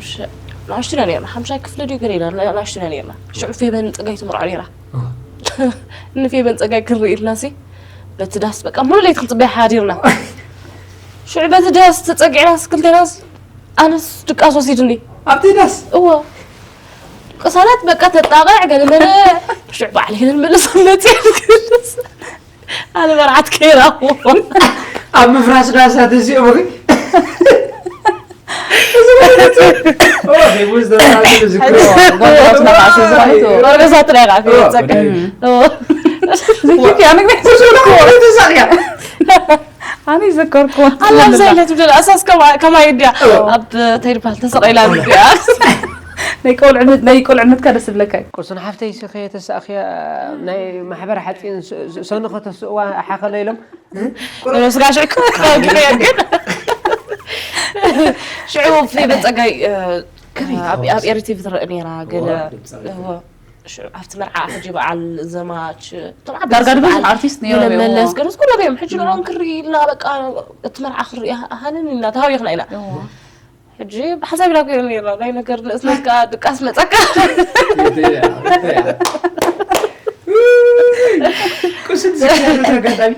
ሽ-፣ ንኣሽቱ ኢና ነይርና። ሓምሻይ ክፍሊ ድዩ ገለ ኢና፣ ንኣሽቱ ኢና ነይርና። ሽዑ ፌበን ጸጋይ ትምርዖ ነይራ። ኦ። ንፌበን ጸጋይ ክርኢ ኢልናሲ፣ በቲ ዳስ በቃ ሙሉ ለይቲ ክንጽበያ ሓዲርና። ሽዑ በቲ ዳስ ተጸጊዕናስ ክልቴናስ፣ ኣነስ ድቃስ ወሲድኒ። ኣብቲ ዳስ? እዎ። ቅሳነት በቃ ተጣቕዕ፣ ገለ መለ፣ ሽዑ በዓል ሄለን መለስ መጽእ ክልስ። ኣነ መርዓት ከይራ። ኣብ ምፍራስ ዳሳት እዚኦም እኺ? ኦ፣ ፌቡ ዝተባህለ ዝክሪ። ጓልጓል መርዓ ስለ ዝኾነት፣ ኦ። ጓልጓል ጥራይ ኢኻ፣ ኦ፣ ጸጋ። ጉዳይ። ኦ። ዝክሪ ኣነ ግን ተሳቕያ። ኣነ ይዘከርኩ። ኣላ ብዛይለት ብደል ኣሳስ ከማ-፣ ከማይ ድያ። ኦ። ኣብ ተይርባል ተሰቒላ ድያ። ናይ ቆልዕነት፣ ናይ ቆልዕነትካ ደስ ዝብለካ እዩ። ቅሱን ሓፍተይ፣ ስኺ ተሳእኽያ ናይ ማሕበር ሓፂን ስ-፣ ስ-፣ ሰኑ ከተስእዋ ሓኸለ ኢሎም። ስጋ ሽዑ ክኸግር እየ ግን። ሽዑ ፌበን ጸጋይ፣ እ፣ ከመይ ኣብ፣ ትኸውን? ኣብ ኤሪቲቪ ትረአ ነይራ፣ ገለ፣ እዋ፣ ድምፃዊት። እዎ። ሽዑ ኣብቲ መርዓ ሕጂ በዓል ዘማች፣ እቶም ዓበይቲ ዳርጋ ድብዙሕ በዓል ኣርቲስት ነይሮም ሄለን እዮም። መለስ፣ ገለስ ኩሎም እዮም። ሕጂ ንዕኦም ክርኢ ኢልና፣ በቃ፣ እቲ መርዓ ክርኢ ሃ-፣ ሃንን ኢልና፣ ተሃዊኽና ኢና። እዎ። ሕጂ ብሓንሳብ ኢላ ኮይና ነይራ፣ ናይ ነገር ንእስነት ከኣ ድቃስ መጸካ። ቅሱን ዝክሪ ኣጋጣሚ።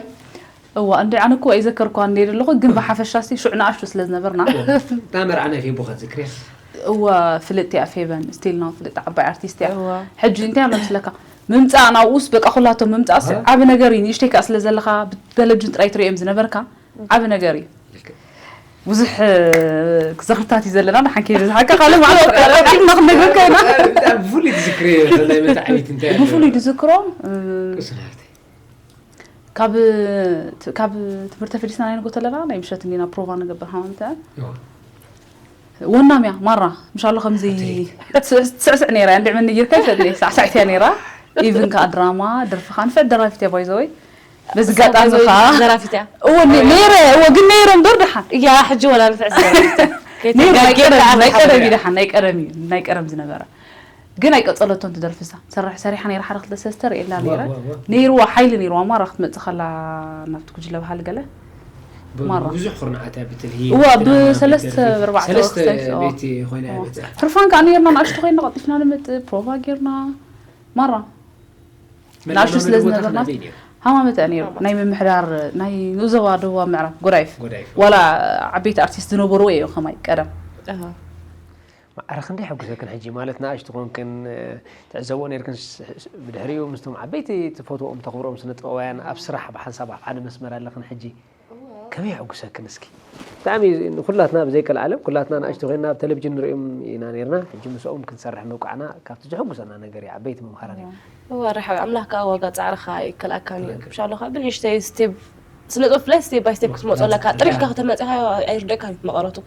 እዋ፣ እንዲ ኣነ እኮ ኣይዘከርኳን ነይረ ኣለኹ፣ ግን ብሓፈሻ ሲ ሽዑ ንኣሽቱ ስለ ዝነበርና። እታ መርዓ ናይ ፌቡ ከትዝክርያ? እዋ፣ ፍልጥቲ እያ ፌበን፣ ስቲል ነው ፍልጥቲ ዓባይ ኣርቲስት እያ። እዋ። ሕጂ እንታይ ኣሎ መስለካ? ምምጻእ ናብኡስ በቃ ኩላቶም ምምጻእስ እ? ዓቢ ነገር እዩ። ንእሽተይ ከኣ ስለ ዘለኻ ብተለቪዥን ጥራይ ትርእዮም ዝነበርካ ዓቢ ነገር እዩ። ልክዕ። ብዙሕ፣ እ፣ ክዘኽርታት እዩ ዘለና፣ ንሓን ከይበዝሓካ ካልእ መዓልቲ ቀሪብና ክንነግረካ ኢና። ብጣዕሚ ብፍሉይ ትዝክርዮ ዘሎ መተዓቢት እንታይ ኣሎ? ብፍሉይ ዝዝክሮ፣ እ፣ ቅሱን ሓፍተይ። ካብ፣ ካብ ትምህርቲ ፈዲስና ናይ ንጎ ተለና ናይ ምሸት እንዲና ፕሮቫ ንገብር ሃማምተ። እዎ። ወናም እያ ማራ፣ ምሻሎ ከምዚ ኣትሪ። ትስ-፣ ትስዕስዕ ነይራ እያ፣ እንድዕ መን ነጊርካ ይፈጥኒ፣ ሳዕሳዕት እያ ነይራ። ኢቭን ከኣ ድራማ፣ ደርፊ ከኣ ንፍዕቲ ደራፊት እያ፣ ባይ ዘ ወይ። በዚ ኣጋጣሚ ከኣ ዘራፊት እያ። እዎ፣ ነ-፣ ነይረ፣ እዎ፣ ግን ነይረ እምበር ደሓን። እያ፣ ሕጂ ወላ ንፍዕቲ ዘራፊት እያ። ነይሩ፣ ናይ ከይተጋጌ ቀደም፣ ከኣ ናይ ቀደም እዩ ሓፍተይ። ደሓን፣ ናይ ቀደም እዩ፣ ናይ ቀደም ዝነበረ። ግን ኣይቀጸለቶን ትደርፍሳ። ሰራሕ-፣ ሰሪሓ ነይራ ሓደ ክልተ ሰለስተ ርእየላ እዋ፣ ነይረ። እዋ፣ እዋ። ነይርዋ፣ ሓይሊ ነይርዋ፣ ማራ ክትመጽእ ከላ ናብቲ ጉጅለ ባህሊ ገለ። ብ-፣ ማራ። ብዙሕ ኩርናዓት እያ ብትልሂ፣ እዋ፣ ብድራማ፣ ብሰለስተ፣ ብደርፊ። ብኣርባዕተ ሰለስተ ወርሒ፣ እዋ። ቤቲ ኮይና እያ እዋ። በጺሓ። ህርፋን ከኣ ነይርና፣ ንኣሽቱ ኮይና ቀልጢፍና ንመጽእ፣ ፕሮቫ ጌርና። ማራ። መለመ ንኣሽቱ ስለ መደቦታትና ዝነበርና፣ ኣበይ ነይሩ? ሃማመተ ነይሩ። ሃማመተ። ናይ ምምሕዳር፣ ናይ ንኡስ ዞባ ደቡባዊ ምዕራብ፣ ጎዳይፍ። ጎዳይፍ። ዋላ ዓበይቲ ኣርቲስት ዝነበርዎ እዮም ከማይ ቀደም። ኣሃ። ማዕረ ክንደይ የሐጉሰክን ሕጂ፣ ማለት ንኣሽቱ ኮንክን፣ እ፣ ትዕዘብዎ ነይርክን ስ-፣ ስ-፣ ብድሕሪኡ ምስቶም ዓበይቲ ትፈትውኦም ተኽብሮም ስነ ጥበባውያን ኣብ ስራሕ ብሓንሳብ ኣብ ሓደ መስመር ኣለኽን ሕጂ። እወ፣ ከመይ የሐጉሰክን እስኪ? ብጣዕሚ ንኩላትና ብዘይቀልዓለም ኩላትና ንኣሽቱ ኮይንና ኣብ ቴሌቪዥን ንሪኦም ኢና ነርና። ሕጂ ምስኦም ክንሰርሕ ምብቃዕና ካብቲ ዘሐጉሰና ነገር እዩ። ዓበይቲ መምሃራን እዮም። እዋ ርሓዊ ኣምላኽ ከዓ ዋጋ ፃዕርኻ ኣይከልኣካን እዩ። ምሻሎ ከዓ ብንእሽተይ ስቴፕ ስነ ጥበብ ብፍላይ ስቴፕ ባይ ስቴፕ ክትመፆ ኣለካ። ጥሪሕካ ከተመፅኻ ኣይርደእካን እዩ መቐረቱ።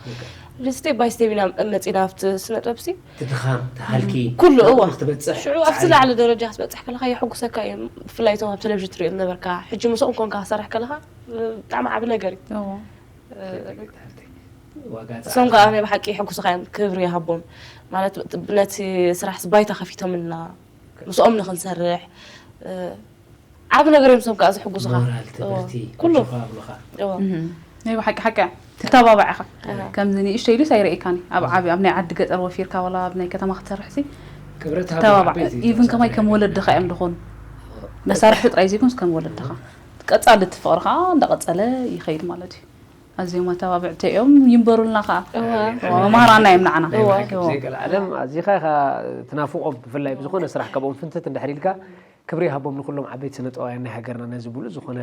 ስቴፕ ባይ ስቴፕ ኢና መፂና ኣብቲ ስነ ጥበብ ሲ ትድኻም ትሃልኪ ኩሉ እዋ ክትበፅሕ ሽዑ ኣብቲ ላዕሊ ደረጃ ክትበፅሕ ከለካ የሐጉሰካ እዩ። ብፍላይ እቶም ኣብ ቴሌቪዥን ትሪኦ ዝነበርካ ሕጂ ምስኦም ኮንካ ክሰርሕ ከለካ ብጣዕሚ ዓቢ ነገር እዩ። እዋ። እሶም ከዓ ናይ ብሓቂ የሐጉሱኻ እዮም፣ ክብሪ ይሃቦም። ማለት ነቲ ስራሕ ባይታ ከፊቶምልና ምስኦም ንክንሰርሕ ዓቢ ነገር እዮም። እሶም ከዓ ዝሕጉሱኻ ሞራል ትምህርቲ ኩሉ ኣጆኻ ኣብሉኻ። እዋ። ናይ ብሓቂ ሓቂ እያ። ትተባባዕ ኢኻ። ከምዚ ንእሽተይ ኢሉስ ኣይረእካኒ ኣብ ዓቢ ኣብ ናይ ዓዲ ገጠር ወፊርካ ዋላ ኣብ ናይ ከተማ ክትሰርሕ ሲ ክብረት ሃቦም ተባባዕ ዓበይቲ ኢቭን ከማይ ከም ወለድኻ እዮም ዝኾኑ። መሳርሒ ጥራይ ዘይኮንስ ከም ወለድኻ ቀጻሊ እቲ ፍቕሪ ከዓ እንዳቐጸለ ይኸይድ ማለት እዩ። ኣዝዮም ኣተባብዕቲ እዮም ይንበሩልና ከዓ። መምሃራና እዮም ንዓና። ዘይቀልዓለም ኣዚኻ ኢኻ ትናፍቖም። ብፍላይ ብዝኾነ ስራሕ ካብኦም ፍንትት እንድሕር ኢልካ ክብሪ ይሃቦም ንኩሎም ዓበይቲ ስነ ጥበባውያን ናይ ሃገርና ነዚ ብሉጽ ዝኾነ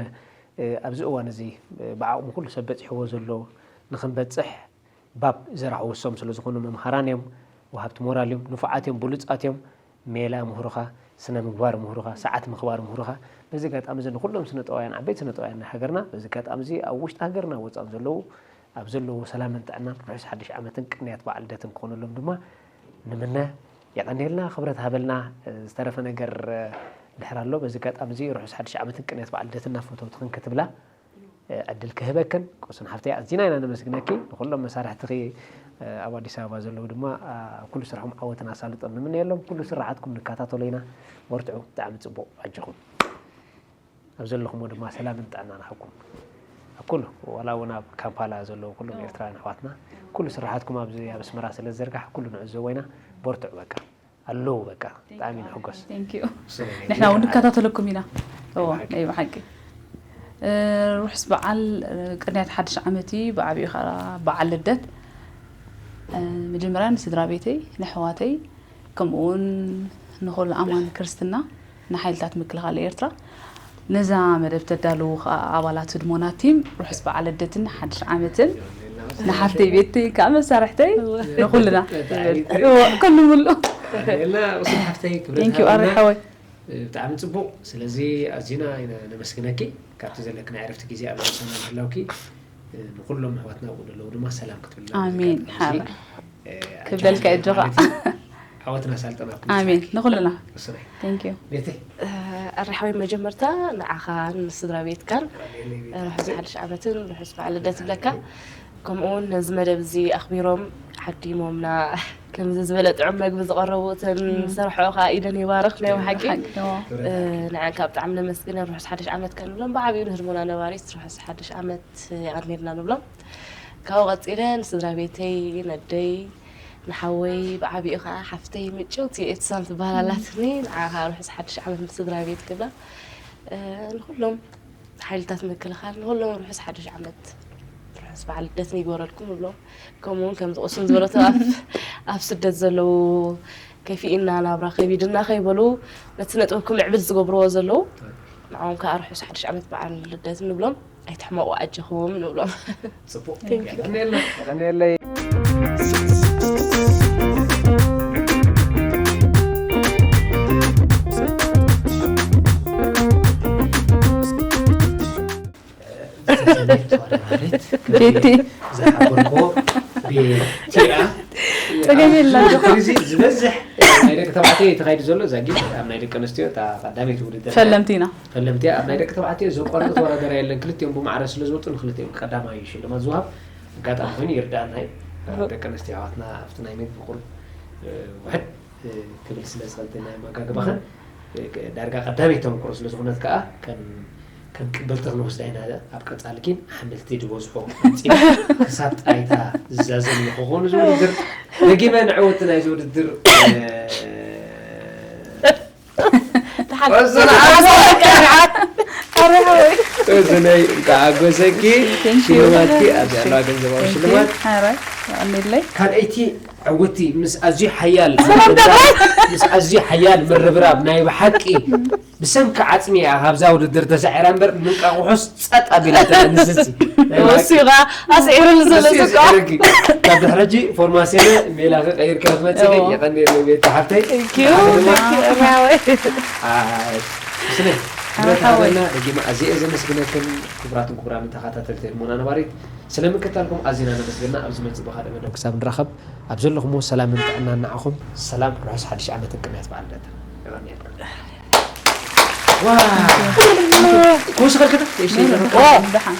ኣብዚ እዋን እዚ ብዓቕሙ ኩሉ ሰብ በጺሕዎ ዘሎ ንኽንበጽሕ ባብ ዘርኣዉ እሶም ስለ ዝኾኑ መምሃራን እዮም፣ ወሃብቲ ሞራል እዮም፣ ንፉዓት እዮም፣ ብሉጻት እዮም። ሜላ ምሁርኻ፣ ስነ ምግባር ምሁርኻ፣ ሰዓት ምኽባር ምሁርኻ። በዚ ኣጋጣሚ እዚ ንኹሎም ስነ ጥበባውያን ዓበይቲ ስነ ጥበባውያን ናይ ሃገርና በዚ ኣጋጣሚ እዚ ኣብ ውሽጢ ሃገርና ወጻእን ዘለዉ ኣብ ዘለዎ ሰላምን ጥዕናን ርሑስ ሓድሽ ዓመትን ቅንያት በዓል ልደትን ክኾነሎም ድማ ንምነ። የቐንየልና፣ ክብረት ሃበልና። ዝተረፈ ነገር ድሕር ኣሎ። በዚ ኣጋጣሚ እዚ ርሑስ ሓድሽ ዓመትን ቅንያት በዓል ልደትና ፈተውትኽን ክትብላ ዕድል ክህበክን ቁሱን ሓፍተይ ኣዚና ኢና ነመስግነኪ። ንኩሎም መሳርሕትኺ ኣብ ኣዲስ ኣበባ ዘለዉ ድማ ኣብ ኩሉ ስርሖም ዓወትን ኣሳልጦን ንምነየሎም። ኩሉ ስራሓትኩም ንከታተሎ ኢና። በርትዑ። ብጣዕሚ ጽቡቕ። ኣጆኹም። ኣብ ዘለኹሞ ድማ ሰላምን ጥዕናን ይሃብኩም። ኣብ ኩሉ ዋላ እውን ኣብ ካምፓላ ዘለዉ ኩሎም ኤርትራውያን ኣሕዋትና ኩሉ ስራሓትኩም ኣብዚ ኣብ ኣስመራ ስለ ዝዘርጋሕ ኩሉ ንዕዘቦ ኢና። በርትዑ በቃ። ኣለዉ በቃ። ብጣዕሚ ንሕጎስ። Thank you። ንሕና እውን ንከታተለኩም ኢና። እዎ ናይ ብሓቂ ርሑስ በዓል ቅንያት ሓድሽ ዓመት እዩ። ብዓብኡ ከዓ በዓል ልደት መጀመርያ ንስድራ ቤተይ ንኣሕዋተይ ከምኡ እውን ንኹሉ ኣማን ክርስትና ንሓይልታት ምክልኻል ኤርትራ ነዛ መደብ ተዳልዉ ከዓ ኣባላት ህድሞና ቲም ርሑስ በዓል ልደትን ሓድሽ ዓመትን ንሓፍተይ ቤተይ ከዓ መሳርሕተይ ንኹልና ይበል። እዎ፣ ኩሉ ምሉእ። የላ ቁሱን ሓፍተይ ክብረት Thank you ኣረ ሓወይ። ብጣዕሚ ጽቡቕ። ስለዚ ኣዚና ኢና ነመስግነኪ ካብቲ ዘለክና ዕረፍቲ ግዜ ኣብ ሰማን ህላውኪ ንኩሎም ኣሕዋትና ኣብኡ ዘለዉ ድማ ሰላም ክትብልና ኣሜን። ሓራ ክብለልካ እጆኻ። ዓወትና ሳልጠናኩም ኣሜን ንኹልና። Thank you። ቤተይ ኣረ ሓወይ መጀመርታ ንዓኻን ንስድራ ቤትካን ርሑስ ሓድሽ ዓመትን ርሑስ በዓል ልደት ይብለካ። ከምኡ እውን ነዚ መደብ እዚ ኣኽቢሮም ሓዲሞምና ከምዚ ዝበለ ጥዑም መግቢ ዝቐረቡ እተን ዝሰርሖ ከዓ ኢደን ይባርኽ። ናይ ብሓቂ ንዓን ካብ ብጣዕሚ ነመስግነን። ርሑስ ሓድሽ ዓመት ከንብሎም ብዓብኡ ንህድሞና ነባሪት ርሑስ ሓድሽ ዓመት የቐንየልና ንብሎም። ካብኡ ቀፂለ ንስድራ ቤተይ ነደይ ንሓወይ ብዓብኡ ከዓ ሓፍተይ ምጭውቲ ኤትሳን ትበሃል ኣላትኒ። ንዓ ከዓ ርሑስ ሓድሽ ዓመት ምስ ስድራ ቤት ክብላ ንኩሎም ሓይልታት ምክልኻል ንኩሎም ርሑስ ሓድሽ ዓመት ርሑስ በዓል ልደትን ይግበረልኩም ንብሎም። ከምኡውን ከምዚ ቁሱን ዝበለቶ ኣብ ስደት ዘለዉ ከፊእና ናብራ ከቢድና ከይበሉ ነቲ ነጥበብ ክምዕብል ዝገብርዎ ዘለዉ ንዓኦም ከዓ ርሑስ ሓድሽ ዓመት በዓል ልደት ንብሎም። ኣይትሕመቑ ኣጀኹም ንብሎም። ጽቡቕ የቐንየልና። የቐንየለይ። ቤቲ ዝሓበርክዎ ቤቲ እያ። ጸገም የለን። እዚ ዝበዝሕ ናይ ደቂ ተባዕትዮ እዩ ተኻይዱ ዘሎ። እዛ ጊል ኣብ ናይ ደቂ ኣንስትዮ እታ ቀዳመይቲ ውድድር ፈለምቲ ኢና። ፈለምቲ እያ። ኣብ ናይ ደቂ ተባዕትዮ ዘቋርጥ ተወዳዳሪ የለን። ክልቲኦም ብማዕረ ስለ ዝወጡ ንክልቲኦም ቀዳማይ ሽልማት ዝወሃብ ኣጋጣሚ ኮይኑ ይርዳእና እዩ። ደቂ ኣንስትዮ ኣሕዋትና ኣብቲ ናይ መግቢ ቁሩብ ውሕድ ክብል ስለ ዝኽእል ናይ ኣመጋግባኽን ዳርጋ ቀዳመይቲ ተመክሮ ስለ ዝኾነት ከዓ ከም ከም ቅብልቲ ክንወስዳ ኢና። ኣብ ቀፃሊ ግን ኣሕምልቲ ዝበዝሖ መፂና ክሳብ ጣይታ ዝዛዘም ንክኾኑ ዝውድድር ደጊመ ንዕወቲ ናይዚ ውድድር ተሓጎሰ። ኣረ ሓወይ። እዝነይ እንኳዕ ሓጎሰኪ። Thank you። ሽልማትኪ ኣብዚ ኣለዋ ገንዘባዊ ሽልማት። ሓራይ። ኣሜለይ። ካልኣይቲ ዕውቲ ምስ ኣዝዩ ሓያል ሰላም ዳግማይ። ምስ ኣዝዩ ሓያል ምርብራብ ናይ ብሓቂ ብሰንኪ ዓጽሚ እያ ካብዛ ውድድር ተሳዒራ እምበር ምንቃቑሖስ ጸጥ ኣቢላትና ንስሲ ወሲኻ ኣስዒሩሉ ዘሎ ንስሲ ዝቃ ስዒርኪ። ካብ ድሕረጂ ፎርማሴነ ሜላኺ ቀይርካ ክትመጽእ እዎ። የቐንየለይ ቤት ሓፍተይ Thank you, thank you, እማወይ። ኣይ፣ ስለ ኣረ ሓወይ። ብረታና ደጊማ ኣዝየ እየ ዘመስግነክን ክቡራትን ክቡራን ተኸታተልቲ ህድሞና ነባሪት ስለ ምክታልኩም ኣዝና ነመስግና። ኣብ ዝመጽእ ብኻልእ መደብ ክሳብ ንራኸብ ኣብ ዘለኹምዎ ሰላምን ጥዕናን ንዓኹም። ሰላም ርሑስ ሓድሽ ዓመትን ቅንያት በዓል ልደትን። የቐንየልና። ዋ! ክውስኸልክታ? እሺ፣ ኦ፣ ደሓን።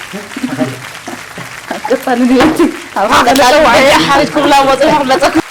ቀጻሊ ድሌቲ። ኣብ ሓደ ቀጻሊ ሓሪጅኩም ላቦ ጽባሕ መጸኩም።